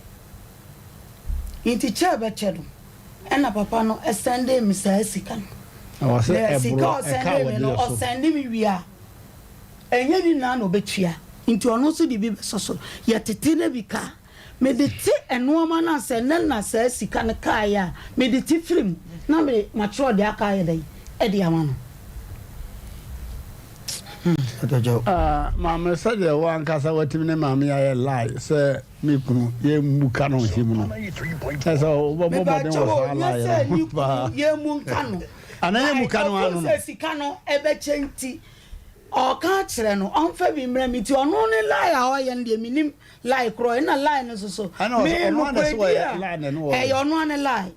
Nti kyɛ a ɛbɛkyɛ no, ɛna papa no sɛndee me saa sika no. Na ɔse Na sika ɛboro a ɛka a ɔsɛndee me wɔde no, yɛ so. ɔsɛnde me wie a, ɛnyɛ ne nyinaa na ɔbɛtua, nti ɔno nso de bi bɛsɔ so. Yɛtete no bi ka. Mede te nnoɔma no a sɛ nnɛ na saa sika no kaeɛ a, mede te firi mu na mede matwerɛ deɛ aka ayɛ dɛn de ama no. Ah, maame sɛdeɛ wo ankasa watumi ne maame ayɛ lie sɛ me kunu yɛmmu ka no nhyɛ mu no, ɛsɛ wobɛbɔ mmɔden wɔ saa lie no ho paa. Yɛmmu nka no. Anaa yɛmmu ka no ano no. Sɛ sika no ɛbɛkyɛ nti ɔka akyerɛ no ɔmfa bi mmerɛ me nti ɔno ne lie a ɔyɛ no deɛ menim lie korɔ ɛna lie no soso me nokorɛdie a ɛyɛ ɔno ane lie.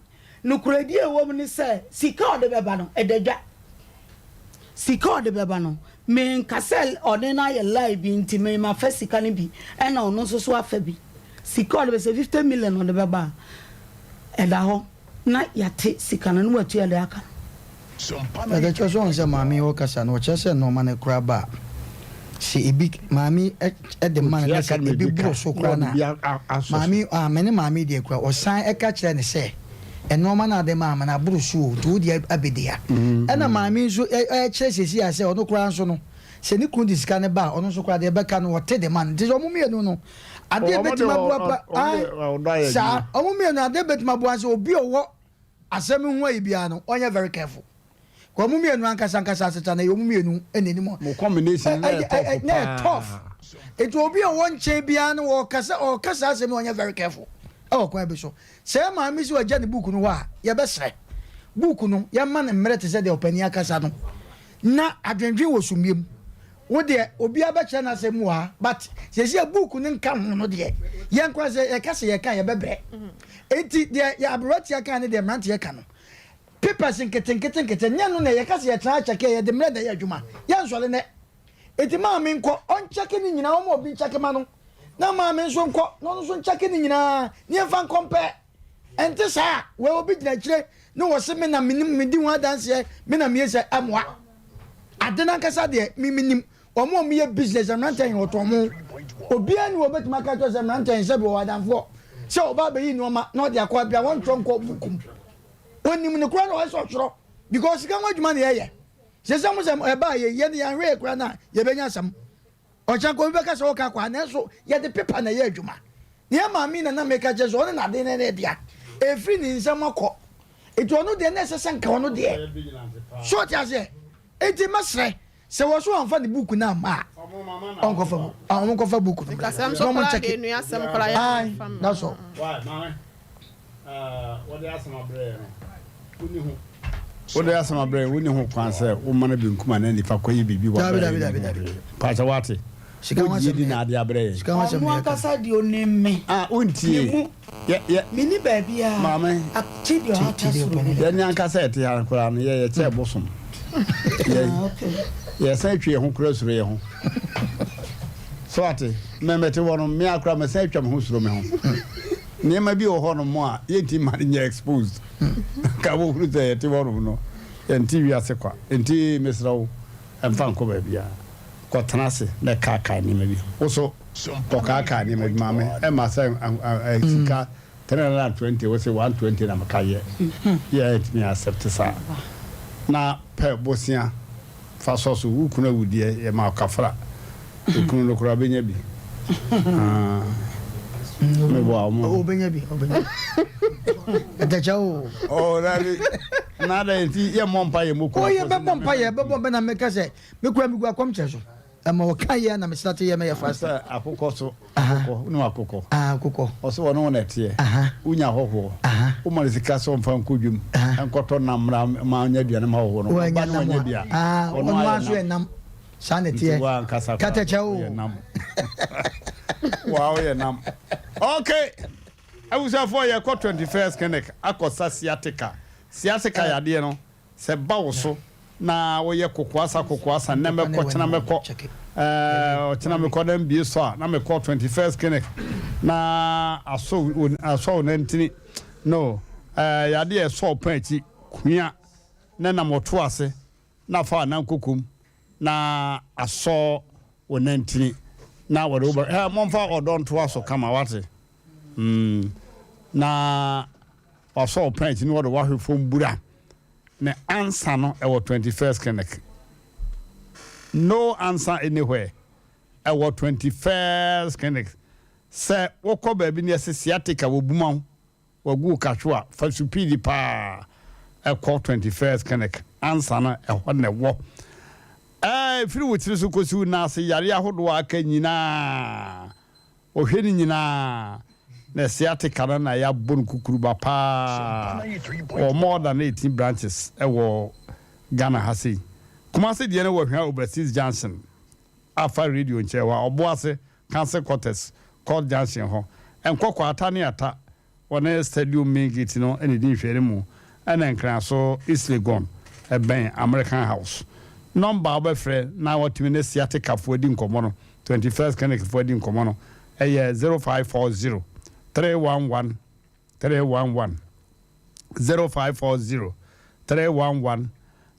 Nokorɛdie a ɛwɔ mu ne sɛ, sika a ɔde bɛba no, ɛda dwa. Sika a ɔde bɛba no, menka sɛ ɔne no ayɛ lie bi nti me mafa sika no bi ɛna ɔno nso so afa bi. Sika a ɔde bɛ, sɛ 50 million na ɔde bɛba a, ɛda hɔ na yɛate sika no na watua deɛ aka no. Ɛdɛ kyerɛ sɛ ɔhu sɛ maame yi ɔkasa no ɔkyerɛ sɛ nnoɔma no koraa ba a sɛ ebi maame yi de ma no na sɛ ebi boro so koraa no a maame yi ah me ne maame yi deɛ koraa ɔsan ɛka kyerɛ no sɛ nnoɔma no a ɔde maa me no aboro so o nti wo deɛ abɛdi ha ɛna maame yi nso ɛkyerɛ sɛsi a sɛ ɔno koraa nso no sɛ ne kunu de sika no ba a ɔno nso koraa deɛ ɛbɛka no ɔte de ma no nti sɛ ɔmo mmienu no adeɛ bɛtumi aboa pa saa ɔmo mmienu adeɛ bɛtumi aboa sɛ obi ɔwɔ Asɛm yi ho ayi biara no ɔnyɛ very careful. Kɔ ɔmo mmienu ankasa ankasa asetena no ɛyɛ ɔmo mmienu na anim. Mo combination no na ɛyɛ tough paa. Na ɛyɛ tough. Nti obi a ɔwɔ nkyɛn biara no ɔkasa ɔka saa asɛm yi ɔnyɛ very careful ɛwɔ kwan bi so. Sɛ maame si wagya ne book no hɔ a yɛbɛsrɛ book no yɛma no mmerɛ te sɛ deɛ ɔpanin akasa no na adwendwen wɔ sumie mu. Wo deɛ obiara bɛkyerɛ n'asɛm mu wɔ ha but seesei a book no nka ho no deɛ yɛn koraa sɛ yɛka sɛ yɛka a yɛbɛbrɛ. Enti deɛ yɛ aberanteɛ ka ne deɛ mmeranteɛ ka no papers nketenkete nkete nyɛ no na yɛka sɛ yɛtena akyɛke a yɛde mmerɛ na ɛyɛ adwuma yɛnsɔre nɛ. Enti maame nkɔ ɔnkyɛke ne nyinaa ɔma obi nkyɛke ma no na maame nso nkɔ na ɔno nso nkyɛke ne nyinaa ne yɛmfa nkɔmpɛ. Ɛnte saa a, wei obi gyina akyire ne wɔse me na menim medi ho adanseɛ me na meyɛ sɛ ɛmoa. Ade no ankasa deɛ me menim wɔn a wɔyɛ business mmeranteɛ yɛn wɔtɔn mo. Obiara ni wɔbɛtumi aka kyerɛ sɛ mmeranteɛ yɛn sɛ bi wɔwɔ adamfoɔ sɛ ɔba abɛyi nneɛma na ɔde akɔ abia wɔntwerɛ nkɔ book mu. Onim no koraa na ɔyɛ sɛ ɔtwerɛ because sika ho adwuma na yɛyɛ. Sɛ sɛ mo sɛ ɛbaa yɛ yɛn yɛanhwɛ yɛ koraa na yɛbɛnya asɛm. Ɔkyena nka obi bɛka sɛ ɔka akɔ ha nanso yɛde pepa na ɛyɛ adwuma. Nea maame na na meka kyerɛ sɛ ɔne n'ade no ne dea. Ɛfiri ne nsam akɔ. Nti ɔno deɛ na ɛsɛ sɛ nka ɔno deɛ. So ɔte aseɛ? Nti mɛsrɛ sɛ wɔ so amfa ne buku no amma a ɔnkɔfa bu ɔmo nkɔfa buku no mmra na ɔmo nkyɛke. Ae, that's all. Why, maame? Wɔde asɛm abrɛ yɛn no, wonni ho. Wode asɛm abrɛ yɛn, wonni ho kwan sɛ woma no benkum anaa nifa kɔyɛ biribi wɔ abrɛ yɛn ho hwee. Mpakyɛ wate? Wogye di na ade abrɛ yɛn. Ɔno ankasa deɛ ɔnim me. Ah, wontie. Me mu. Yɛ, yɛ. Menni baabiara. Maame. Akyi deɛ ɔata soro bi. Yɛn ankasa yɛte ha koraa no, yɛyɛ kyɛ bosom. Yɛ, yɛsan twi yɛn ho koraa suro yɛn ho. So ate? Mɛmɛte hɔ no, me akora mɛsan atwa me ho suro me ho. Nneɛma bi wɔ hɔnom a yɛntumi mma no nyɛ exposed. Nka wohunu sɛ yɛte hɔnom no, yɛnte wiase kwa. Enti mesrɛ wo, mfa nkɔ baabiara. Kɔtena ase na kaakae nneɛma bi. Wo nso, kɔkaakae nneɛma bi ma me. Ɛmma sɛ sika 320, wose 120 na meka yɛ. Yɛntumi accept saa. Na pɛ bosea. Fa sɔ so, wo kunu awu deɛ, yɛ ma kafra. Okunu no koraa ɔbɛnya bi. Ah, meboa ɔmo. Ɔbɛnya bi, ɔbɛnya bi. Ɛtɛkyɛ o. Oh, dabi. Na adɛn nti yɛ mmɔ mpa yɛ mmɔ kunu. Oh, yɛ bɛbɔ mpa yɛ bɛbɔ mpa na meka sɛ me kura megu akɔmkyerɛ so. Ɛma ɔka yɛ na mesrate yɛ mɛyɛ fast. Sɛ akokɔ so. Akokɔ, wonim akokɔ? Ah, akokɔ. Ɔsɛ wɔne wo na ɛteɛ. Wonya ahɔhoɔ. Woma no sika sɛ ɔmfa nkɔ dwam nkɔtɔ nam mmra ma ɔnyɛ aduane ma ahɔhoɔ no. Ɔba na wanya bi a, ɔno ayɛ nam. Saa na ɛteɛ. Nti woankasa koraa Katakyɛ o. woyɛ nam. Woa woyɛ nam. Okay. Abusuafoɔ yɛkɔ 21st clinic akɔsa sciatica. Sciatica yadeɛ no Sɛ ɛba wo so na woyɛ kokoasa kokoasa, nnɛ mɛkɔ, kyena mɛkɔ, ɛɛ, ɔkyena mekɔ na mbie sɔ a, na mekɔ 21st clinic na asɔ wo, asɔ wo nantini. No, ɛɛ, yadeɛ a ɛsɔ wo pɔn akyi, kua, na nam ɔto ase na afa w'anan kokom na asɔ wo nantini na wɔde wo bɛ, hɛ, momfa ɔdɔ ntoa so kama, wate? Mm, na. Wasɔ wo pant na ɔde wo ahwe fam bura. Ne answer no ɛwɔ 21st clinic. No answer anywhere. Ɛwɔ 21st clinic. Sɛ wokɔ baabi na yɛse sciatica wɔbuma wo, wagu wo kahwe a, fa supiidi paa ɛkɔ 21st clinic. Answer no ɛhɔ na ɛwɔ. Ɛɛ, ɛfiri wo tiri so kɔsi wo nan ase, yareɛ ahodoɔ a aka nyinaa, ɔhwɛ ne nyinaa. Na sciatica no na yɛabɔ no kukuruba paa. Ɔwɔ more than 18 branches wɔ Ghana ha sei. Kumasi deɛ no wɔ Hwea Overseas Junction, afa radio nkyɛn hɔ a, Ɔboase Council Quarters, Court Junction hɔ. Nkɔkɔ, Ata ne Ata Wɔne Stadium main gate no na ɛdi nhwɛanimu ɛna Nkraso East Legon ɛbɛn American House. Nɔmba a wobɛfrɛ na watumi ne Sciatica foɔ adi nkɔmmɔ no, 21st Clinic foɔ adi nkɔmmɔ no ɛyɛ 0540 311 311, 0540 311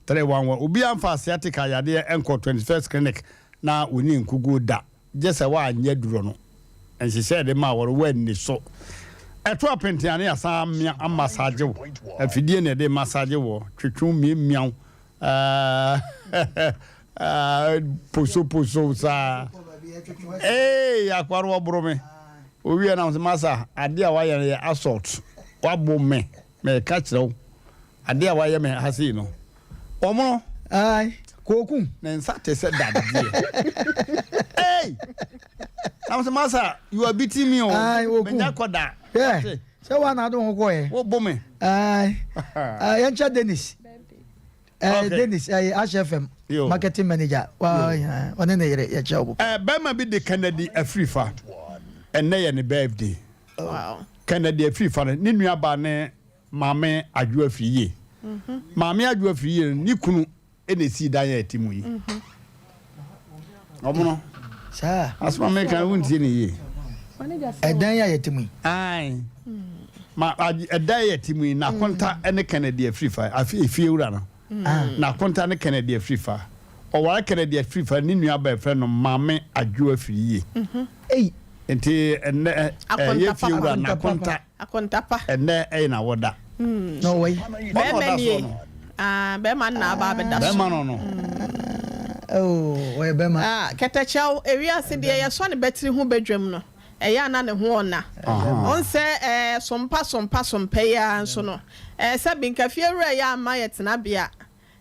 311. Obiara mfa sciatica yadeɛ nkɔ 21st Clinic na wɔnni nkuguo da. Gye sɛ woanyɛ aduro no nhyehyɛɛ de maa wɔn, woanni so. Ɛto apenten a na yɛasan amia amasaagye wo. Afidie na yɛde masaagye woɔ, twetwe wo, miamia wo, posoposo wo saa. Ee, akoa no wɔboro me. Owie na sɛ masa, adeɛ a woayɛ no yɛ assault. Woabo me, meka kyerɛ wo. Adeɛ a wayɛ me ha sei no, ɔmono. Ae, kooku. Ne nsa te sɛ dadeɛ. Ei! Na mo sɛ, Masa, you are beating me o. Ae, oku. Menya kɔ da. Hwɛ, sɛ wa na ade wo ho kɔɛ. Wo bo me. Ae, yɛnkyɛ Dennis. Eh, Okay. Dennis, ɛyɛ Ash FM Yo. marketing manager. Wa, ɔne ne yere yɛkyɛ wo. Eh, bɛrima bi de Kennedy Afrifa. Ɛnnɛ yɛ ne birthday. Wow. Kennedy Afrifa no, ne nuabaa ne Maame Adwo Afriyie. Maame Adwo Afriyie no, ne kunu na esii dan a ɛte mu yi. Ɔmono. Saa. Asɛm a meka no wontie ne yie. Ɛdan a yɛte mu yi. Ae. Ma ɛdan a yɛte mu yi, n'akonta ne Kennedy Afrifa, efiewura no. N'akonta ne Kennedy Afrifa. Ɔware Kennedy Afrifa ne nua ba yɛfrɛ no Maame Adwo Afriyie. Ei. Nti ɛnnɛ ɛyɛ fiewura n'akonta. Akontapa. Ɛnnɛ ɛyɛ na wɔda. Na ɔwɔ yi. Bɛrima nie. Ah, bɛrima no na aba abɛda so. Bɛrima no no. Oh, ɔyɛ bɛrima. Ah, kɛtɛkyɛw, ewiase deɛ yɛsɔ ne bɛtiri ho badwam no, ɛyɛ a na ne ho ɔna. Ɔnsɛ ɛɛ sompa sompa sompa yi ara nso no, ɛɛ sɛ bi nka fie wura yi amma yɛ tenabea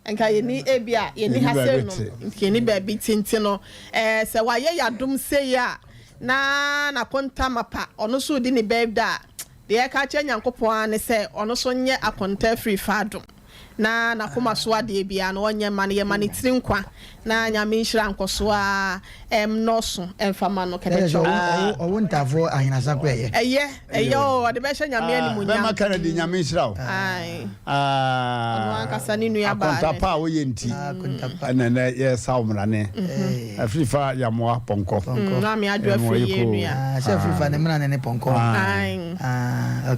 Nka yɛnni ebia yɛnni ha sei no, nka yɛnni baabi te nti no, ɛɛ sɛ wayɛ yɛn adom sei a, na n'akonta mapa, ɔno nso redi ne birthday a, deɛ yɛka akyerɛ Nyankopɔn ara ne sɛ ɔno nso nyɛ akonta afiri fa adom, na n'akoma so adeɛ biara no ɔnyɛ mma no, yɛma ne tiri nkwa, na Nyame nhyira nkɔso ara ɛnnɔɔso ɛmfa ma no, Ɛyɛ sɛ kɛtɛkyɛw. ɔwo ɔwo ntaafoɔ ahenasa kɔ ɛyɛ. Ɛyɛ, ɛyɛ o, ɔde bɛhyɛ Nyame animuonyam. Bɛma Kennedy Nyame nhyira wo. Ae. Ɔno ankasa ne nua baa Akonta pa a woyɛ nti ɛna ɛnɛ yɛsa wo mmrane. Afirifa Yamoa Pɔnkɔ. Maame Adwo Afiri yɛ nua. Sɛ Afirifa ne mmrane ne Pɔnkɔ.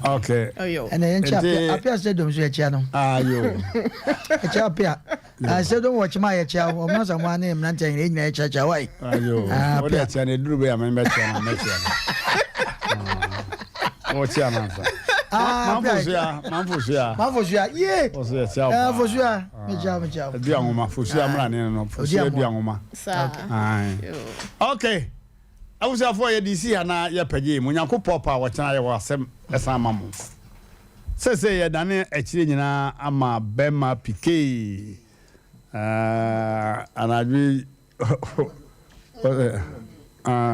Okay. Ɛna yɛn kyɛ Apia Apia Stadium so yɛkyia no. Ayo. Ɛkyɛ Apia. Stadium wɔ kyema yɛkyia wo. Ɔmo Asamoah ne mmeranteɛ nyina nyinaa yɛkyia wae. Ayo. Wode akyia no ɛduru bɛyɛ a mɛkyia no mɛkyia no. Wɔkyia no ansa. Manfosua, manfosua. Manfosua, yie. Wɔsɛ yɛkyia wo paa. Fosua, mekyia mekyia. Adu anwoma, fosua mmra ne no, fosua adu anwoma. Okay. Abusuafoɔ yɛde si ha na yɛpɛgye mu. Nyankopɔn pa a wɔkyena yɛwɔ asɛm ɛsan ma mo. Sɛsɛ yɛdane akyire nyinaa ama bɛma pikee. Anadwo yi.